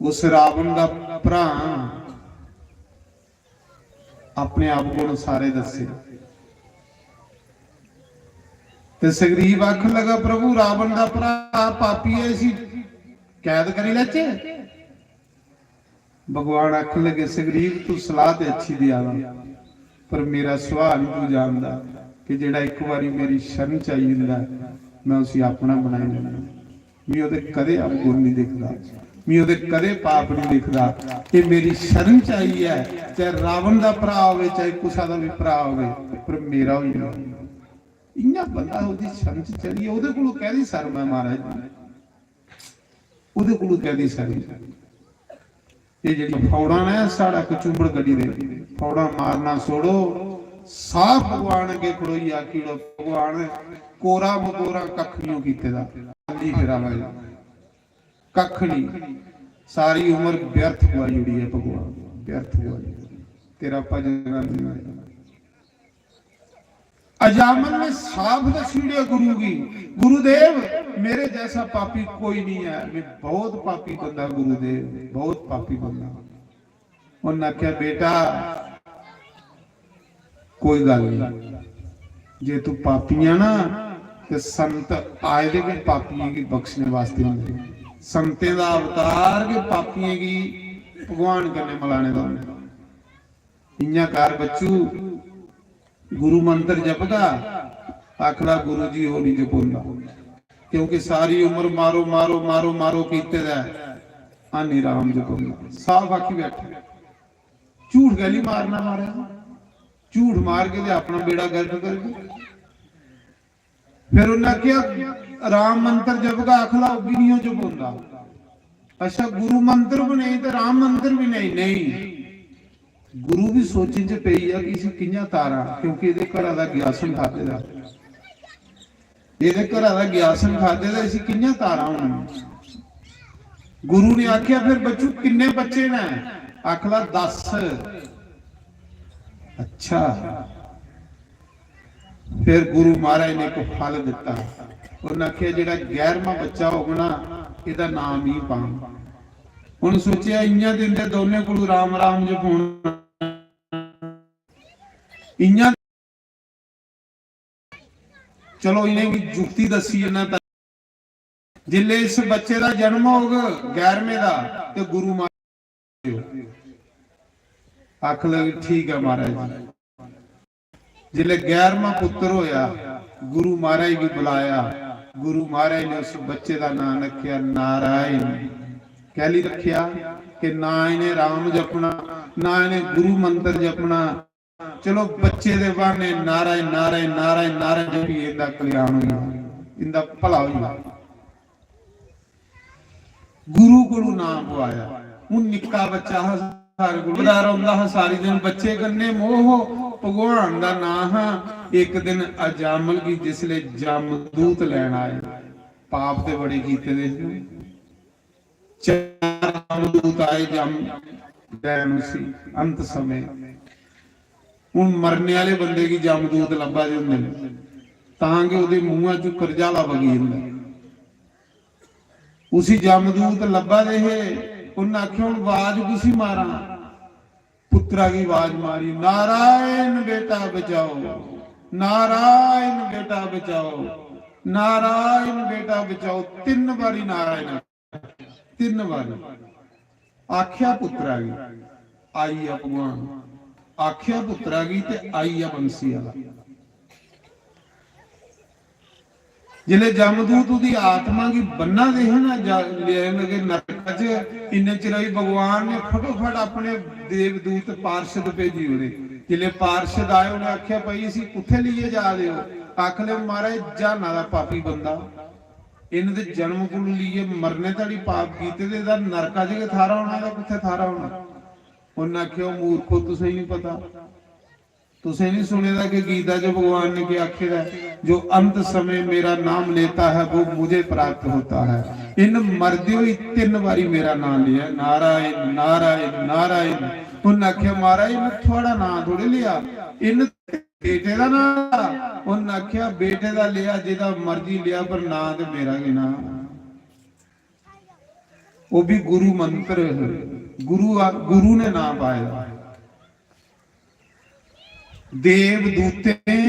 उस रावण दा भ्रा हां।" अपने आप गुण सारे दस्से। ते सुग्रीव आखन लगा, "प्रभु, रावण दा भ्रा पापी है, इसी कैद करी लैचे?" भगवान आखन लगे, "सुग्रीव, तू सलाह ते अच्छी देआ दा, पर मेरा सुभाऽ नहीं तू जानदा कि जेड़ा इक बारी मेरी शरण च आई जंदा, मैं उसी अपना बनाई लैना।" मी ओह्दे कदें अवगुण नहीं दिखदा, मी ओह्दे कदें पाप नहीं दिखदा। ये मेरी शरण च आई है, चाहे रावण दा भ्रा होवे, चाहे कुसा दा भी भ्रा होवे, पर मेरा होई गेआ। इ'यां बंदा ओह्दी शरण च चली, ओह्दे कोलों कैह्दी शर्म ऐ महाराज? ओह्दे कोलों कैह्दी शर्म? ये जेह्ड़ी फौड़ां ने साढ़ा कचुंबड़ कड्ढी दे, फौड़ां मारना छोड़ो, साफ भगवान अग्गें खड़ोइयै आखी ओड़ो, "भगवान, कोरा मकोरा कक्ख निं कीते दा, खाल्ली फिरा दा ऐ, कक्ख निं, सारी उम्र व्यर्थ गुआई ओड़ी ऐ भगवान, व्यर्थ गुआई ओड़ी, तेरा भजन निं होया।" अजामल ने साफ दस्सी ओड़ेआ गुरु गी, "गुरुदेव, मेरे जैसा पापी कोई नहीं है, मैं बहुत पापी बंदा गुरुदेव, बहुत पापी बंदा।" उन्नै आखेआ, "बेटा, कोई गल्ल नहीं, जे तू पापी है ना, ते संत आए दे गै पापियें गी बख्शने वास्ते होंदे। संतें दा अवतार गै पापियें गी भगवान कन्नै मलाने दा होंदा।" इ'यां कर बच्चू, गुरु मंत्र जपगा, आखला, "गुरु जी, ओह् निं जपोंदा, क्योंकि सारी उम्र मारो, मारो, मारो, मारो कीते दा ऐ, हानी राम जपोंदा।" साफ आखी बैठा, झूठ कैह्ली मारना मारे, झूठ मार के ते अपना बेड़ा गर्क करगे। फिर उन्नै आखेआ, "राम मंत्र जपगा, आखला, ओह् बी निं जपोंदा।" अच्छा, गुरु मंत्र भी नहीं तो राम मंत्र भी नहीं? नहीं, गुरु भी सोचें च पेई गेआ कि इसी कि'यां तारां, क्योंकि एह्दे घरा दा ग्यासन खाद्धे दा, एह्दे घरा दा ग्यासन खाद्धे दा, इसी कि'यां तारां होनियां? गुरु ने आखेआ, "फिर बच्चू, किन्ने बच्चे न?" आखला, "दस।" अच्छा, फिर गुरु महाराज ने इक फल दित्ता। उन्नै आखेआ, "जेह्ड़ा ग्यारहवां बच्चा होग ना, एह्दा नाम ही पांग।" उन्न सोचेआ, "इ'यां ते इं'दे दौनें कोलू राम राम जपोना, इ'यां, चलो, इ'नेंगी जुक्ति दस्सी जन्ना।" जिसले इस बच्चे दा जन्म होग ग्यारहवें दा, ते गुरु महाराज आखन लगे, "ठीक ऐ महाराज जी।" जिसले ग्यारहवां पुत्र होया, गुरु महाराज गी बुलाया, गुरु महाराज ने उस बच्चे दा नाम रखेआ नारायण। कैली रखेआ? कि ना इ'नें राम जपना, ना इ'नें गुरु मंत्र जपना। चलो, बच्चे दे बहाने नारायण, नारायण, नारायण, नारायण जपियै इंदा कल्याण होई गेआ, इंदा भला होई गेआ। गुरु कोलू नाम पवाया। हून निक्का बच्चा हा, सारे कोल बड़ा रौंदा हा, सारी दिन बच्चे कन्नै मोह। भगवान दा नां हा। इक दिन अजामल गी जिसले जामदूत लैन आए, पाप ते बड़े कीते दे हे। चार जामदूत आए, जम दैन उसी अंत समय। हुन मरने आह्ले बंदे गी जामदूत लब्भा दे होंदे न, तां गै ओह्दे मूंहा चों करजाला बगी जंदा। उसी जामदूत लब्भा दे हे, उन्न आखेआ, "हुन बाज कुसी मारां?" पुत्तरा गी बाज मारी, "नारायण बेटा बचाओ, नारायण बेटा बचाओ, नारायण बेटा बचाओ।" तिन्न बारी नारायण, तिन्न बारी आखेआ पुत्तरा गी, आई गेआ भगवान, आखेआ पुत्तरा गी ते आई गेआ बंसी आह्ला। जिसलै जमदूत ओह्दी आत्मा गी बन्ना दे हे ना, जा-, लेन लगे नरका च, इन्ने चिर गी भगवान ने फटोफट अपने देवदूत पार्षद भेजी ओड़े। जिसलै पार्षद आए, उ'नें आखेआ, "भाई, इसी कुत्थै लेइयै जा दे ओ?" आखन लगे, "महाराज, ज्हाना दा पापी बंदा, इन्न ते जन्म कोला लेइयै मरने धोड़ी पाप कीते दे, एह्दा नरका च गै थाह्रा होना, एह्दा कुत्थै थाह्रा होना?" उ'न्नै आखेआ, "ओ मूर्खो, तुसें गी निं पता।" तुसें निं सुने दा कि गीता च भगवान ने केह् आखे दा ऐ? "जो अंत समय मेरा नाम लेता है, वो मुझे प्राप्त होता है।" इन्न मरदे होई तिन्न बारी मेरा नाम लिया, "नारायण, नारायण, नारायण।" उन्न आखेआ, "महाराज, इन्न थुआढ़ा नाम थोड़े लिया, इन्न बेटे दा नाम लिया।" उन्न आखेआ, "बेटे दा लिया, जेह्दा मर्जी लिया, पर नाम ते मेरा गै नाम।" ओह् बी गुरु मंत्र, गुरु, गुरु ने नाम पाए दा। देवदूतें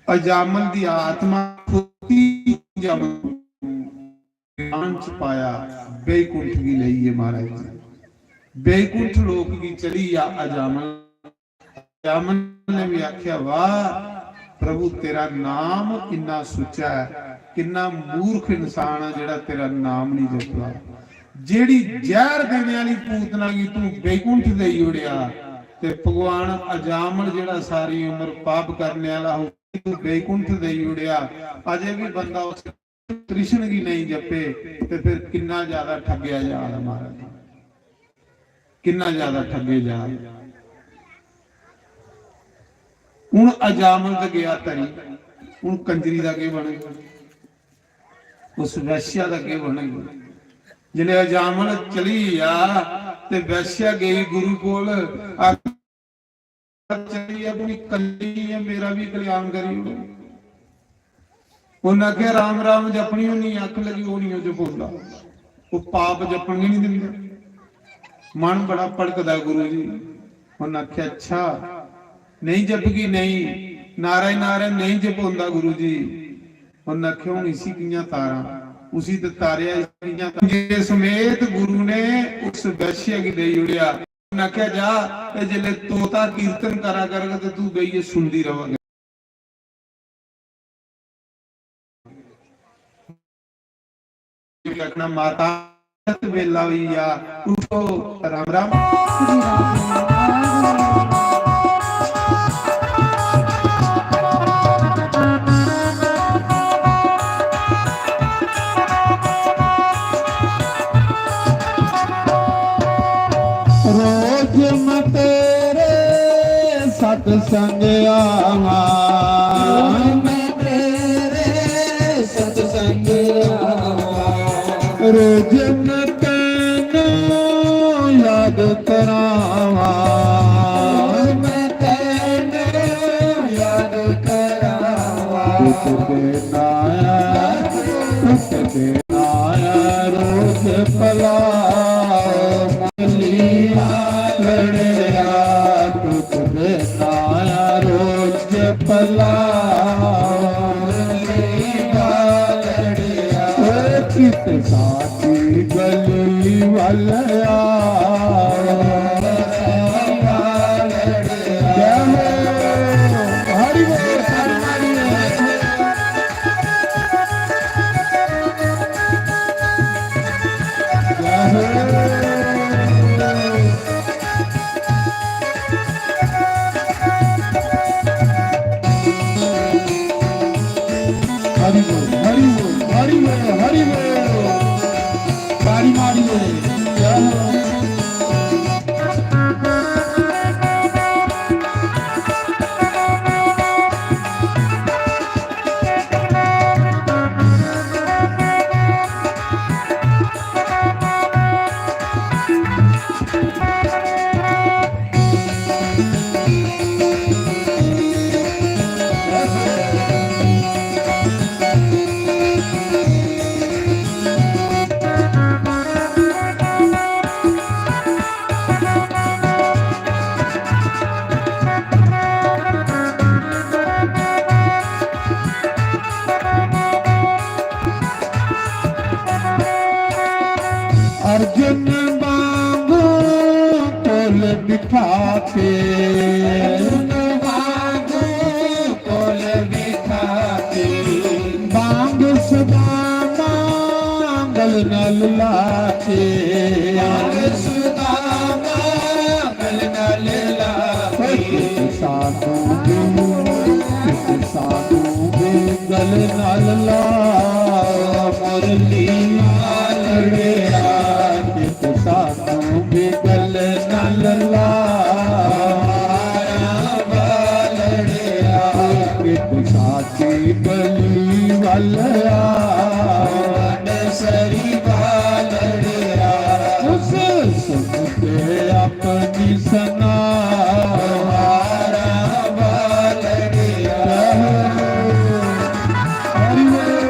अजामल दी आत्मा खुद ही जम-, ध्यान च पाया, बैकुंठ गी लेइयै महाराज जी। बैकुंठ लोक गी चली गेआ अजामल। अजामल ने भी आख्या, "वाह प्रभु, तेरा नाम इन्ना सुच्चा ऐ, किन्ना मूर्ख इंसान ऐ जेह्ड़ा तेरा नाम नहीं जपदा।" जेह्ड़ी जहर देने आह्ली पूतना गी तूं बैकुंठ देई ओड़ेआ, ते भगवान अजामल जेह्ड़ा सारी उम्र पाप करने आह्ला हो, तूं बैकुंठ देई ओड़ेआ, अजे भी बंदा उस कृष्ण गी नेईं जपे, ते फिर किन्ना ज्यादा ठग्गेआ जा दा महाराज, किन्ना ज्यादा ठग्गे जा दे। हुन अजामल ते गेआ तरी, हुन कंजरी दा केह् बनेगा? उस वैश्या दा केह् बनेगा? जिसलै अजामल चली गेआ ते वैश्या गेई गुरु कोल, आखन चली अपनी कल्ली ऐ, मेरा भी कल्याण करी ओड़ो। उन्नै आखेआ, "राम राम जपनी होनी?" आखन लगी, "ओह् निं, ओह् जपोंदा, ओह् पाप जपन गै निं दिंदा, मन बड़ा भड़कदा गुरु जी।" उन्नै आखेआ, "अच्छा, नेईं जपगी?" "नेईं, नारायण नारायण नेईं जपोंदा गुरु जी।" उन्नै आखेआ, "हून इसी कि'यां तारां?" उसी ते तारेआ, इसी कि'यां तारां? जे समेत गुरु ने उस वैश्य गी देई ओड़ेआ। उन्नै आखेआ, "जा, ते जेल्लै तोता कीर्तन करा करग ते तू बेहियै सुनदी रवग।" आखना, "माता, अमृत बेला होई गेआ, उठो, राम राम।" रोज मैं तेरे सत्संग आवां, रोज मैं तेरे सत्संग आवां। रोज मैं तैनू याद करावां, रोज मैं तैनू याद करावां। दुख देना है, दुख देना है रोज भला, मलिया लड़िया। दुख देना है रोज भला, मलिया लड़िया। ओ चित साथी गली वाले आओ। जय हो। हरि बोल। हरि बोल, हरि बोल, हरि बोल, हरि बोल। तारी मारिए, जय हो। बिठा के, वांगू कोल बिठा के, बांग सुदामा गल नाल ला के, बांग सुदामा गल नाल ला के। सानू भी, सानू भी गल नाल ला, मुरली मालड़िया। सानू भी गल नाल ला, बालड़िया। कि तू साची गली वाल आ, सरी बालड़िया। उस सुन के अपनी सना, बालड़िया। हरि बोल।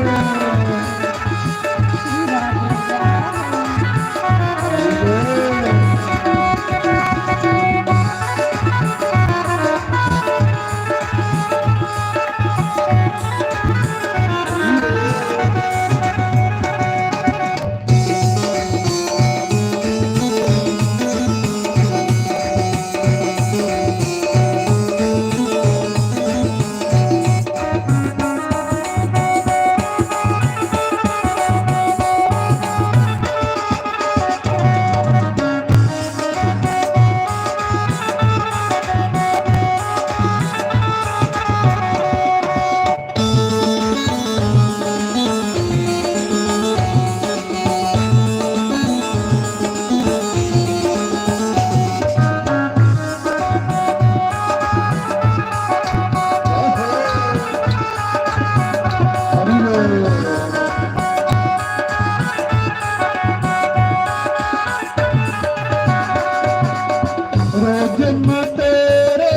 रोज मैं तेरे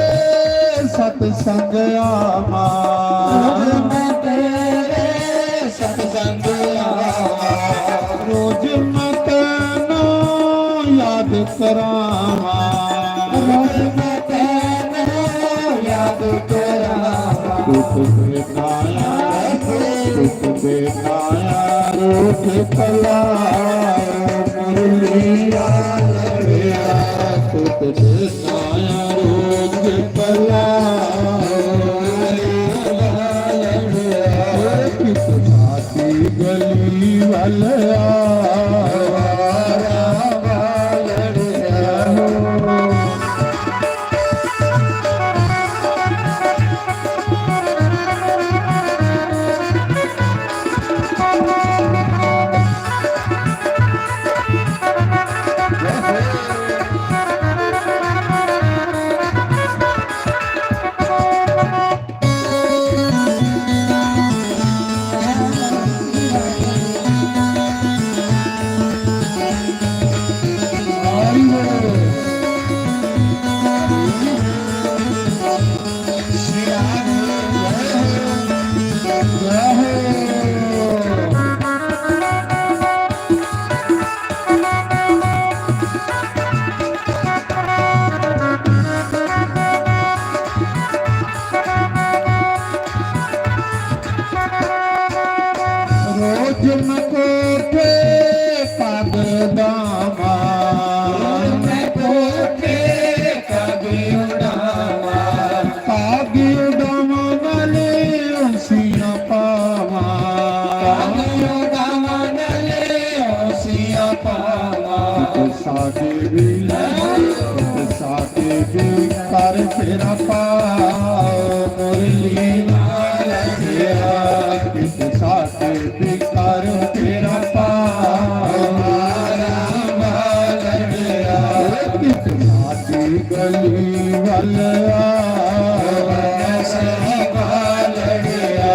सत्संग आवां। रोज मैं तेरे सत्संग आवां। रोज मैं तैनू याद करावां। रोज मैं तैनू याद करावां। दुख दे काया, दुख दे काया, रोज कला, मुरली वालड़िया। दुख दे काया, रोज कला, मुरली वालड़िया। किस साथी गली वाला, वालड़िया। रोज मैं कोठे पग डावां। मैं कोठे पग डावां। पग डावां नाले उसियां पावां। पग डावां नाले उसियां पावां। सागे भी, सागे भी कर तेरा पाव, मुरली वालड़िया। किस सागे भी कर तेरा पाव, मुरली वालड़िया। किस सागे गली वाला, सही वालड़िया।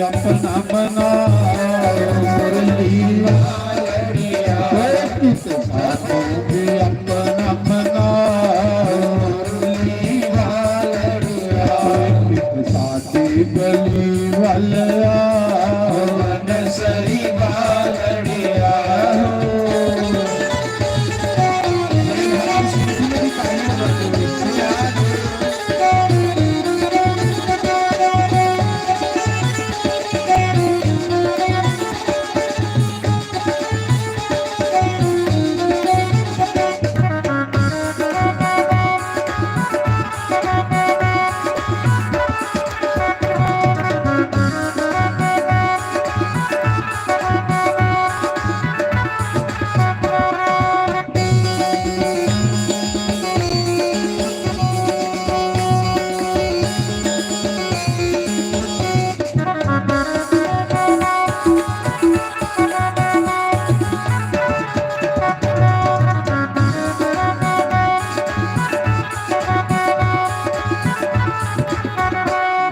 अपना बनाओ मुरली वालड़िया, ओए किस साधु भी अपना बनाओ मुरली वालड़िया, ओए किस साथी बली वालया, नसरी वालड़िया।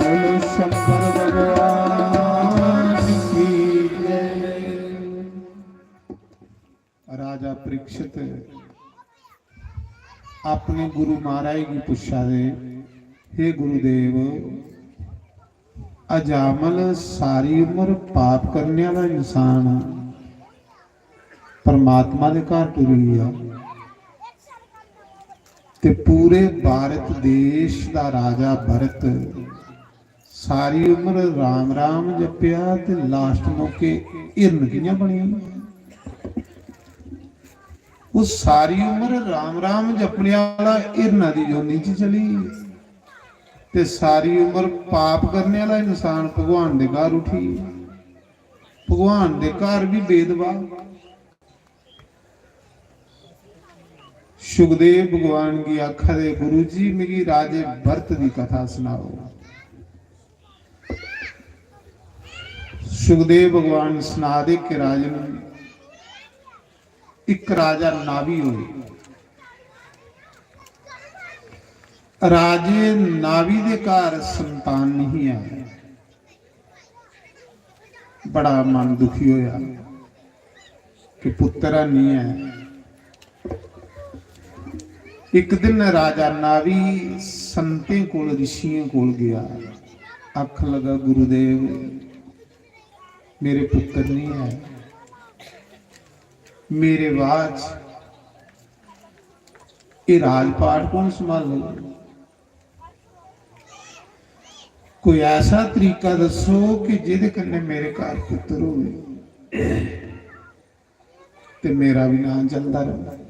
बोलो शंकर भगवान की जय। राजा परीक्षित अपने गुरु महाराज गी पुच्छा दे, "हे गुरुदेव, अजामल सारी उम्र पाप करने वाला इंसान परमात्मा दे घर टुरी गया, ते पूरे भारत देश दा राजा भरत सारी उम्र राम राम जपेआ ते लास्ट मौके हिरन कि'यां बनी?" ओह् सारी उम्र राम राम जपने आह्ला हिरना दी योनि च चली गेआ, ते सारी उम्र पाप करने आह्ला इंसान भगवान दे घर उठी गेआ। भगवान दे घर बी भेदभाव। सुखदेव भगवान गी आखा दे, "गुरु जी, मिगी राजे भरत दी कथा सनाओ।" सुखदेव भगवान सना दे कि राजन, इक राजा नावी होए। राजे नावी दे घर संतान नहीं है। बड़ा मन दुखी होया कि पुत्र नहीं है। एक दिन राजा नावी संतें कोल, ऋषियों कोल गया, आखन लगा, "गुरुदेव, मेरे पुत्र नहीं है, मेरे बाद च एह् राजपाट कौन संभालग? कोई ऐसा तरीका दस्सो कि जेह्दे कन्नै मेरे घर पुत्र होवे ते मेरा बी नांऽ चलदा र'वै।"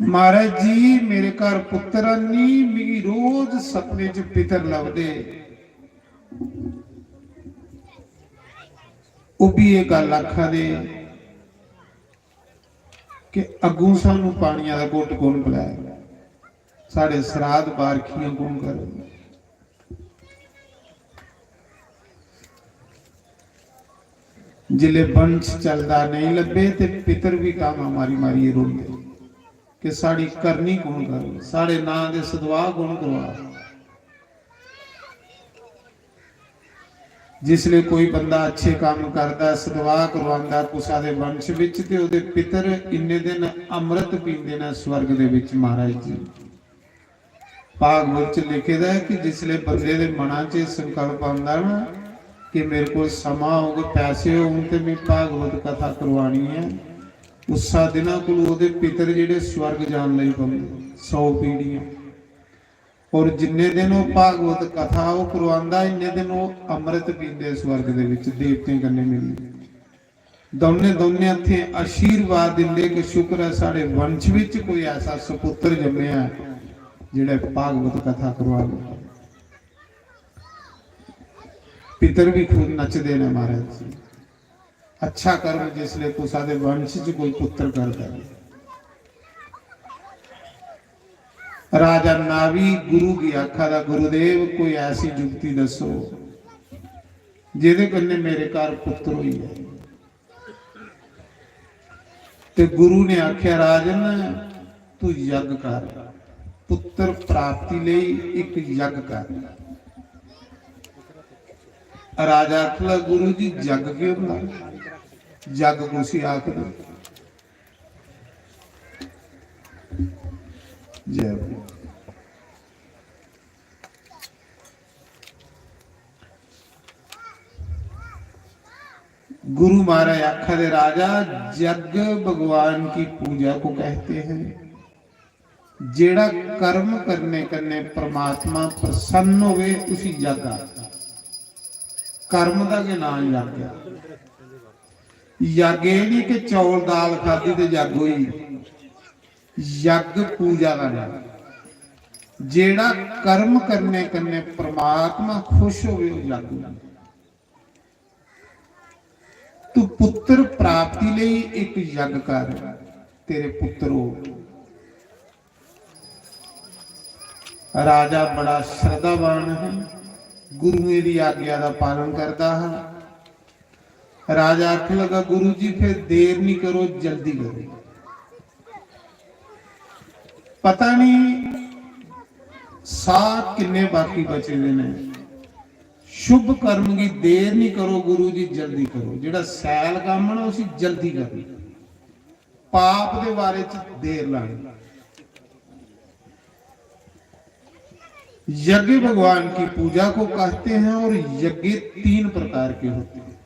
"महाराज जी, मेरे घर पुत्र हैनी, मिगी रोज सपने च पितर लभदे, ओह् बी एह् गल्ल आखा दे कि अग्गूं सानूं पानिया दा घुट्ट कौन पलैग, साढ़े सराध बारखियां कौन करग?" जिसलै वंश चलदा नेईं लब्भे ते पितर बी तामा मारी मारियै रोंदे कि साढ़ी करनी कौन करग, साढ़े नांऽ दे सदवाह कौन करवाग। जिसलै कोई बंदा अच्छे कम्म करदा, सदवाह करवांदा कुसै दे वंश बिच, ते ओह्दे पितर इन्ने दिन अमृत पींदे न स्वर्ग दे बिच, महाराज जी। भागवत च लिखे दा ऐ कि जिसलै बंदे दे मना च एह् संकल्प आंदा ना कि मेरे कोल समां होग, पैसे होन ते में भागवत कथा करवानी ऐ, उस्सा दिना कोल ओह्दे पितर जेह्ड़े स्वर्ग जान लगी पौंदे, सौ पीढ़ियां। और जिन्ने दिन ओह् भागवत कथा ओह् करवांदा, इन्ने दिन ओह् अमृत पींदे स्वर्ग दे विच देवतें कन्नै मिलियै। दौनें, दौनें हत्थें आशीर्वाद दिंदे कि शुक्र ऐ, साढ़े वंश विच कोई ऐसा सपुत्र जम्मेआ ऐ, जेह्ड़ा भागवत कथा करवावे। पितर भी खुद नचदे न महाराज जी। अच्छा कर्म जिसले कुसा दे वंश च कोई पुत्र करदा ऐ। राजा नावी गुरु गी आखा दा, "गुरुदेव, कोई ऐसी जुक्ति दस्सो जेह्दे कन्नै मेरे घर पुत्र होई जाए।" ते गुरु ने आख्या, "राजन, तू यज्ञ कर, पुत्र प्राप्ति लेई इक यज्ञ कर।" राजा आखदा, "गुरु जी, जग केह् होंदा? जग कुसी आखदे?" जय। गुरु महाराज आखा दे, "राजा, जग भगवान की पूजा को कहते हैं।" जेड़ा कर्म करने कन्ने परमात्मा प्रसन्न होवे, उसी जग आखदे। कर्म दा गै नां जग ऐ। जग एह् निं कि चौल दाल खाद्धी ते जग होई। जग पूजा दा नां। जेड़ा कर्म करने कन्ने परमात्मा खुश होवे, ओह् जग होंदा। तू पुत्र प्राप्ति लेई एक यज्ञ कर, तेरे पुत्र हो। राजा बड़ा श्रद्धावान है, गुरुएं दी आज्ञा दा पालन करदा हा। राजा आखन लगा, "गुरु जी, फिर देर नहीं करो, जल्दी करो।" पता नहीं साह किन्ने बाकी बचे दे ने। शुभ कर्म की देर नहीं करो गुरु जी, जल्दी करो। जेड़ा सैल काम है ना, उसी जल्दी करना। पाप के बारे च देर लानी। यज्ञ भगवान की पूजा को कहते हैं और यज्ञ तीन प्रकार के होते हैं।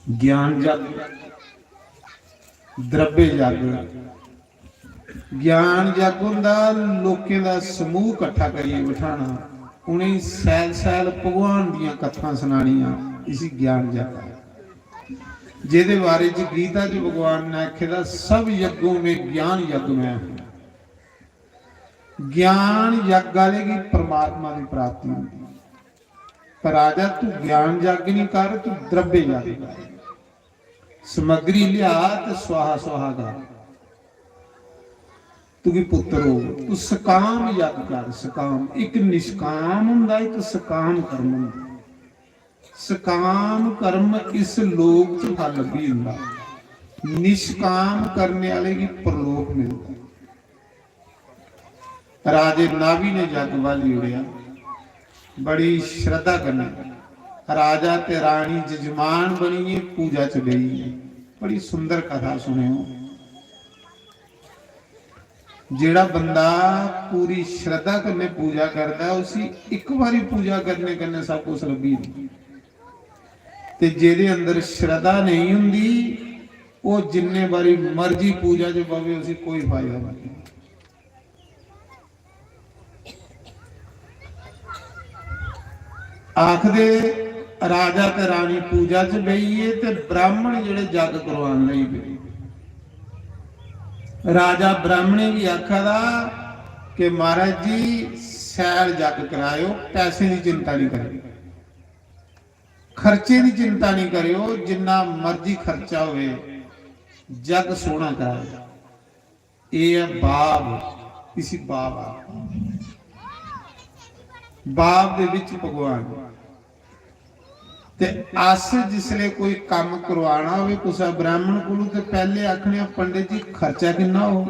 ज्ञान यज्ञ, द्रव्य यज्ञ। ज्ञान यज्ञ होंदा लोकें दा समूह इकट्ठा करियै बठाना, उ'नेंगी सैल सैल भगवान दियां कथां सनानियां, इसी ज्ञान यज्ञ आखदे। जेह्दे बारे च गीता च भगवान ने आखे दा, "सब यज्ञों में ज्ञान यज्ञ में हूं।" ज्ञान यज्ञ आह्ले गी परमात्मा दी प्राप्ति होंदी। पर राजा, तू ज्ञान यज्ञ नहीं कर, तू द्रव्य यज्ञ कर। समग्री लिया ते स्वाहा स्वाहा कर, तुगी पुत्र हो। तू सकाम यज्ञ कर। सकाम, एक निष्काम हुंदा, एक सकाम कर्म हुंदा। सकाम कर्म इस लोक च फल लब्भी जंदा, निष्काम करने आह्ले गी परलोक मिलदा। राजे नाभि ने जग बाली ओड़ेआ, बड़ी श्रद्धा कन्नै राजा ते रानी जजमान बनियै पूजा च बेही गे। बड़ी सुंदर कथा सुनेओ। जेड़ा बंदा पूरी श्रद्धा कन्नै पूजा करदा ऐ, उसी इक बारी पूजा करने कन्नै सब कुछ लब्भी जंदा। ते जेह्दे अंदर श्रद्धा नेईं हुंदी, ओह् जिन्ने बारी मर्जी पूजा च बवे, उसी कोई फायदा नेईं। आखदे, राजा ते रानी पूजा च बेहियै ते ब्राह्मण जेह्ड़े जग करवान लगी पे। राजा ब्राह्मणें गी आखा दा कि महाराज जी, सैल जग कराएओ, पैसें दी चिंता निं करेओ, खर्चे दी चिंता निं करेओ, जिन्ना मर्जी खर्चा होवे, जग सोह्ना कराएओ। एह् ऐ भाव, इसी भाव आखदे। भाव दे बिच भगवान। ते अस जिसले कोई कम्म करवाना होवे कुसै ब्राह्मण कोलू, ते पैह्ले आखने आं, "पंडित जी, खर्चा किन्ना होग?"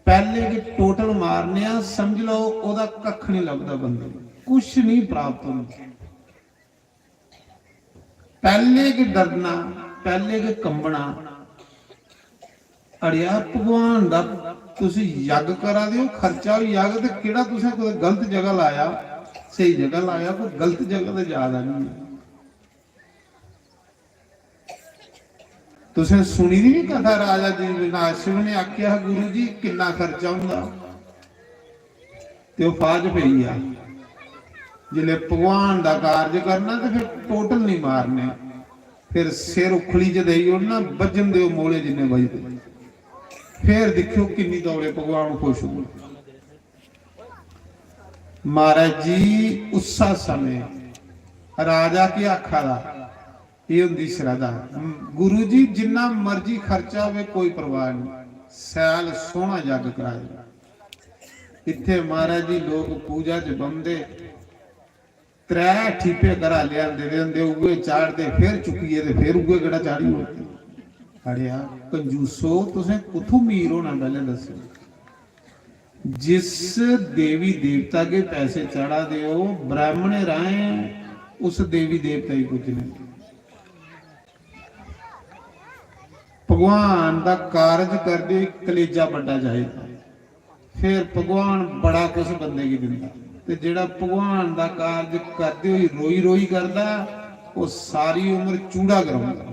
पैह्ले गै total मारने आं, समझ लैओ, ओह्दा कक्ख निं लभदा बंदे गी, कुछ निं प्राप्त होंदा। पैह्ले गै डरना, पैह्ले गै कंबना। अड़ेआ, भगवान दा तुस यज्ञ करा दे ओ, खर्चा होई जाग ते केह्ड़ा तुसें कुतै गलत जगह लाया, स्हेई जगह लाया, कोई गलत जगह ते जा दा निं ऐ। तुसें सुनी दी निं कथा, राजा जीवनाश्रम ने आखेआ हा, "गुरु जी, किन्ना खर्चा होंदा?" ते ओह् फाह् च पेई गेआ। जिसलै भगवान दा कारज करना ते फिर total निं मारने, फिर सिर उखली च देई ओड़ना, बज्जन देओ मोले जिन्ने बजदे। फिर दिक्खेओ किन्नी तौले भगवान खुश होंदे। महाराज जी, उस्सा समें राजा केह् आखा दा, एह् होंदी श्रद्धा। गुरु जी, जिन्ना मर्जी खर्चा होवे, कोई परवाह निं, सैल सोह्ना जग कराए। इत्थै महाराज जी, लोक पूजा च बौंह्दे, त्रै ठीपे घरा लेआंदे दे होंदे, उ'ऐ चाढ़दे, फिर चुक्कियै ते फिर उ'ऐ केह्ड़ा चाढ़ी ओड़दे। अड़ेआ कंजूसो, तुसें कुत्थूं मीर होना, पैह्लें दस्सो। जिस देवी देवता के पैसे चढ़ा दे हो, ब्राह्मणे राहें उस देवी देवता गी पूजने। भगवान दा कारज करदे होई कलेजा बड्डा चाहिदा, फिर भगवान बड़ा कुछ बंदे गी दिंदा। ते जेह्ड़ा भगवान दा कारज करदे होई रोई रोई करदा, ओह् सारी उम्र चूड़ा करांदा।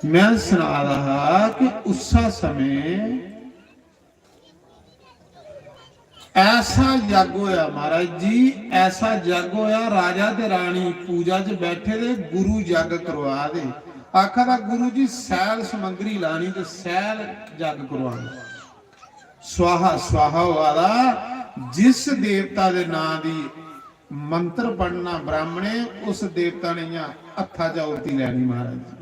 मैं सना रहा कि उस्सा समय ऐसा जग होया महाराज जी, ऐसा जग होया, राजा ते रानी पूजा च बैठे दे, गुरु जग करवा दे। आखा दा, "गुरु जी, सैल समग्री लानी ते सैल जग करवाना।" स्वाहा स्वाहा होआ दा। जिस देवता दे नां दी मंत्र पढ़ना ब्राह्मणे, उस देवता ने इयां हत्था च आहुति लैनी महाराज जी।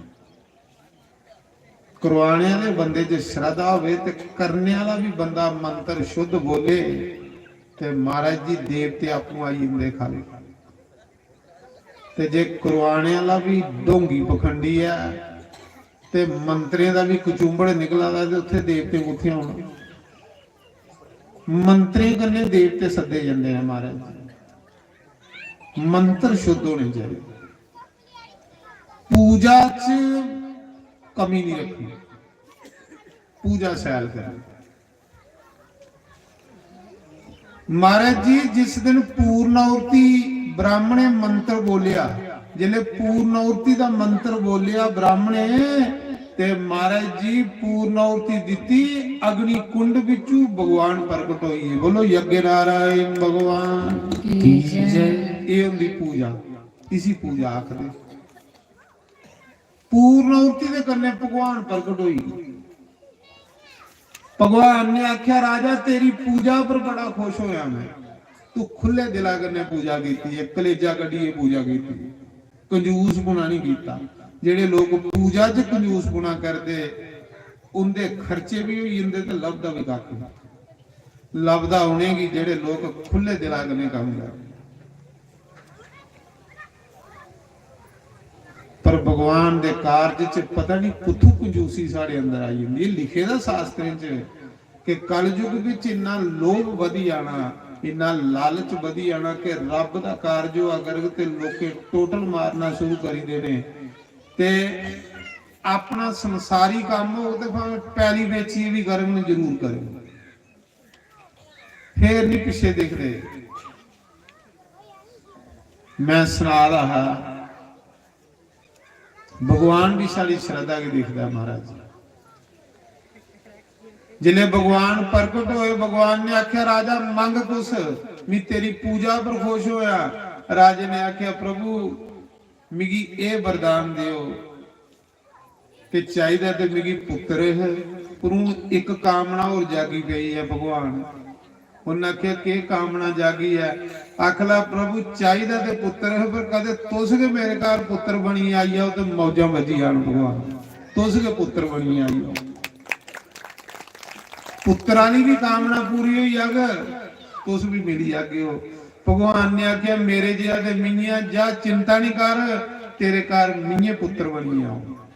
करवाने आह्ले बंदे च श्रद्धा होवे ते करने आह्ला बी बंदा मंत्र शुद्ध बोले ते महाराज जी देवते आपूं आई जंदे खाली। ते जे करवाने आह्ला बी ढोंगी पखंडी ऐ ते मंत्रें दा बी कचुंबड़ निकला दा ते उत्थै देवते कुत्थै होना? मंत्रें कन्नै देवते सद्दे जंदे न महाराज। मंत्र शुद्ध होने चाहिए। पूजा च कमी नहीं रखनी, पूजा शैल करनी। महाराज जी, जिस दिन पूर्णाहुति ब्राह्मणे मंत्र बोलिया, जिसले पूर्णाहुति दा मंत्र बोलिया ब्राह्मणे, ते महाराज जी पूर्णाहुति दित्ती, अग्नि कुंड बिचू भगवान प्रकट होइए। बोलो यज्ञ नारायण भगवान की जय। ये होंदी पूजा, इसी पूजा आखदे। पूर्णाहुति दे कन्नै भगवान प्रकट होई। भगवान ने आख्या, "राजा, तेरी पूजा पर बड़ा खुश होया मैं, तू खुले दिला कन्नै पूजा कीती है, कलेजा कड्ढियै पूजा कीती है, कंजूसपुना नहीं कीता।" जेड़े लोग पूजा च कंजूसपुना करदे, उंदे खर्चे भी होई जंदे ते लभदा भी कक्ख नहीं। लभदा उनेंगी जेड़े लोग खुले दिला कन्नै कम्म करदे। पर भगवान दे कारज च पता नहीं कुत्थों कंजूसी साढ़े अंदर आई जंदी। एह् लिखे दा शास्त्रें च कि कलयुग बिच इन्ना लोभ बधी जाना, इन्ना लालच बधी जाना कि रब दा कारज होआ करग ते लोकें टोटल मारना शुरू करी देने। ते अपना संसारी कम्म होग ते भावें पैली बेचियै भी करन, जरूर करन। फिर नहीं पिछे दिखदे। मैं सना रहा हा, भगवान भी सारी श्रद्धा गी दिखदा महाराज। जिसले भगवान प्रकट होए, भगवान ने आख्या, "राजा, मंग कुछ, मैं तेरी पूजा पर खुश होया।" राजे ने आख्या, "प्रभु, मिगी एह वरदान देओ कि चाहिदा ते मिगी पुत्र है, पर हून इक कामना होर जागी पेई ऐ भगवान।" उन्नै आखेआ, "केह् कामना जागी ऐ?" आखला, "प्रभु, चाहिदा ते पुत्तर ऐ, पर कदे तुस गै मेरे घर पुत्तर बनियै आई जाओ ते मौजां बज्जी जान भगवान, तुस गै पुत्तर बनियै आई जाओ।" पुत्तर आह्ली बी कामना पूरी होई जाग, तुस बी मिली जागे ओ। भगवान ने आखेआ, "मेरे जेहा ते मियां जा, चिंता निं कर, तेरे घर मियें पुत्तर बनियै औन।"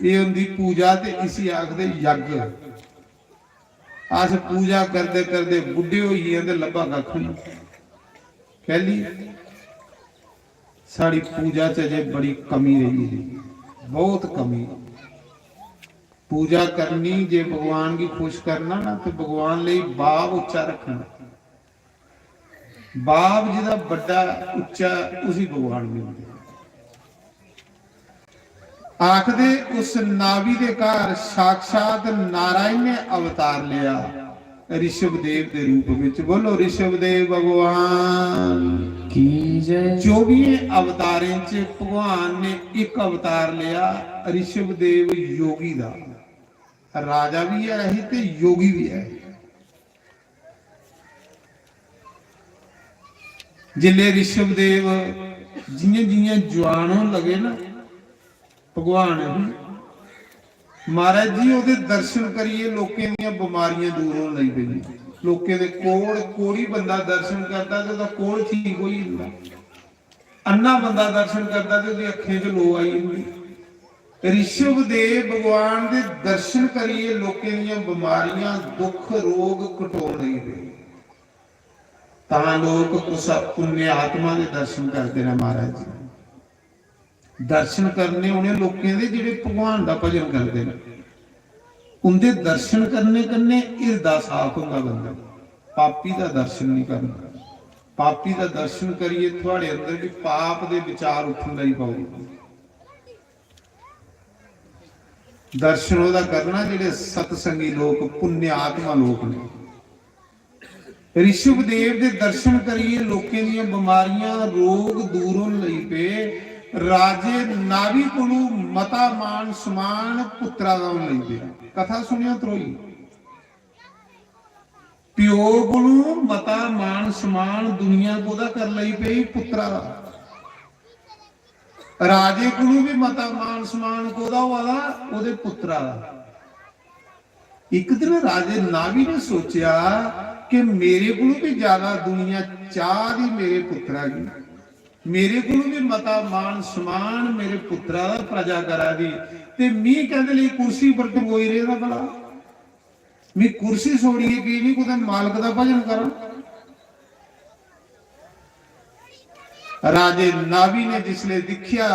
एह् होंदी पूजा ते इसी आखदे यज्ञ। अस पूजा करदे करदे बुड्ढे होई गे ते लब्भा कक्ख निं। कैह्ली? साढ़ी पूजा च अजें बड़ी कमी रेही दी, बहुत कमी। पूजा करनी, जे भगवान गी खुश करना ना, ते भगवान लेई भाव उच्चा रखना। भाव जेह्दा बड्डा उच्चा, उसी भगवान मिलदे। आखदे उस नाभि दे घर साक्षात नारायण ने अवतार लिया ऋषभ देव दे रूप विच। बोलो ऋषभ देव भगवान की जय। चौबियें अवतारें च भगवान ने इक अवतार लिया ऋषभ देव योगी दा। राजा भी है ही ते योगी भी है ही। जिसले ऋषभ देव जियां जियां जवान होन लगे ना, भगवान महाराज जी ओह्दे दर्शन करियै लोकें दियां बमारियां दूर होन लगी पेइयां। लोकें दे कोढ़, कोढ़ी बंदा दर्शन करदा ते ओह्दा कोढ़ ठीक होई जंदा। अन्ना बंदा दर्शन करदा ते ओह्दी अक्खें च लो आई जंदी। ऋषभ देव भगवान दे दर्शन करियै लोकें दियां बमारियां, दुख, रोग कटोन लगी पे। तां लोक कुसा पुण्य आत्मा दे दर्शन करदे न महाराज जी। दर्शन करने उ'नें लोकें दे जेह्ड़े भगवान दा भजन करदे न। उं'दे दर्शन करने कन्नै हिरदा साफ होंदा बंदा। पापी दा दर्शन नहीं करना। पापी दा दर्शन करियै थुआड़े अंदर भी पाप दे विचार उठन लगी पौंदे। दर्शन ओह्दा करना जेह्ड़े सत्संगी लोक, पुण्य आत्मा लोक ने। ऋषभ देव दे दर्शन करियै लोकें दियां बमारियां, रोग दूर होन लगी पे। राजे नाभि कोलू मता मान समान पुत्रा दा होन लगी पेआ। कथा सुनेओ त्रोई। प्यो कोलू मता मान समान दुनिया कोदा कर लगी पेई? पुत्रा दा। राजे कोलू भी मता मान समान कोदा होआ दा? ओदे पुत्रा दा। एक दिन राजे नाभि ने सोचेआ कि मेरे कोलू भी ज्यादा दुनिया चाह दी मेरे पुत्रा गी, मेरे कोलू भी मता मान समान मेरे पुत्रा दा प्रजा करा दी, ते मी कहदे लेई कुर्सी पर टंगोई रेह्दा भला? मी कुर्सी छोड़ियै की नहीं कुतै मालक दा भजन करां? राजे नाभि ने जिसले दिखिया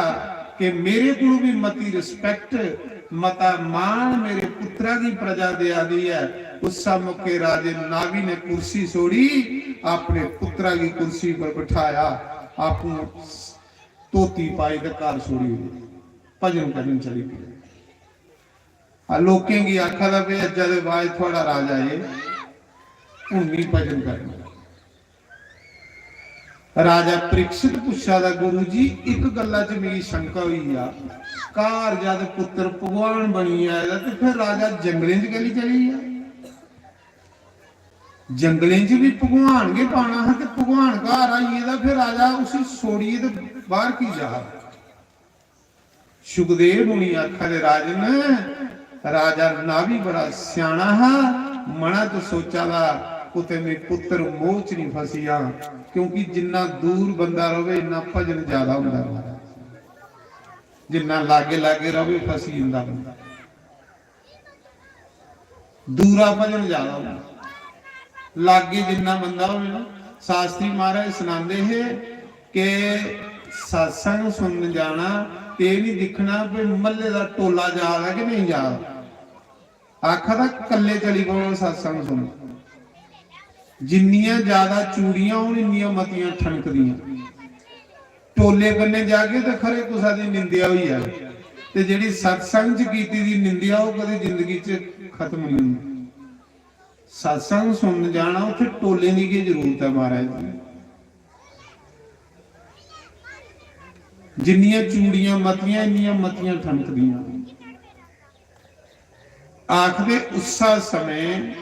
कि मेरे कोलू भी मती respect, मता मान मेरे पुत्रा गी प्रजा देआ दी ऐ, उस मौके राजे नाभि ने कुर्सी छोड़ी, अपने पुत्रा गी कुर्सी पर बिठाया, आपूं धोती पाई ते घर छोड़ी ओड़ी, भजन करन चली पेआ। आ लोकें गी आखा दा, "भाई, अज्जा दे बाद थुआड़ा राजा ऐ, हुन नहीं भजन करना।" राजा परीक्षित पुच्छा दा, "गुरु जी, इक गल्ला च मिगी शंका होई आ, घर जद पुत्तर भगवान बनी आए दा, ते फिर राजा जंगलें च कैली चली गेआ? जंगलें च भी भगवान गै पाना हा, ते भगवान घर आई गेदा, फिर राजा उसी छोड़ियै ते बाहर की जा?" सुखदेव मुनि आखा दे, "राजन, राजा नाभि बड़ा स्याना हा, मना च सोचा दा, कुतै में पुत्र मोह च नहीं फसी जा, क्योंकि जिन्ना दूर बंदा रवे, इन्ना भजन ज्यादा होंदा महाराज। जिन्ना लागे लागे रवे, फसी जंदा बंदा।" दूरा भजन ज्यादा होंदा, लागे जिन्ना बंदा होवे ना। शास्त्री महाराज सनांदे हे कि सत्संग सुनन जाना ते एह् नहीं दिक्खना कि म्हल्ले दा टोला जा दा कि नहीं जा दा। आखा दा, "कल्ले चली पवो सत्संग सुनन।" जिन्नियां ज्यादा चूड़ियां होन, इन्नियां मतियां ठनकदियां। टोले कन्नै जागे ते खरे कुसा दी निंदेआ होई जाए, ते जेह्ड़ी सत्संग च कीती दी निंदेआ, ओह् कदें जिंदगी च खत्म नहीं होंदी। सत्संग सुनन जाना, उत्थे टोले दी केह् जरूरत ऐ महाराज जी? जिन्नियां चूड़ियां मतियां, इन्नियां मतियां ठनकदियां। आखदे उस्सा समें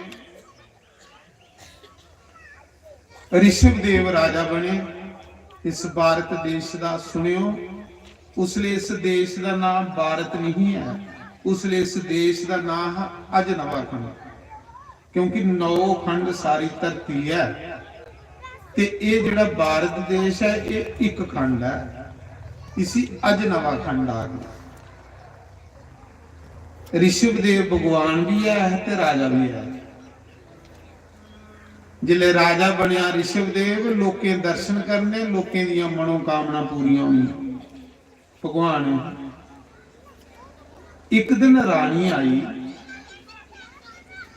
ऋषभ देव राजा बने। इस भारत देश दा सुनेओ, उसले इस देश दा नां भारत नहीं ऐ, उसले इस देश दा नां हा अजनवा खंड, क्योंकि नौ खंड सारी धरती ऐ, ते एह् जेह्ड़ा भारत देश ऐ, एह् इक खंड ऐ, इसी अजनवा खंड आखदे। ऋषभ देव भगवान भी ऐ ते राजा भी ऐ। जिसले राजा बनया ऋषभ देव, लोकें दर्शन करने, लोकें दियां मनोकामना पूरियां होनियां। भगवान इक दिन रानी आई,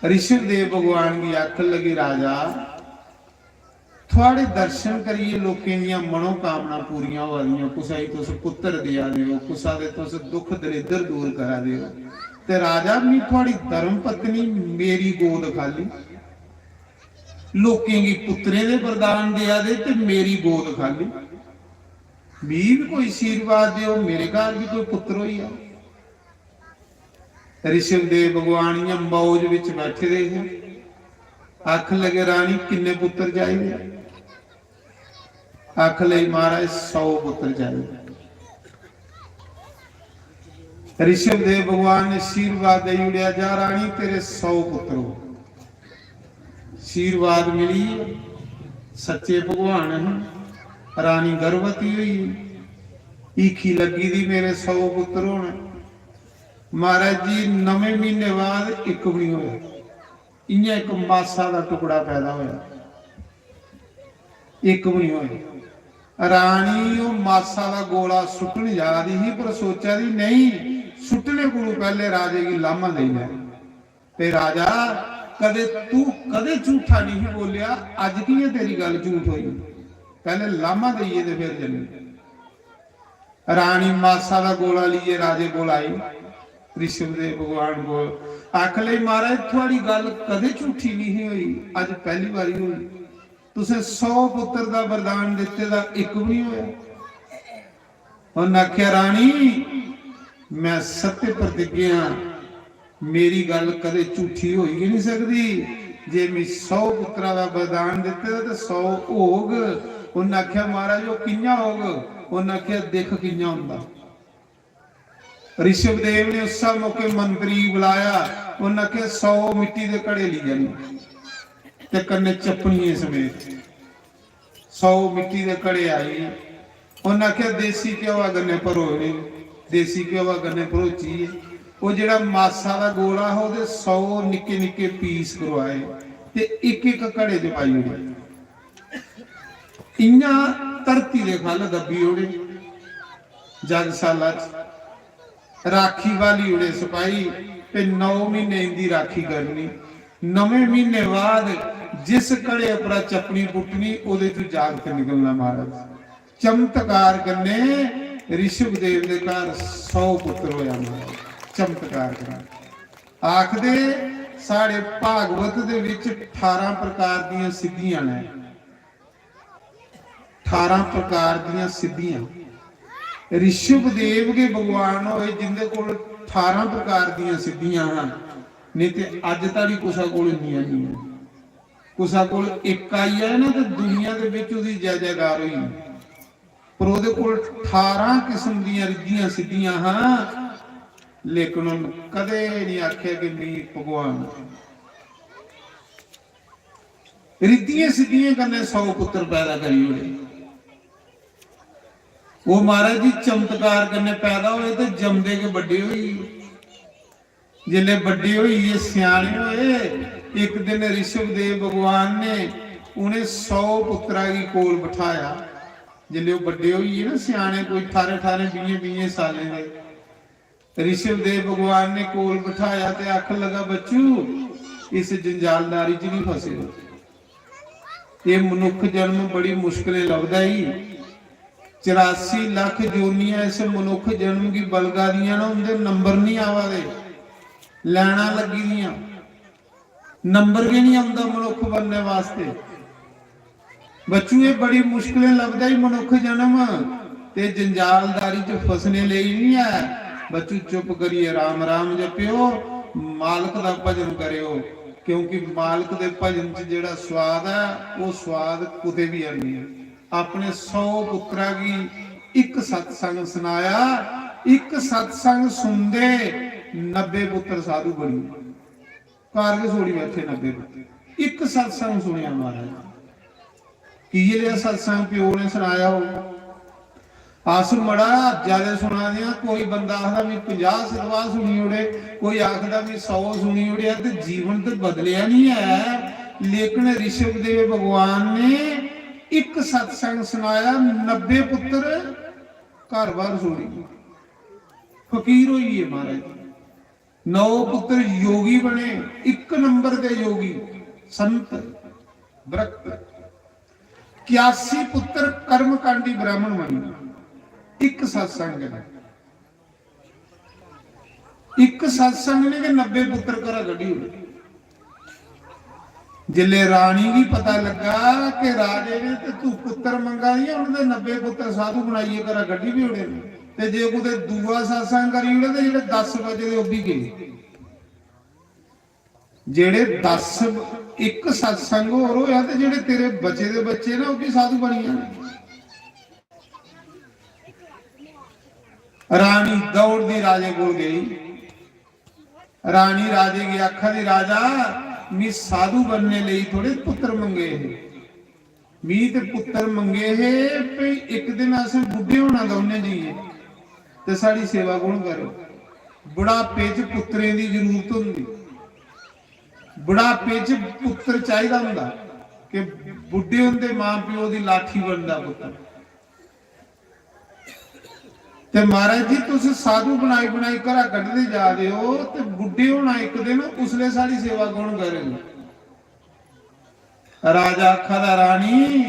ऋषभ देव भगवान गी आखन लगी, "राजा, थुआड़े दर्शन करियै लोकें दियां मनोकामना पूरियां होआ दियां, कुसै गी तुस पुत्तर देआ दे ओ, कुसै दे तुस दुख दलिद्दर दूर करा दे ओ, ते राजा, मी थुआड़ी धर्म पत्नी मेरी गोद खाली, लोकें गी पुत्तरें दे वरदान देआ दे ते मेरी गोद खाली, मी बी कोई आशीर्वाद देओ, मेरे घर बी कोई पुत्तर होई जा।" ऋषभ देव भगवान इयां मौज विच बैठे दे हे। आखन लगे, "रानी, किन्ने पुत्तर चाहिदे?" आखन लगी, "महाराज, सौ पुत्तर चाहिदे।" ऋषभ देव भगवान ने आशीर्वाद देई ओड़ेआ, "जा रानी, तेरे सौ पुत्तर हो।" आशीर्वाद मिली, सच्चे भगवान हैं। रानी गर्भवती हुई, ईखी लग्गी दी, "मेरे सौ पुत्तर होने।" महाराज जी, नमें म्हीने बाद इक बी निं होआ। इ'यां इक मासा दा टुकड़ा पैदा होआ, इक बी निं होआ। रानी ओह् मासा दा गोला सुट्टन जा दी ही, पर सोचा दी नेईं, सुट्टने कोलू पैह्ले राजे गी लाह्मा देई लै। ते राजा, कदे तू कदे झूठा नहीं बोलिया, अज कि'यां तेरी गल्ल झूठ होई? पैह्ले लाह्मा देइयै ते फिर जन्नी। रानी मासा दा गोला लेइयै राजे कोल आई, ऋषभदेव भगवान कोल। आखन लगी, "महाराज, थुआड़ी गल्ल कदे झूठी नहीं होई, अज पैह्ली बारी होई। तुसें सौ पुत्र दा वरदान दित्ते दा, इक बी नहीं होया।" उन्न आखेआ, "रानी, मैं सत्य प्रतिज्ञा आं, मेरी गल्ल कदे झूठी होई गै नहीं सकदी। जे मी सौ पुत्रा दा वरदान दित्ते दा ते सौ होग।" उन्न आखेआ, "महाराज, ओह् कि'यां होग?" उन्न आखेआ, "दिक्ख कि'यां होंदा।" ऋषभदेव ने उस्सै मौके मंत्री बुलाया, उन्न आखेआ, "सौ मिट्टी दे घड़े लेई जाने ते कन्नै चप्पलियें समेत।" सौ मिट्टी दे घड़े आई। उन्न आखेआ, "देसी घ्योआ कन्नै भरो इ'नें, देसी घ्योआ कन्नै भरोचियै।" ओह् जेह्ड़ा मासा दा गोला हा, ओह्दे सौ निक्के निक्के पीस करवाए ते इक इक घड़े च पाई ओड़े। इ'यां धरती दे ख'ल्ल दब्बी ओड़े। जगसाला च राखी बाली ओड़े सपाही, ते नौ म्हीने इंदी राखी करनी। नमें म्हीने बाद जिस घड़े उप्परा चप्पनी पुट्टनी, ओह्दे चों जागत निकलना महाराज। चमत्कार कन्नै ऋषभदेव दे घर सौ पुत्र होया महाराज, चमत्कार कन्नै। आखदे साढ़े भागवत दे विच ठारां प्रकार दियां सिद्धियां न। ठारां प्रकार दियां सिद्धियां। ऋषभदेव गै भगवान होए जिंदे कोल ठारां प्रकार दियां सिद्धियां हन, नेईं ते अज्ज धोड़ी कुसै कोल इन्नियां नेईं हैन। कुसै कोल इक आई जाए ना, ते दुनिया दे बिच ओह्दी जय जयकार होई जंदी। पर ओह्दे कोल ठारां किस्म दियां रिद्धियां सिद्धियां हां, लेकिन उन्न कदें नहीं आखेआ कि मी भगवान। रिद्धियें सिद्धियें कन्नै सौ पुत्र पैदा करी ओड़े। ओह् महाराज जी चमत्कार कन्नै पैदा होए ते जमदे गै बड्डे होई गे। जिसलै बड्डे होई गे, स्याने होए, इक दिन ऋषभदेव भगवान ने उ'नें सौ पुत्तरा गी कोल बठाया। जिसलै ओह् बड्डे होई गे ना, स्याने कोई ठारें ठारें, बीहें बीहें सालें दे, ऋषभदेव भगवान ने कोल बठाया ते आखन लगा, "बच्चू, इस जंजालदारी च नहीं फसे हो। एह् मनुक्ख जन्म बड़ी मुश्कलें लभदा ई। चरासी लक्ख जोनियां इस मनुक्ख जन्म गी बलगा दियां न, उं'दे नंबर नहीं आवा दे, लाइनां लग्गी दियां, नंबर गै नहीं औंदा मनुक्ख बनने वास्ते। बच्चू, एह् बड़ी मुश्कलें लभदा ई मनुक्ख जन्म, ते जंजालदारी च फसने लेई नहीं ऐ। बच्चू, चुप करियै राम राम जपेओ, मालक दा भजन करेओ, क्योंकि मालक दे भजन च जेह्ड़ा स्वाद ऐ, ओह् स्वाद कुतै बी हैनी ऐ।" अपने सौ पुत्तरा गी इक सत्संग सनाया, इक सत्संग सुनदे नब्बे पुत्तर साधु बनी गे। घर गै छोड़ी बैठे नब्बे पुत्तर, इक सत्संग सुनेआ महाराज। की जे सत्संग प्यो ने सनाया हो। अस मड़ा ज्यादा सुना दे आं, कोई बंदा आखदा, "मैं पंजाह सतवाह सुनी ओड़े", कोई आखदा, "मैं सौ सुनी ओड़े", ते जीवन ते बदलेआ नहीं ऐ। लेकिन ऋषभदेव भगवान ने इक सत्संग सुनाया, नब्बे पुत्तर घर बार छोड़ी गे, फकीर होई गे महाराज। नौ पुत्र योगी बने, इक नंबर दे योगी, संत, भक्त। इक्यासी पुत्र कर्मकांडी ब्राह्मण बने, इक सत्संग ने, इक सत्संग ने गै नब्बे पुत्र घरा कड्ढी ओड़े। जिसलै रानी गी पता लग्गा कि राजे ने ते तू पुत्तर मंगा दी ऐ, उ'नें ते नब्बे पुत्तर साधु बनाइयै घरा कड्ढी बी ओड़े न। ते जे कुतै दूआ सत्संग करी ओड़े ते जेह्ड़े दस बचे दे ओह् बी गे। जेह्ड़े दस, इक सत्संग होर होआ ते जेह्ड़े तेरे बचे दे बच्चे न ओह् बी साधु बनी जाने। रानी दौड़दी राजे कोल गेई। रानी राजे गी आखा दी, "राजा, मी साधु बनने लेई थोड़े पुत्तर मंगे हे, मी ते पुत्तर मंगे हे भई इक दिन असें बुड्ढे होना दौनें जाइयै, ते साढ़ी सेवा कौन करग?" बुढ़ापे च पुत्तरें दी जरूरत होंदी। बुढ़ापे च पुत्तर चाहिदा होंदा कि बुड्ढे होंदे मां प्यो दी लाठी बनदा पुत्तर। ते महाराज जी, तुस साधु बनाई बनाई घरा कड्ढदे जा दे ओ, ते बुड्ढे होना इक दिन, उसलै साढ़ी सेवा कौन करग? राजा आखा दा, "रानी,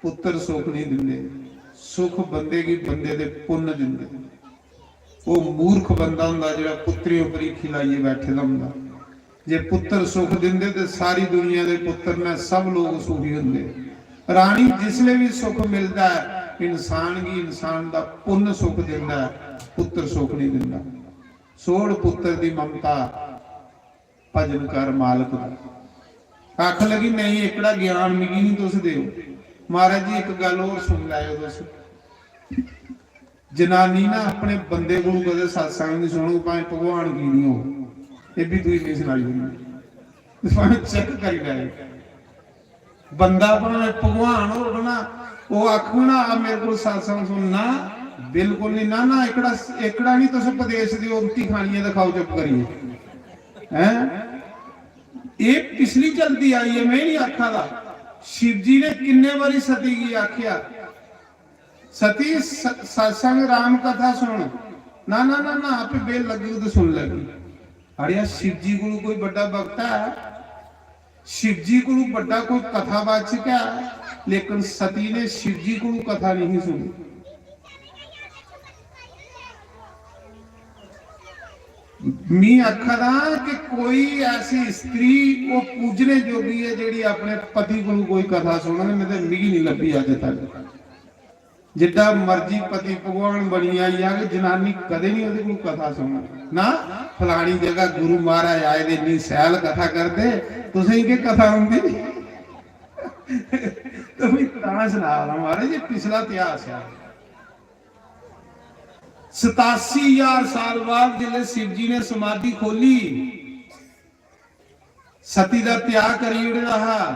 पुत्तर सुख नहीं दिंदे, सुख बंदे गी बंदे दे पुन्न दिंदे।" ओह् मूर्ख बंदा होंदा जेह्ड़ा पुत्तरें उप्पर हीखी लाइयै बैठे दा होंदा। जे पुत्तर सुख दिंदे ते सारी दुनिया दे पुत्तर ने, सब लोग सुखी होंदे। रानी, जिसले भी सुख मिलदा है इंसान गी, इंसान दा पुन्न सुख दिंदा है, पुत्तर सुख नहीं दिंदा। छोड़ पुत्तर दी ममता, भजन कर मालक दा। आखन लगी, "नहीं, एकड़ा ज्ञान मिगी नहीं तुस देओ।" महाराज जी, एक गल्ल होर सुन लैओ तुस। जनानी ना अपने बंदे कोलू कदे सत्संग नहीं सुनग, भाएं भगवान की नहीं हो, ये भी तुम नहीं सुनाई होनी, भाएं चेक करी लैओ। बंदा भावें भगवान होग ना, ओह् आखग ना, "आ मेरे कोल सत्संग सुनना।" बिल्कुल नहीं। "ना, ना, एकड़ा, एकड़ा नहीं, तुस उपदेश दियो, रुट्टी खानी है ते खाओ चुप करियै।" हैं? एह् पिछली चलदी आई है, में नहीं आखा दा। शिव जी ने किन्ने बारी सती गी आखेआ, "सती, स-, सत्संग राम कथा सुन।" "ना, ना, ना, ना, आपे बेल लग्गी ते सुन लैगी।" अड़ेआ, शिव जी कोलू कोई बड्डा वक्ता है, शिव जी कोलू बड्डा कोई कथावाचक है, लेकिन सती ने शिव जी कोलू कथा नहीं सुनी। मी आखा दा कि कोई ऐसी स्त्री ओह् पूजने जोगी है जेह्ड़ी अपने पति कोलू कोई कथा सुनग, नहीं ते मिगी नहीं लब्भी अज्ज तक। जिड्डा मर्जी पति भगवान बनी आई जाग, जनानी कदें नहीं ओह्दे कोलू कथा सुनग। ना, फलानी जगह गुरु महाराज आए दे, इन्नी सैल कथा करदे, तुसें गी केह् कथा औंदी? तुम तां सना दा महाराज, ये पिछला इतिहास है। सतासी हजार साल बाद जिसले शिव जी ने समाधि खोली, सती दा त्याग करी ओड़े दा हा,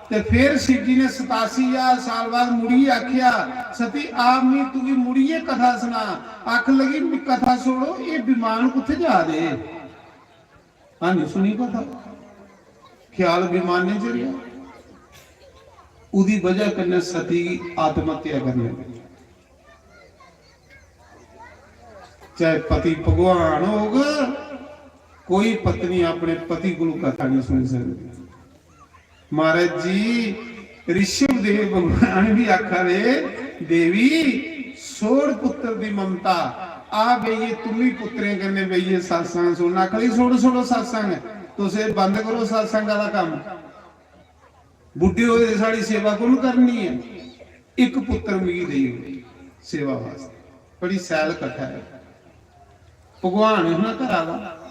ते फिर शिव जी ने सतासी हजार साल बाद मुड़ियै आखेआ, "सती, आप मी तुगी मुड़ियै कथा सुना।" आखन लगी, "मी कथा छोड़ो, ये विमान कुत्थै जा दे?" हां, नहीं सुनी कथा, ख्याल विमाने च रेहा। ओह्दी बजह कन्नै सती गी आत्महत्या करनी पई। चाहे पति भगवान होग, कोई पत्नी अपने पति कोलू कथा नहीं सुनी सकती। महाराज जी, ऋषभ देव भगवान भी आखा दे, "देवी, छोड़ पुत्र दी ममता, आ बेहियै तुम्मी पुत्रें कन्नै बेहियै सत्संग सुनना।" आखा दी, "छोड़ो, छोड़ो सत्संग, तुस एह् बंद करो सत्संग आह्ला कम्म। बुड्ढे होए दे साढ़ी सेवा कु'न करनी ऐ? इक पुत्तर मिगी देई ओड़ो सेवा वास्तै।" बड़ी सैल कथा ऐ। भगवान हा ना घरा दा।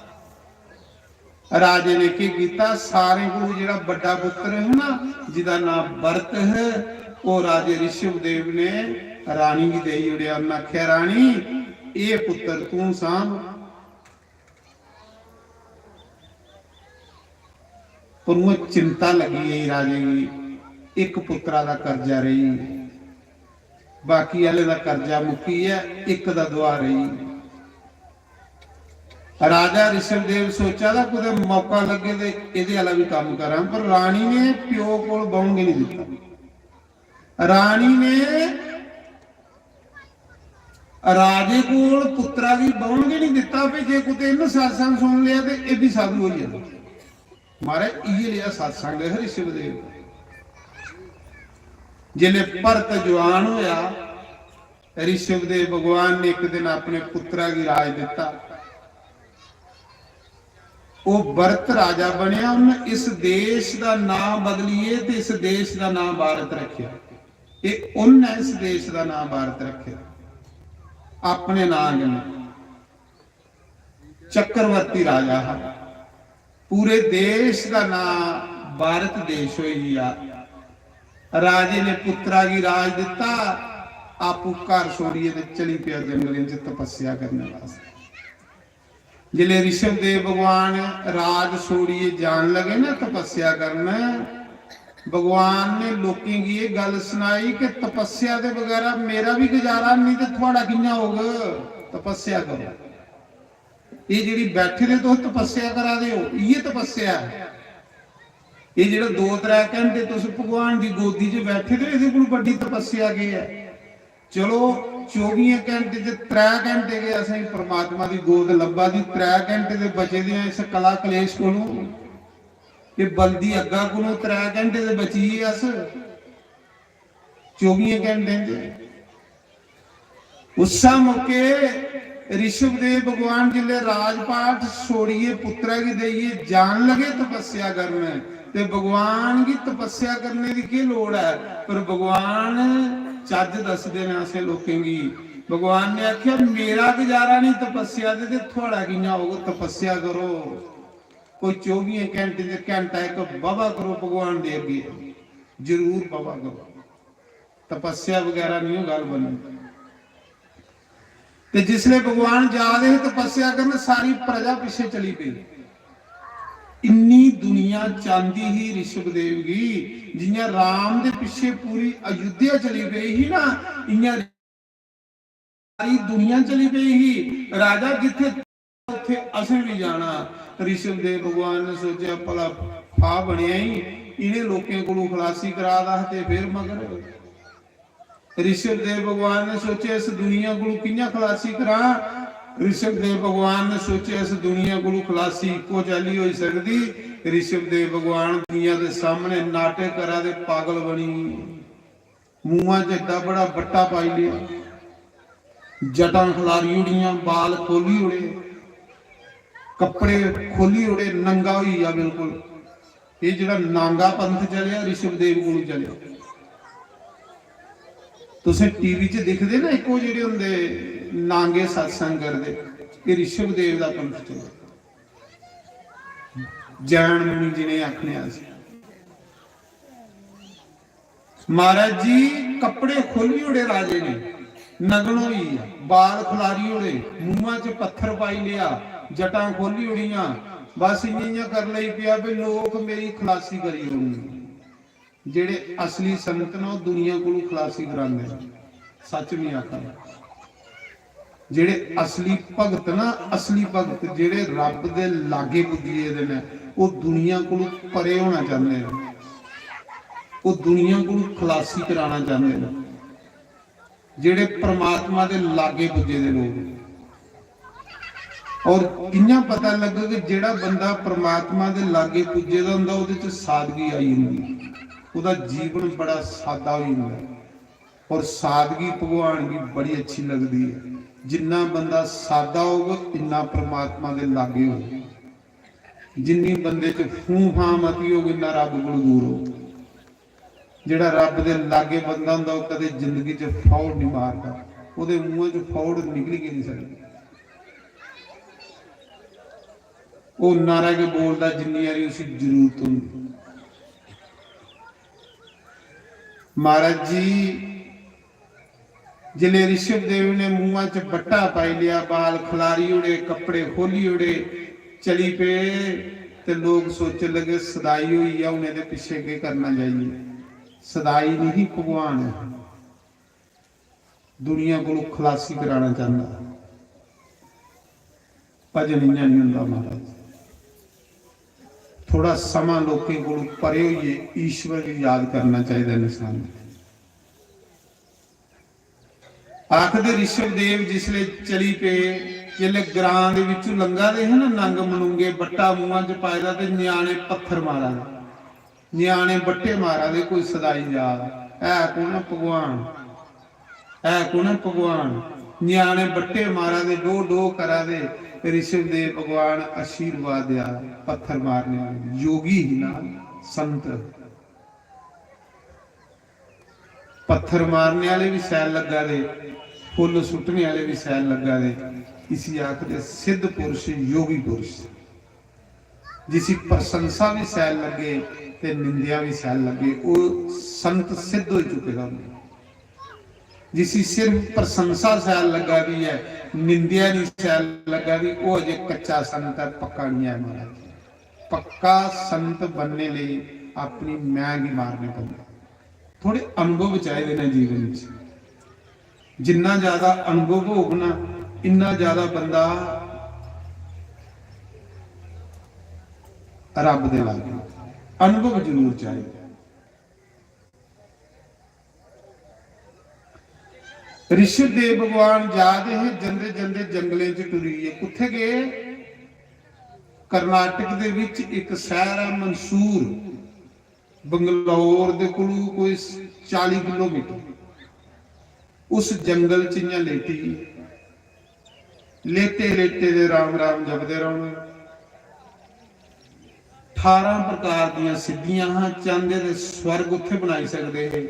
राजे ने केह् कीता, सारें कोलू जेह्ड़ा बड्डा पुत्तर हा ना, जिदा नां भरत है, ओह् राजे ऋषभ देव ने रानी गी देई ओड़ेआ। उन्नै आखेआ, "रानी, एह् पुत्तर तूं सांभ।" पर उ'आं चिंता लग्गी गेई राजे गी, इक पुत्तरा दा कर्जा रेही, बाकी आह्ले दा कर्जा मुक्की गेआ, इक दा दुआ रेही। राजा ऋषभ देव सोचा दा, "कुतै मौका लग्गे ते एह्दे आह्ला बी कम्म करां," पर रानी ने प्यो कोल बौह्न गै निं दित्ता। रानी ने राजे कोल पुत्तरा गी बौह्न गै निं दित्ता, भई जे कुतै इन्न सत्संग सुन लेआ ते एह् बी साधु होई जाना। महाराज, इ'यै लेआ सत्संग ऐ ऋषभदेव। जिसलै भरत जुआन होआ, ऋषभदेव भगवान ने इक दिन अपने पुत्तरा गी राज दित्ता। ओह् भरत राजा बनेआ, उन्न इस देश दा नांऽ बदलियै ते इस देश दा नांऽ भारत रक्खेआ। एह् उन्न इस देश दा नांऽ भारत रक्खेआ अपने नांऽ कन्नै। चक्रवर्ती राजा हा, पूरे देश दा नांऽ भारत देश होई गेआ। राजे ने पुत्तरा गी राज दित्ता, आपूं घर छोड़ियै ते चली पेआ जंगलें च तपस्या करने वास्तै। जिसलै ऋषभदेव भगवान राज छोड़ियै जान लगे ना तपस्या करन, भगवान ने लोकें गी एह् गल्ल सनाई कि तपस्या दे बगैरा मेरा बी गुजारा निं ते थुआढ़ा कि'यां होग? तपस्या करो। एह् जेह्ड़ी बैठे दे तुस तपस्या करा दे ओ, इ'यै तपस्या ऐ। एह् जेह्ड़ा दो त्रै घैंटे तुस भगवान दी गोदी च बैठे दे ओ, एह्दे कोल बड्डी तपस्या केह् ऐ? चलो, चौबियें घैंटे च त्रै घैंटे गै असेंगी परमात्मा दी गोद लब्भा दी, त्रै घैंटे दे बचे दे आं इस कला कलेश कोलों। एह् बलदी अग्गा कोलों त्रै घैंटे दे बची गे अस चौबियें घैंटें च। उस्सै मौके ऋषभदेव भगवान जिसलै राजपाट छोड़ियै पुत्तरै गी देइयै जान लगे तपस्या करन, ते भगवान गी तपस्या करने दी केह् लोड़ ऐ? पर भगवान चज्ज दसदे न असें लोकें गी। भगवान ने आखेआ, "मेरा गुजारा नहीं तपस्या दे, ते थुआड़ा कि'यां होग? तपस्या करो, कोई चौबियें घैंटे च घैंटा इक बाबा करो भगवान दे अग्गे, जरूर बाबा करो।" तपस्या बगैरा नहीं गल्ल बननी। ते जिसले भगवान जा दे हे तपस्या करन, सारी प्रजा पिच्छे चली पेई। इन्नी दुनिया चांदी ही ऋषभदेव गी, जियां राम दे पिच्छे पूरी अयोध्या चली पेई ही ना, इयां सारी दुनिया चली पेई ही। राजा जित्थे उत्थे असें भी जाना। ऋषभदेव भगवान ने सोचेआ, "भला फा बनेआ ही, इ'नें लोकें कोलों खलासी करा दा हा ते फिर मगर।" ऋषभदेव भगवान ने सोचेआ, "इस दुनिया कोलों कि'यां खलासी करां?" ऋषभदेव भगवान ने सोचेआ, "इस दुनिया कोलों खलासी इक्को चाल्ली होई सकदी।" ऋषभदेव भगवान दुनिया दे सामने नाटक करा दे, पागल बनी। मुंहा च एड्डा बड़ा बट्टा पाई लेआ, जटां खलारी ओड़ियां, बाल खोली ओड़े, कपड़े खोली ओड़े, नंगा होई गेआ बिल्कुल। एह् जेह्ड़ा नांगा पंथ चलेआ, ऋषभदेव कोल चलेआ। तुसें टीवी च दिखदे ना, इक ओह् जेह्ड़े होंदे नांगे सत्संग करदे, एह् ऋषभदेव दा पंथ चलेआ। जैन मुनि जिनें आखने अस। महाराज जी, कपड़े खोली ओड़े राजे ने, नग्न होई गेआ, बाल खलारी ओड़े, मुंहा च पत्थर पाई लेआ, जटां खोली ओड़ियां, बस इ'यां इ'यां कर लेई पेआ भी लोक मेरी खलासी करी ओड़न। जेह्ड़े असली संत न, ओह् दुनिया कोलू खलासी करांदे न। सच नहीं आखा दा। जेह्ड़े असली भगत ना, असली भगत जेह्ड़े रब दे लागे पुज्जी गेदे न, ओह् दुनिया कोलू परे होना चांह्दे न, ओह् दुनिया कोलू खलासी कराना चांह्दे न। जेह्ड़े परमात्मा दे लागे पुज्जे दे लोक, और कि'यां पता लग्गग? जेह्ड़ा बंदा परमात्मा दे लागे पुज्जे दा होंदा, ओह्दे च सादगी आई जंदी, ओह्दा जीवन बड़ा सादा होई जंदा। और सादगी भगवान गी बड़ी अच्छी लगदी ऐ। जिन्ना बंदा सादा होग, इन्ना परमात्मा दे लागे होग। जिन्नी बंदे च फूं फां मती होग, इन्ना रब कोलू दूर होग। जेह्ड़ा रब दे लागे बंदा होंदा, ओह् कदे जिंदगी च फौड़ नहीं मारदा, ओह्दे मुंह च फौड़ निकली गै नहीं सकदी। ओह् नारा गै बोलदा जिन्नी हारी उसी जरूरत होंदी। महाराज जी, जिसलै ऋषभ देव ने मुंहा च बट्टा पाई लेआ, बाल खलारी ओड़े, कपड़े खोली ओड़े, चली पे, ते लोग सोचन लगे, "सदाई होई गेआ, हून एह्दे पिच्छे केह् करना जाइए?" सदाई नहीं, भगवान ऐ। दुनिया कोलू खलासी कराना चांह्दा। भजन इ'यां नहीं होंदा महाराज। थोड़ा समां लोकें कोलू परे होइए ईश्वर गी याद करना चाहिए इंसान ने। आखदे ऋषभ देव जिसले चली पे, जिसले ग्रां दे विचों लंघा दे हे ना, नंग मनुंगे, बट्टा मुंहा च पाए दा ते ञ्याणे पत्थर मारा दे, ञ्याणे बट्टे मारा दे, कोई सदाई जा, है कौन ऐ? भगवान। है कौन ऐ? भगवान। ञ्याणे बट्टे मारा दे, डो डो करा दे, ऋषभ देव भगवान आशीर्वाद देआ, पत्थर मारने आह्ले योगी ही ना, संत। पत्थर मारने आह्ले बी शैल लग्गा दे, फुल्ल सुट्टने आह्ले बी शैल लग्गा दे। इसी आखदे सिद्ध पुरुष, योगी पुरुष। जिसी प्रशंसा भी शैल लगे ते निंदेआ भी शैल लगे, ओह् संत सिद्ध होई चुके दा होंदा। जिसी सिर्फ प्रशंसा शैल लग्गा दी ऐ, निंदेआ नहीं शैल लग्गा दी, ओह् अजे कच्चा संत ऐ, पक्का नहीं ऐ महाराज। पक्का संत बनने लेई अपनी मैं गी मारने पौंदा। थोड़े अनुभव चाहिदे ने जीवन च। जिन्ना ज्यादा अनुभव होग ना, इन्ना ज्यादा बंदा रब दे लागे, अनुभव जरूर चाहिदा। ऋषभ देव भगवान जा दे हे, जंदे जंदे जंगलें च टुरी गे। कुत्थे गे? कर्नाटक दे विच इक शहर ऐ मंसूर, बंगलौर दे कोलू कोई चाली किलोमीटर। उस जंगल च इ'यां लेटी गे। लेटे लेटे दे राम राम जपदे रौहना। अठारां प्रकार दियां सिद्धियां हां, चांहदे ते स्वर्ग उत्थे बनाई सकदे हे,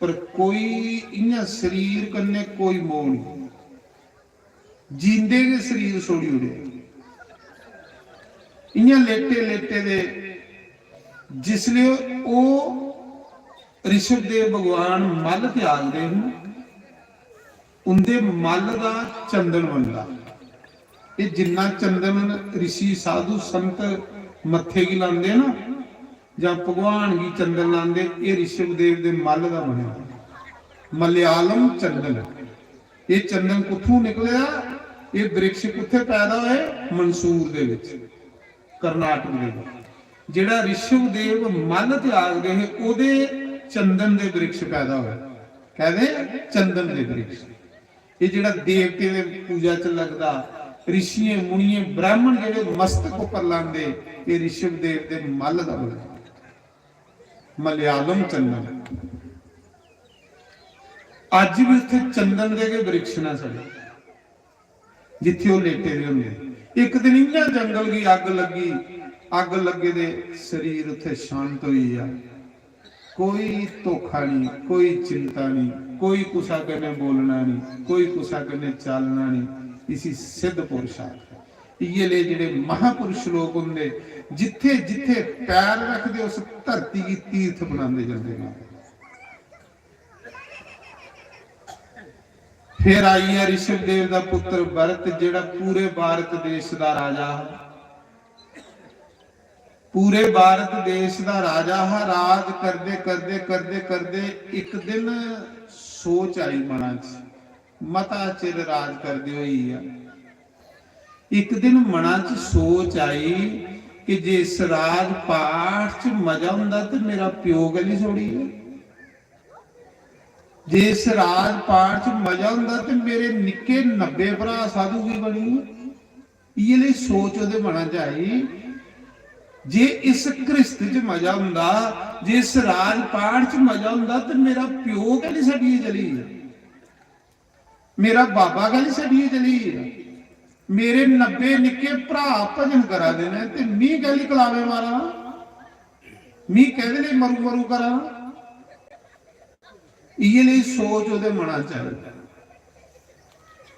पर कोई इ'यां शरीर कन्नै कोई मोह नहीं। जींदे गै शरीर छोड़ी ओड़े। इ'यां लेटे लेटे दे जिसले ओह ऋषभदेव भगवान मल त्यागदे हन, उंदे मल दा चंदन बनदा। एह जिन्ना चंदन ऋषि, साधु, संत मत्थे गी लांदे ना, जां भगवान गी चंदन लांदे, एह ऋषभदेव दे मल दा बनेआ, मलयालम चंदन। एह चंदन कुत्थों निकलेआ? एह वृक्ष कुत्थे पैदा होए? मंसूर दे विच, कर्नाटक दे विच। जेड़ा ऋषभदेव मल त्यागदे हे, ओहदे चंदन दे वृक्ष पैदा होए। कहदे चंदन दे वृक्ष। एह जेड़ा देवतें दे पूजा च लगदा, ऋषियें, मुनियें, ब्राह्मण जेड़े मस्तक उप्पर लांदे, एह ऋषभदेव दे मल दा बने, मलयालम चंदन। अज्ज भी उत्थे चंदन दे गै वृक्ष न साढ़े, जित्थे ओह लेटे दे होंदे। इक दिन इ'यां जंगल गी अग्ग लग्गी, अग्ग लग्गे दे शरीर उत्थे शांत होई गेआ। कोई धोखा नहीं, कोई चिंता नहीं, कोई कुसा कन्नै बोलना नहीं, कोई कुसा कन्नै चालना नहीं। इसी सिद्ध पुरुष आखदे। इ'यै ले जेह्ड़े महापुरुष लोक होंदे, जित्थे जित्थे पैर रखदे, उस धरती गी तीर्थ बनांदे जंदे न। फिर आई गेआ ऋषभदेव दा पुत्र भरत, जेह्ड़ा पूरे भारत देश दा राजा हा। पूरे भारत देश दा राजा हा। राज करदे, करदे, करदे, करदे इक दिन सोच आई मना च, मता चिर राज करदे होई गेआ। इक दिन मना च सोच आई कि जे इस राज पाठ च मजा होंदा ते मेरा प्यो कैल्ली छोड़ी गेआ? जे इस राज पाठ च मजा होंदा ते मेरे निक्के नब्बे भ्राऽ साधु की बनी गे। इ'यै लेई सोच ओह्दे मना च आई, जे इस घृस्त च मजा होंदा, जे इस राज पाठ च मजा होंदा ते मेरा प्यो कैल्ली छड्डियै चली गेआ? मेरा बाबा कैल्ली छड्डियै चली गेआ? मेरे नब्बे निक्के भ्राऽ भजन करा दे न ते मी कैल्ली कलावे मारा ना? मी कैह्दे लेई मरू मरू करा ना? इ'यै लेई सोच ओह्दे मना च आई,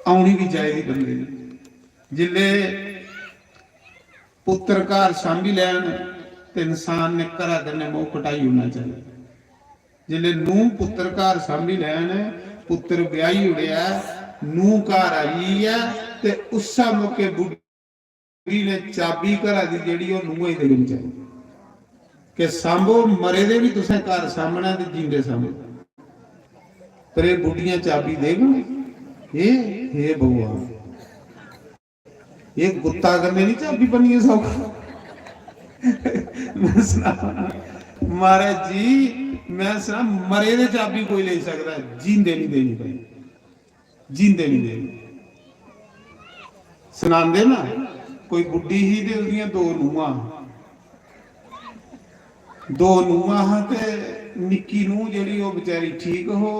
औनी बी चाहिदी बंदे गी। जिसले पुत्र घर सांभी लैन ते इंसान ने घरा कन्नै मोह घटाई ओड़ना चाहिदा। जिसले नूंह पुत्र घर सांभी लैन, पुत्र ब्याही ओड़ेआ, नूंह घर आई ऐ ते उस्सै मौके बुढ़ी ने चाबी घरा दी जेह्ड़ी ओह् नूंहा गी देनी चाहिदी कि सांभो, मरे दे बी तुसें घर सांभना ते जींदे सांभो। पर एह् बुढ़ियां चाबी देङन? हे, हे भगवान, एह् गुत्ता कन्नै नहीं चाबी बनियै सौखा। मैं सना, महाराज जी, मैं सना, मरे दे चाबी कोई लेई सकदा, जींदे नहीं देनी भाई, जींदे नहीं देनी। सनांदे ना, कोई बुड्ढी ही ते ओह्दियां दो नूंहां, दो नूंहां हां ते निक्की नूंह जेह्ड़ी, ओह् बेचारी ठीक हो,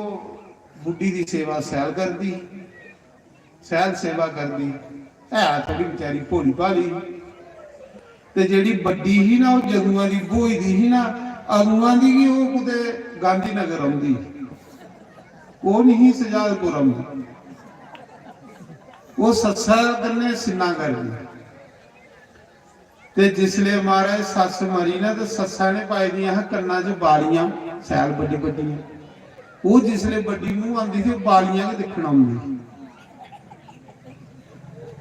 बुड्ढी दी सेवा सैल करदी, सैल सेवा करदी, है थोड़ी बेचारी भोली भाली। ते जेह्ड़ी बड्डी ही ना, ओह् जदुआं दी ब्होई दी ही ना, अदुआं दी गै ओह् कुतै गांधीनगर रौंह्दी, ओह् निं ही सुजालपुर औंदी, ओह् सस्सा कन्नै सिन्ना करदी। ते जिसलै महाराज सस्स मरी ना, ते सस्सा ने पाई दियां हां कन्नां च बालियां, शैल बड्डी बड्डियां। ओह् जिसलै बड्डी नूंह आंदी ही, ओह् बालियां गै दिक्खन औंदी ही।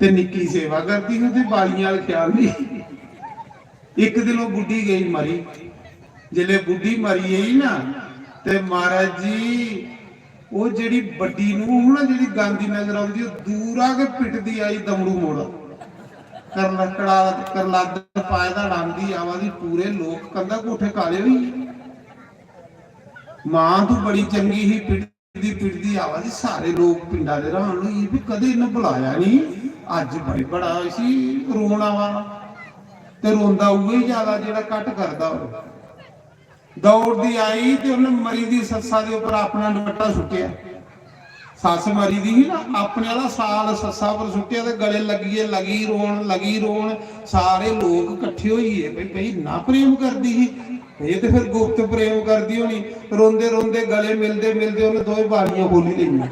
ते निक्की सेवा करदी ही, ओह्दी बालियां आह्ला ख्याल निं। इक दिन ओह् बुड्ढी गेई मरी। जिसलै बुड्ढी मरी गेई ना, ते महाराज जी, ओह् जेह्ड़ी बड्डी नूंह ना, जेह्ड़ी गांधीनगर औंदी, ओह् दूरा गै पिटदी आई दमड़ू मोड़ा। करला-, कड़ा-, करलाद पाए दा, लांदी आवा दी, पूरे लोक कंधा कोठे काले होई गे। मां तू बड़ी चंगी ही, पिड़दी पिड़दी आवा दी, सारे लोक पिंडा दे हैरान होई गे, भी कदें इन्नै बुलाया नहीं, अज्ज बड़ी बड़ा इसी रोन आवा दा। ते रोंदा उ'ऐ ज्यादा जेह्ड़ा घट्ट करदा होऐ। दौड़दी आई ते उन्नै मरी दी सस्सा दे उप्पर अपना दुपट्टा सुट्टेआ। सस्स मरी दी ही ना, अपने आह्ला साल सस्सा पर सुट्टेआ ते गले लग्गियै लगी रोन, लगी रोन। सारे लोक कट्ठे होई गे, "भई, भई इन्ना प्रेम करदी ही, एह् ते फिर गुप्त प्रेम करदी होनी।" रोंदे रोंदे, गले मिलदे मिलदे उन्नै दोए बालियां खोली लेइयां।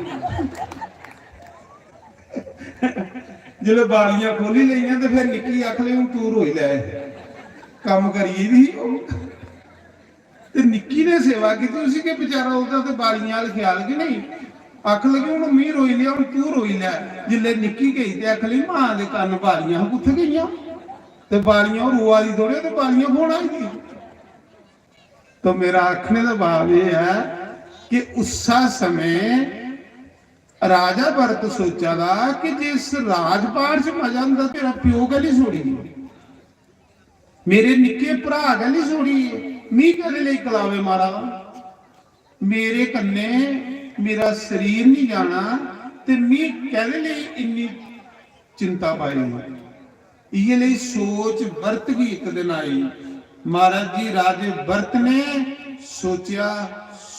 जिसलै बालियां खोली लेइयां ते फिर निक्की आखन लगी, "हून तू रोई लै, कम्म करी गेदी ही ओह्।" ते निक्की ने सेवा कीती, उसी के बेचारा, ओह्दा ते बालियां आह्ला ख्याल गै नेईं। आखन लगी, "हून मी रोई लेआ, हून तू रोई लै।" जिसलै निक्की गेई ते आखन लगी, "मां दे कन्न बालियां हां, कुत्थै गेइयां?" ते बालियां, ओह् रोआ दी थोड़े, ते बालियां कौन आई दी? तो मेरा आखने दा भाव एह् ऐ कि उस्सा समें राजा भरत सोचा दा कि जे इस राजपाट च मजा होंदा, तेरा प्यो कैली छोड़ी गेआ? मेरे निक्के भ्राऽ कैली छोड़ी गे? मी कैह्दे लेई कलावे मारा दा? मेरे कन्नै मेरा शरीर निं जाना ते मी कैह्दे लेई इन्नी चिंता पाई दी? इ'यै लेई सोच भरत गी इक दिन आई। महाराज जी, राजे भरत ने सोचेआ,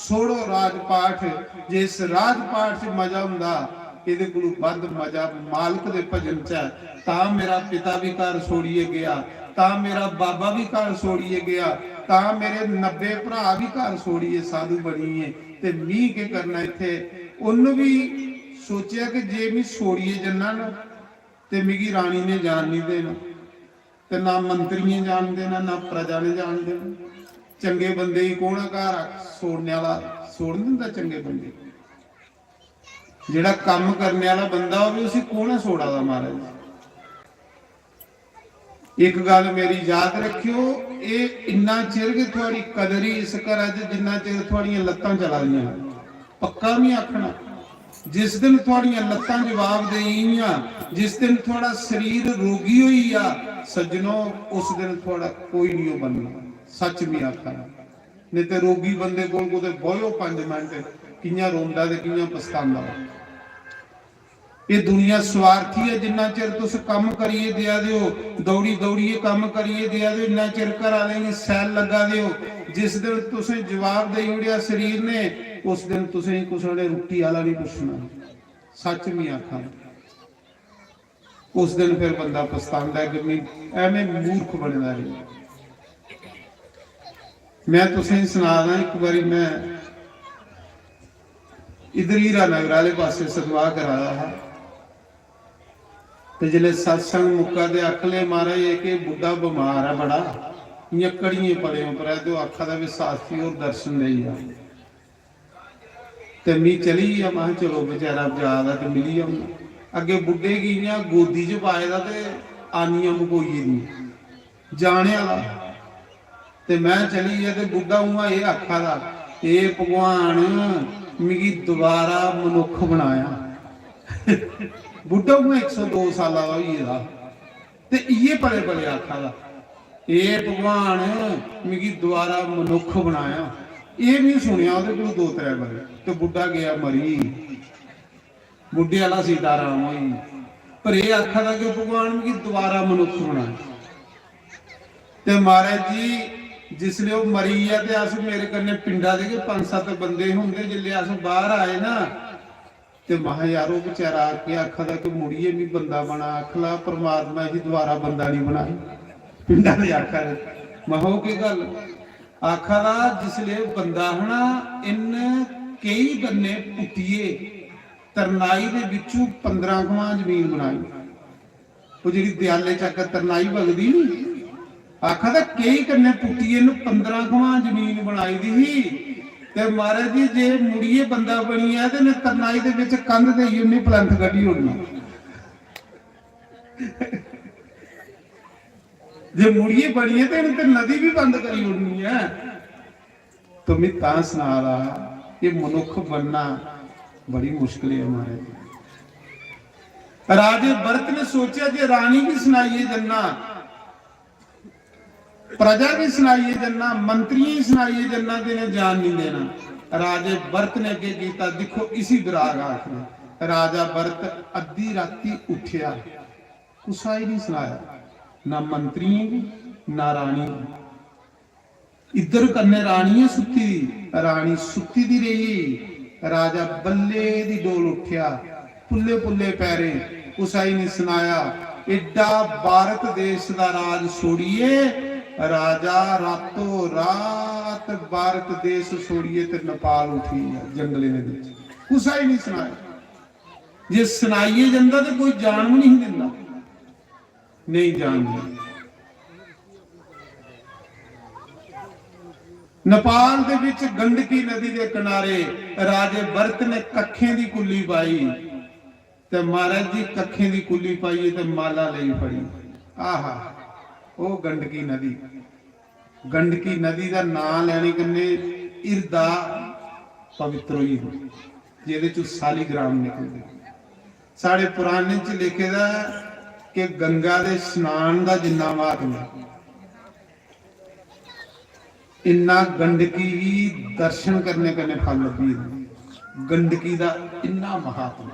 छोड़ो राजपाठ, जे इस राजपाठ च मजा होंदा, एह्दे कोलू बद्ध मजा मालक दे भजन च ऐ। तां मेरा पिता बी घर छोड़ियै गेआ, तां मेरा बाबा बी घर छोड़ियै गेआ, तां मेरे नब्बे भ्राऽ बी घर छोड़ियै साधु बनी गे, ते मी केह् करना इत्थै? उन्न बी सोचेआ कि जे मी छोड़ियै जन्ना ना, ते मिगी रानी ने जान निं देना, ते ना मंत्रियें जान देना, ना प्रजा ने जान देना। चंगे बंदे गी कौन ऐ घर छोड़ने आह्ला? छोड़न दिंदा चंगे बंदे गी? जेह्ड़ा कम्म करने आह्ला बंदा होवे, उसी कौन ऐ छोड़ा दा, महाराज? इक गल्ल मेरी याद रक्खेओ, एह् इन्ना चिर गै थुआढ़ी कदर ही इस घरा च, जिन्ना चिर थुआढ़ियां लत्तां चला दियां न। पक्का में आखना, जिस दिन थुआढ़ियां लत्तां जवाब देई गेइयां, जिस दिन थुआढ़ा शरीर रोगी होई गेआ, सज्जनो, उस दिन थुआढ़ा कोई निं बनना। सच्च में आखा ना। नेईं ते रोगी बंदे कोल कुतै बौह्यो पंज मिंट, कि'यां रोंदा ते कि'यां पछतांदा। एह् दुनिया स्वार्थी ऐ। जिन्ना चिर तुस कम्म करियै देआ दे ओ, दौड़ी दौड़ियै कम्म करियै देआ दे ओ, इन्ना चिर घर आह्लें गी सैल लग्गा दे ओ। जिस दिन तुसें जवाब देई ओड़ेआ शरीर ने, उस दिन तुसें कुसै ने रुट्टी आह्ला निं पुच्छना। सच्च में आखा ना। उस दिन फिर बंदा पछतांदा ऐ कि मैं एवें मूर्ख बने दा रेहा। मैं तुसेंगी सना दा, इक बारी मैं इधर हीरा नगर आह्ले पासे सतवाह् करा दा हा, ते जिसलै सत्संग मुक्का ते आखन लगे, "महाराज, इक एह् बुड्ढा बमार ऐ बड़ा, इ'यां घड़ियें पलें उप्पर ऐ," ते ओह् आखा दा, "भी शास्त्री होर दर्शन देई जा।" ते मी चली गेआ, महां, "चलो, बेचारा जा दा ते मिली औन्ना।" अग्गें बुड्ढे गी इ'यां गोदी च पाए दा ते आनियां मकोई गेदियां, जाने आह्ला। ते में चली गेआ ते बुड्ढा उ'आं एह् आखा दा, "हे भगवान, मिगी दोबारा मनुक्ख बनाया।" बुड्ढा उ'आं इक सौ दो साला दा होई गेदा। ते इ'यै पले पले आखा दा, "हे भगवान, मिगी दोबारा मनुक्ख बनाया।" एह् में सुनेआ ओह्दे कोल दो त्रै बारी, ते बुड्ढा गेआ मरी। बुड्ढे आह्ला सीताराम होई। पर एह् आखा दा कि, "भगवान, मिगी दोबारा मनुक्ख बनाया।" ते महाराज जी, जिसलै ओह् मरी गेआ ते अस, मेरे कन्नै पिंडा दे गै पंज सत्त बंदे होंदे, जिसलै अस बाह्र आए ना, ते महां, "यार, ओह् बेचारा केह् आखा दा कि मुड़ियै मी बंदा बना?" आखन लगा, "परमात्मा इसी दोबारा बंदा निं बनाए।" पिंडा दे आखा दे। महां, "ओह् केह् गल्ल?" आखा दा, "जिसलै बंदा हा ना, इन्न केई कन्नै पुट्टियै तरनाई दे बिच्चू पंदरां कमां जमीन बनाई।" ओह् जेह्ड़ी देआलै च अग्गें तरनाई बगदी नी, आखा दा केई कन्नै पुट्टियै इन्न पंदरां कमां जमीन बनाई दी ही। ते महाराज जी, जे मुड़ियै बंदा बनी जाए ते इन्न तरनाई दे बिच कंध देई ओड़नी, प्लंथ कड्ढी ओड़ना। जे मुड़ियै बनियै ते इन्न ते नदी बी बंद करी ओड़नी ऐ। तो में तां सना दा हा, एह् मनुक्ख बनना बड़ी मुश्कल ऐ, महाराज। राजे भरत ने सोचेआ जे रानी गी सनाइयै जन्ना, प्रजा गी सनाइयै जन्ना, मंत्रियें गी सनाइयै जन्ना ते इ'नें जान निं देना। राजे भरत ने अग्गें कीता, दिक्खो इसी विराग आखदे। राजा भरत अद्धी राती उट्ठेआ, कुसा गी निं सनाया, ना मंत्रियें गी, ना रानी गी। इद्धर कन्नै रानी ऐ सुत्ती दी, रानी सुत्ती दी रेही। राजा बल्ले दी डोल उट्ठेआ, पुल्ले पुल्ले पैरें, कुसा गी निं सनाया। एड्डा भारत देश दा राज छोड़ियै राजा रातों रात भारत देश छोड़ियै ते नेपाल उठी गेआ जंगलें दे बिच, कुसा गी निं सनाया। जे सनाइयै जंदा ते कोई जान बी निं दिंदा, नेईं जान दिंदा। नेपाल दे विच गंडकी नदी दे किनारे राजे भरत ने कक्खें दी कुल्ली पाई ते महाराज जी कक्खें दी कुल्ली पाइयै ते माला लेई फड़ी। आहा, ओह् गंडकी नदी, गंडकी नदी दा नांऽ लैने कन्नै हिरदा पवित्र होई जंदा, जेह्दे च सालीग्राम निकलदे। साढ़े पुराणे च लिखे दा ऐ कि गंगा दे स्नान दा जिन्ना महात्म ऐ, इन्ना गंडकी गी दर्शन करने कन्नै फल लब्भी जंदा। गंडकी दा इन्ना महात्म ऐ,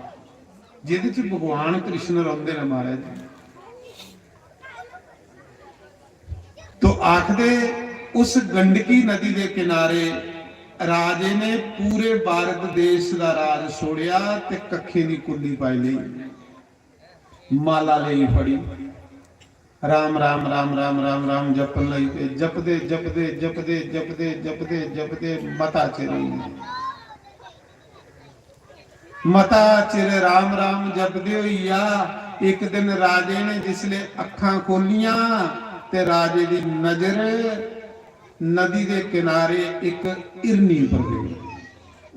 जेह्दे च भगवान कृष्ण रौंह्दे न महाराज। तो आखदे उस गंडकी नदी दे किनारे राजे ने पूरे भारत देश दा राज छोड़ेआ ते कक्खें दी कुल्ली पाई लेई, माला लेई फड़ी। राम राम राम राम राम राम जपन लगी पे। जपदे जपदे जपदे जपदे जपदे जपदे मता चिर होई गेआ। मता चिर राम राम जपदे होई गेआ। इक दिन राजे ने जिसले अक्खां खोलियां ते राजे दी नजर नदी दे किनारे इक हिरनी पर पेई।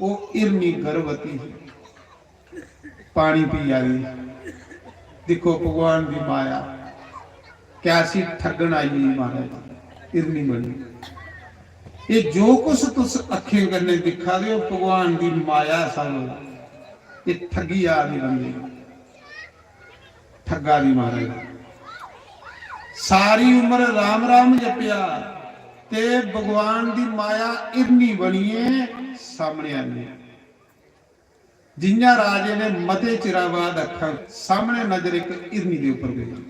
ओह् हिरनी गर्भवती ही, पानी पिया दी। दिक्खो भगवान दी माया, कैसी ठगन आई गेई महाराज, हिरनी बनी। ये जो कुछ तुस अक्खें कन्नै दिक्खा दे हो, भगवान दी माया सब। ये ठगी आ दी बंदे गी, ठगा दी महाराज। सारी उम्र राम राम जपेआ ते भगवान दी माया हिरनी बनियै सामने आई। जियां राजे ने मते चिरा बाद अक्खां सामने नजर इक हिरनी दे उप्पर पेई।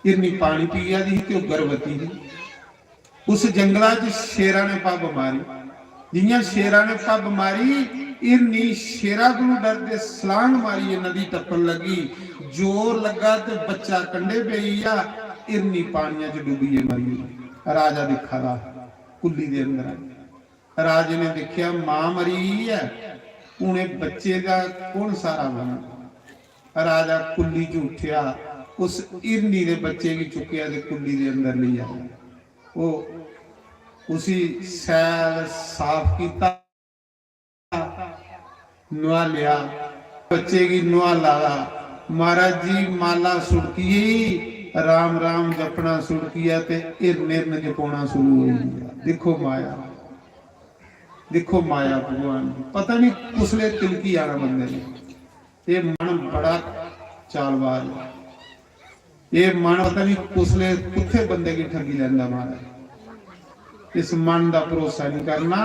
हिरनी पानी पिया दी ही ते ओह् गर्भवती ही। उस जंगला च शेरा ने पब मारी। जियां शेरा ने पब मारी, हिरनी शेरा कोलू डरदे सलांग मारियै नदी टप्पन लगी। जोर लग्गा ते बच्चा कंढे पेई गेआ। हिरनी पानिया च डुब्बियै मरी गेई। राजा दिक्खा दा कुल्ली दे अंदर। राजे ने दिक्खेआ मां मरी गेई ऐ, हून एह् बच्चे दा कौन सहारा बनग? राजा कुल्ली च उट्ठेआ, उस हिरनी दे बच्चे गी चुक्केआ ते कुल्ली दे अंदर लेई आया। ओह् उसी सैल साफ कीता, नुहालेआ, बच्चे गी नुहाला दा। महाराज जी माला सुड़की गेई, राम राम जपना सुड़किया ते हिरन हिरन जपोना शुरू होई गेआ। दिक्खो माया, दिक्खो माया भगवान दी। पता नहीं कुसले तिलकी आना बंदे ने। ये मन बड़ा चालबाज है। ये मन पता नहीं कुसले कुत्थे बंदे गी ठगी लैंदा महाराज। इस मन दा भरोसा नहीं करना,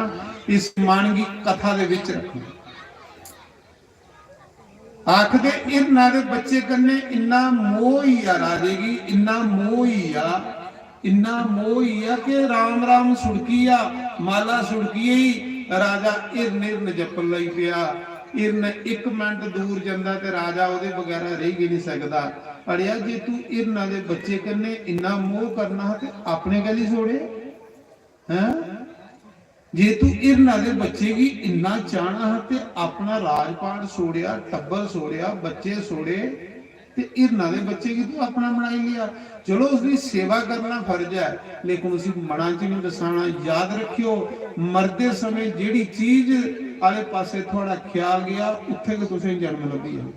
इस मन गी कथा दे विच रखना। आखदे हिरना दे बच्चे कन्नै इन्ना मोह होई गेआ राजे गी, इन्ना मोह होई गेआ, इन्ना मोह होई गेआ कि राम राम सुड़की गेआ, माला सुड़की गेई। राजा हिरन हिरन जप्पन लगी पेआ। हिरन इक मिंट दूर जंदा ते राजा ओह्दे बगैरा रेही गै निं सकदा। अड़ेआ, जे तू हिरना दे बच्चे कन्नै इन्ना मोह करना हा ते अपने कैल्ली छोड़े? हैं? जे तू हिरना दे बच्चे गी इन्ना चाहना हा ते अपना राजपाट छोड़ेआ, टब्बर छोड़ेआ, बच्चे छोड़े, ते हिरना दे बच्चे गी तू अपना बनाई लेआ। चलो, उसदी सेवा करना फर्ज ऐ, लेकिन उसी मना च नहीं बसाना। याद रखियो, मरदे समें जेह्ड़ी चीज आह्ले पासे थुआड़ा ख्याल गेआ, उत्थे गै तुसें जन्म लब्भी जाना।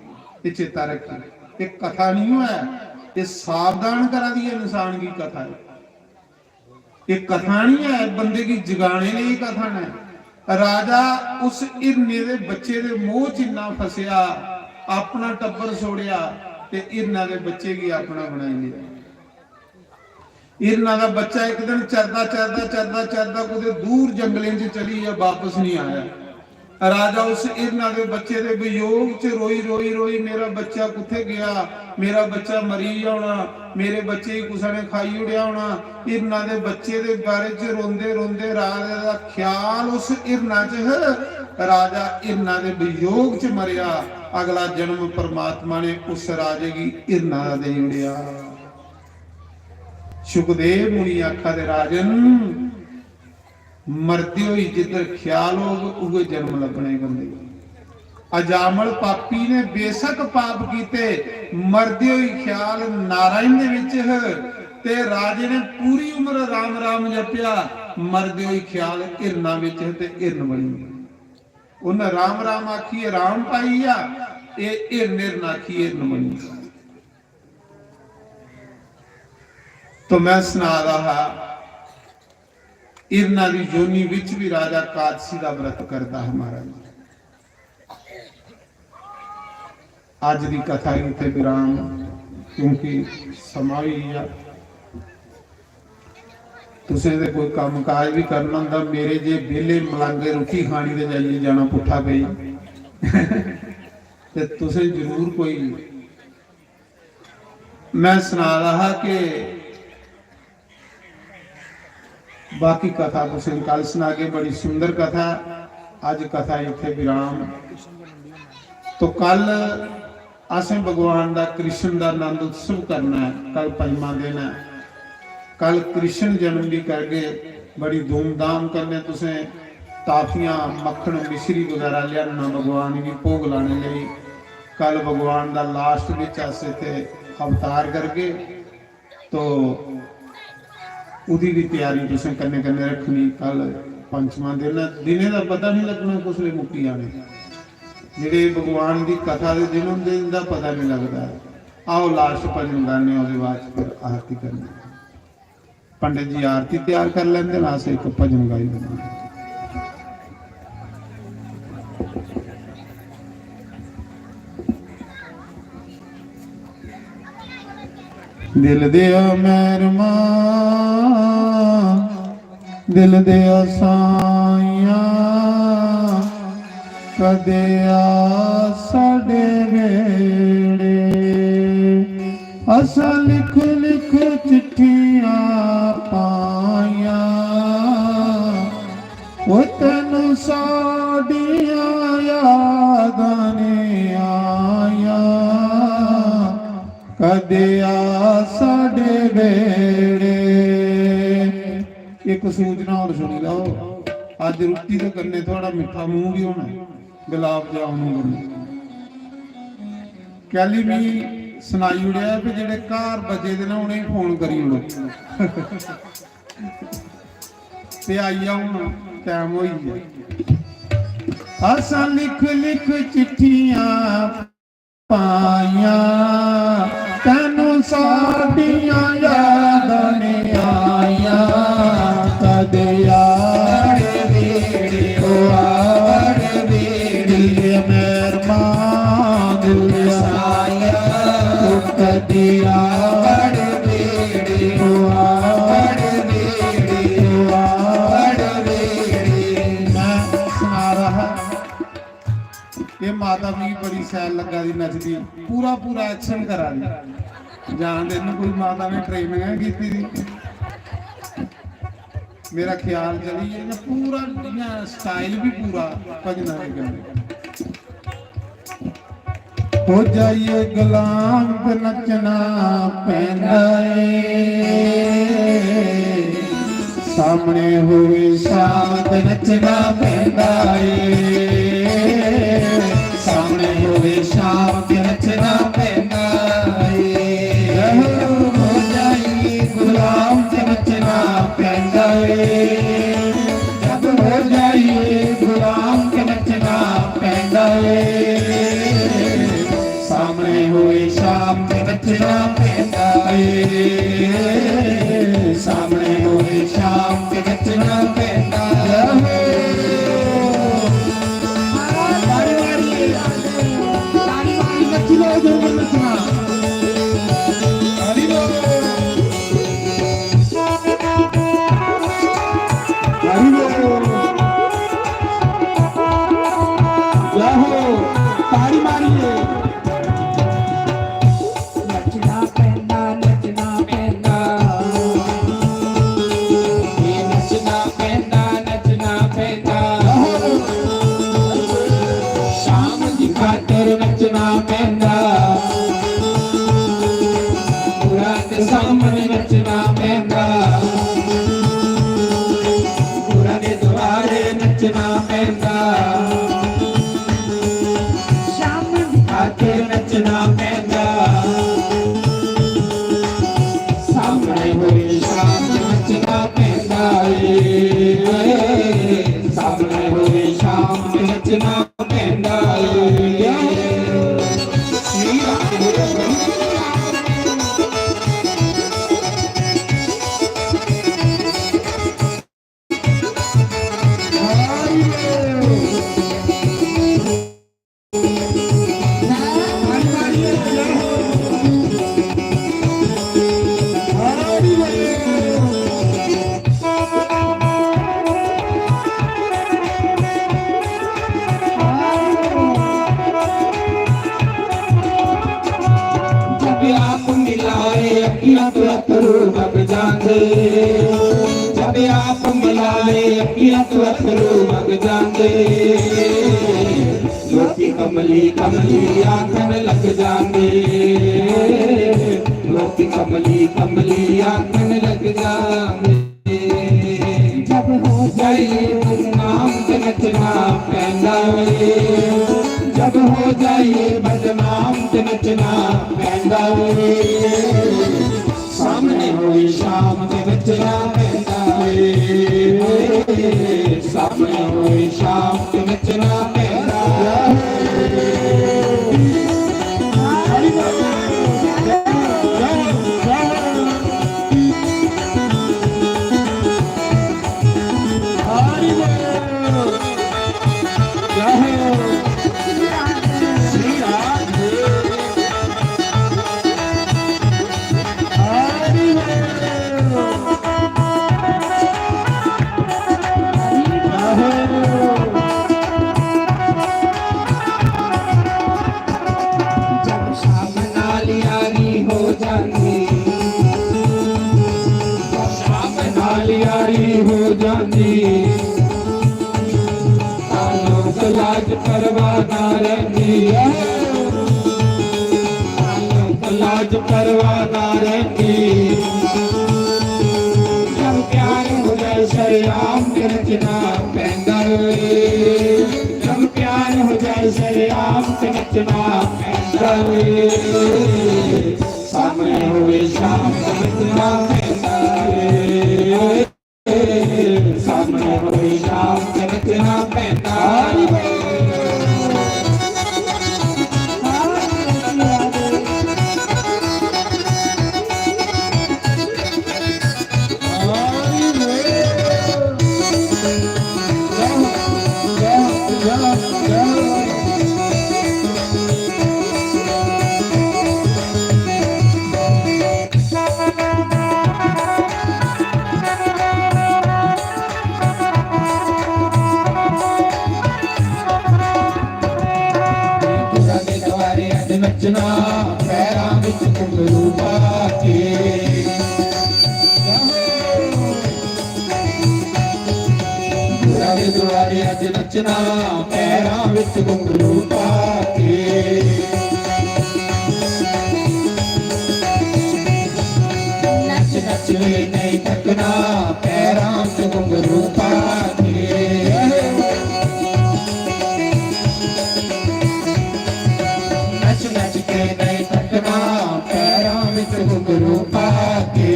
एह् चेता रखियो, एह् कथा नहीं होऐ, एह् सावधान करा दी ऐ इंसान गी कथा एह्। एह् कथा नहीं है, बंदे गी जगाने लेई कथा न। राजा उस हिरने दे बच्चे दे मोह च इन्ना फसेआ, अपना टब्बर छोड़ेआ ते हिरना दे बच्चे गी अपना बनाई लेआ। हिरना दा बच्चा इक दिन चरदा चरदा चरदा चरदा कुतै दूर जंगलें च चली गेआ, बापस नहीं आया। राजा उस हिरना दे बच्चे दे वियोग च रोई रोई रोई, मेरा बच्चा कुत्थै गया, मेरा बच्चा मरी गेआ होना, मेरे बच्चे गी कुसै ने खाई ओड़ेआ होना। हिरना दे बच्चे दे बारे च रोंदे रोंदे राजा दा ख्याल उस हिरना च ह। राजा हिरना दे वियोग च मरेआ। अगला जन्म परमात्मा ने उस राजे गी हिरना दा देई ओड़ेआ। सुखदेव मुनि आखा दे, राजन, मरदे होई जिद्धर ख्याल होग, उ'ऐ जन्म लब्भने बंदे गी। अजामल पापी ने बेशक पाप कीते, मरदे होई ख्याल नारायण दे विच ह, ते राजे ने पूरी उम्र राम राम जप्या, मरदे होई ख्याल हिरना विच ह ते हिरन बनी। उन्हें राम राम आखिए राम पाई गेआ, ए हिरन हिरन आखिए हिरन बनी। तो मैं सना रहा हा, हिरना दी योनि विच भी राजा कादसी दा व्रत करदा हा महाराज। अज दी कथा इत्थे विराम, क्योंकि समां होई गेआ। तुसें ते कोई कम्म काज भी करना होंदा, मेरे जे बेले मलांगे रुट्टी खानी ते जाइए जाना पुट्ठा पेई। ते तुसें जरूर कोई, मैं सना रहा हा कि बाकी कथा तुसें कल सनागे, बड़ी सुंदर कथा। अज कथा इत्थे विराम। तो कल असें भगवान दा, कृष्ण दा आनंद उत्सव करना है। कल पंजमा दिन है, कल कृष्ण जन्म भी करगे। बड़ी धूमधाम कन्नै तुसें टाफियां, मक्खन, मिश्री बगैरा लियाना भगवान गी भोग लाने लेई। कल भगवान दा लास्ट बिच अस इत्थे अवतार करगे। तो ओह्दी बी त्यारी तुसें कन्नै कन्नै रक्खनी। कल पंचमां दिन ऐ, दिनें दा पता नहीं लगना कुसलै मुक्की जाने। जेह्ड़े भगवान दी कथा दे दिन होंदे, इंदा पता नहीं लगदा। आओ, लास्ट भजन गाने, ओह्दे बाद च फिर आरती करनी। पंडित जी आरती त्यार कर लेंदे ना, अस इक भजन गाई लैंदे। दिल दे मैरमा, दिल दे साइयां, कदे आ साडे वेड़े। असां लिख लिख चिट्ठियां पाइयां, ओ तैनू साडियां यादां ने आइयां, कदे आ साडे वेड़े। एक सूचना होर सुनी लैओ, अज्ज रुट्टी दे कन्नै थुआढ़ा मिट्ठा मूंह बी होना, गुलाब जामुन कन्नै। कैली मी सनाई ओड़ेआ कि जेह्ड़े घर बचे दे न, उ'नेंगी फोन करी ओड़ो। ते आई जा, हून टैम होई गेआ। असां लिख लिख चिट्ठियां पाइयां, तैनू साडियां यादां ने आइयां, कदे यार वेड़े, ओ आर वेड़े, मेहरबान साया, ओ कदे यार वेड़े, ओ आर वेड़े, ओ आर वेड़े। मैं सना रहा, ये माता मिगी बड़ी शैल लग्गा दी नचदी, पूरा पूरा एक्शन करा दी। जान दे, इन्नू कोई माता ने ट्रेनिंग है कीती दी। मेरा ख्याल चली गेआ, इ'यां पूरा, इ'यां स्टाइल भी पूरा भजना दे कन्नै। हो जाइए गुलाम ते नचना पैंदा ਏ। ਸਾਹਮਣੇ ਹੋਵੇ ਸ਼ਾਮ ਤੇ ਨੱਚਣਾ ਪੈਂਦਾ ਏ। ਸਾਹਮਣੇ ਹੋਵੇ ਸ਼ਾਮ ਤੇ ਨੱਚਣਾ ਪੈਂਦਾ ਏ। ਹੋ ਜਾਈ ਗੁਲਾਮ ਤੇ ਨੱਚਣਾ ਪੈਂਦਾ ਏ। ਜਦ ਹੋ ਜਾਈਏ ਗੁਲਾਮ ਤੇ ਨੱਚਣਾ ਪੈਂਦਾ ਏ। ਸਾਹਮਣੇ ਹੋਏ ਸ਼ਾਮ ਤੇ ਨੱਚਣਾ ਪੈਂਦਾ ਏ। ਸਾਹਮਣੇ ਹੋਏ ਸ਼ਾਮ ਤੇ ਨੱਚਣਾ ਪੈਂਦਾ ਏ। ਤਾੜੀ ਮਾਰੀਏ, ਤਾੜੀ ਮਾਰੀਏ, नच्चना पैंदा, बुरा दे सामने नच्चना पैंदा, बुरा दे दुआरे नच्चना पैंदा, शाम आके नच्चना पैंदा, सामने होए शाम नच्चना पैंदा रे, सामने होए शाम नच्चना पैंदा रे। जब आप मिलाए अखियां तो अथरू बग जाते, जब आप मिलाए अखियां तो अथरू बग जाते, लोकी कमली कमली आखन लग जाते, लोकी कमली कमली आखन लग जाते। जब हो जाइए बदनाम ते नचना पैंदा वे, जब हो जाइए बदनाम ते नचना पैंदा वे, सामने होए शाम ते नचना पैंदा वे, सामने होए शाम ते नचना पैंदा वे। जब शाम नाल यारी हो जानी, जब शाम नाल यारी हो जानी, तां लोक लाज परवाह ना रैंदी, तां लोक लाज परवाह ना रैंदी। जब प्यार हो जाए शरेआम ते नचना पैंदा वे, जब प्यार हो जाए शरेआम ते नचना पैंदा वे। सामने होए शाम ते नचना पैंदा वे, सामने होए शाम ते नचना पैंदा वे। नचना पैरां विच घुंघरू पा के। बुआ दे दुआरे अज नचना पैरां विच घुंघरू पा के। नच नच के नहीं थकना पैरां विच घुंघरू पा के। नच नच के नहीं थकना पैरां विच घुंघरू पा के।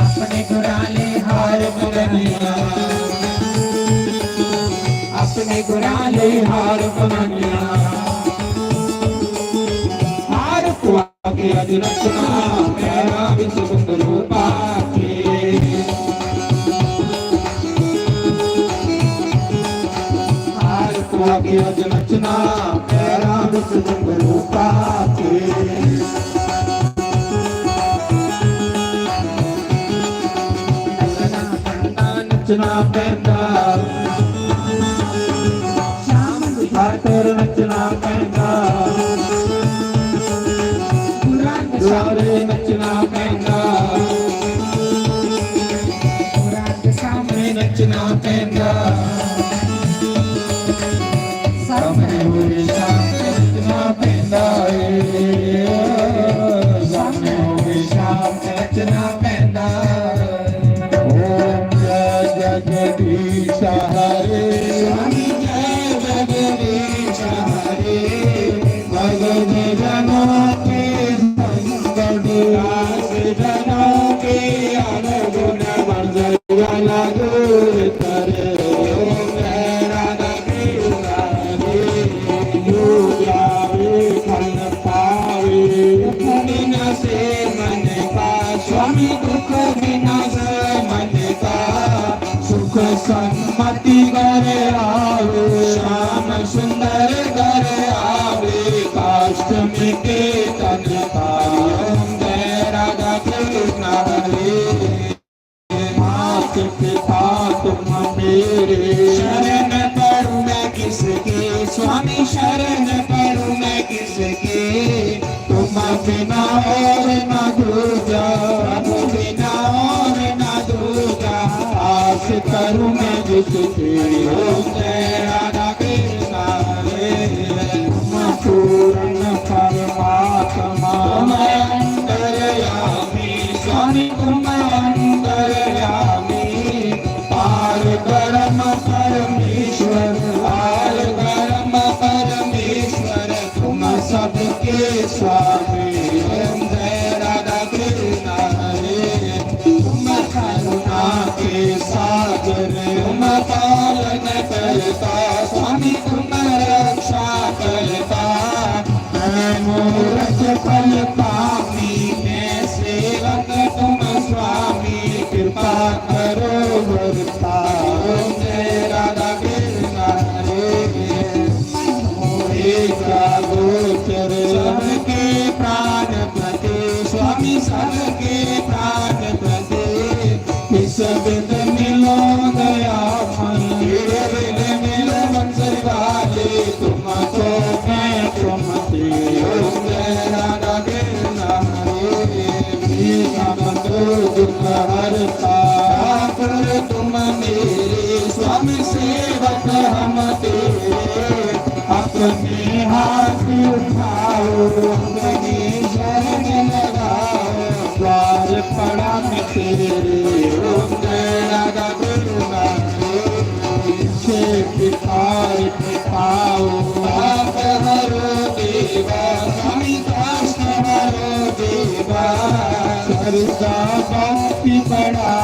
अपने गुराले हार पवनिया, अपने गुराले हार पवनिया। हार पवा के अज नचना पैरां विच घुंघरू पा के। हार पवा के अज नचना पैरां विच घुंघरू पा के। नचना पैंदा, शाम खातर नचना पैंदा, दुआरे नचना पैंदा, सामने नचना पैंदा। जगदीश हरे, स्वामी जय जगदीश हरे। भगत जनों के संकट, दास जनों के अवगुण, मर्यादा दूर करे। ओम जय राधा कृष्ण हरे। जो जावे फल पावे, दुख विनाशे मन का, स्वामी दुख विनाशे मन का। सुख सम्मति घर आवे, श्याम सुंदर घर आवे, कष्ट मिटे तन का। ओम जय राधा कृष्ण हरे। मात पिता तुम मेरे, शरण पड़ूं मैं किसके, स्वामी शरण पड़ूं मैं किसके। तुम बिना और न दूजा, प्रभु बिना और न दूजा, आस करूं मैं जिसकी। ओम जय राधा कृष्ण हरे। तुम पूर्ण परमात्मा, तुम अंतर्यामी, स्वामी तुम अंतर्यामी। पार ब्रह्म परमेश्वर, पार ब्रह्म परमेश्वर, तुम सबके स्वामी। ओम जय राधा कृष्ण हरे। तुम करुणा के सागर, तुम पालन करता, स्वामी तुम रक्षा करता। मैं मूरत पल पापी, मैं सेवक तुम स्वामी, कृपा करो वरता। ओम जय राधा कृष्ण हरे। मोहे क्या गोचर सबके प्राणपति, स्वामी सबके प्राणपति। इस बिध मिलो दयामय, तेरे बिध मिलो बंसरी वाले, तुमको मैं तुमसे। ओम जय राधा कृष्ण हरे। हे हम तो दुख हरता, ठाकुर तुम मेरे, स्वामी सेवक हम तेरे। अपने हाथ उठाओ, अपनी शरण लगाओ, द्वार पड़ा मैं तेरे। ओम जय राधा कृष्ण हरे। पीछे भिखारी पाओ, पाप हरो देवा, स्वामी कष्ट हरो देवा। सरदा बापी बड़ा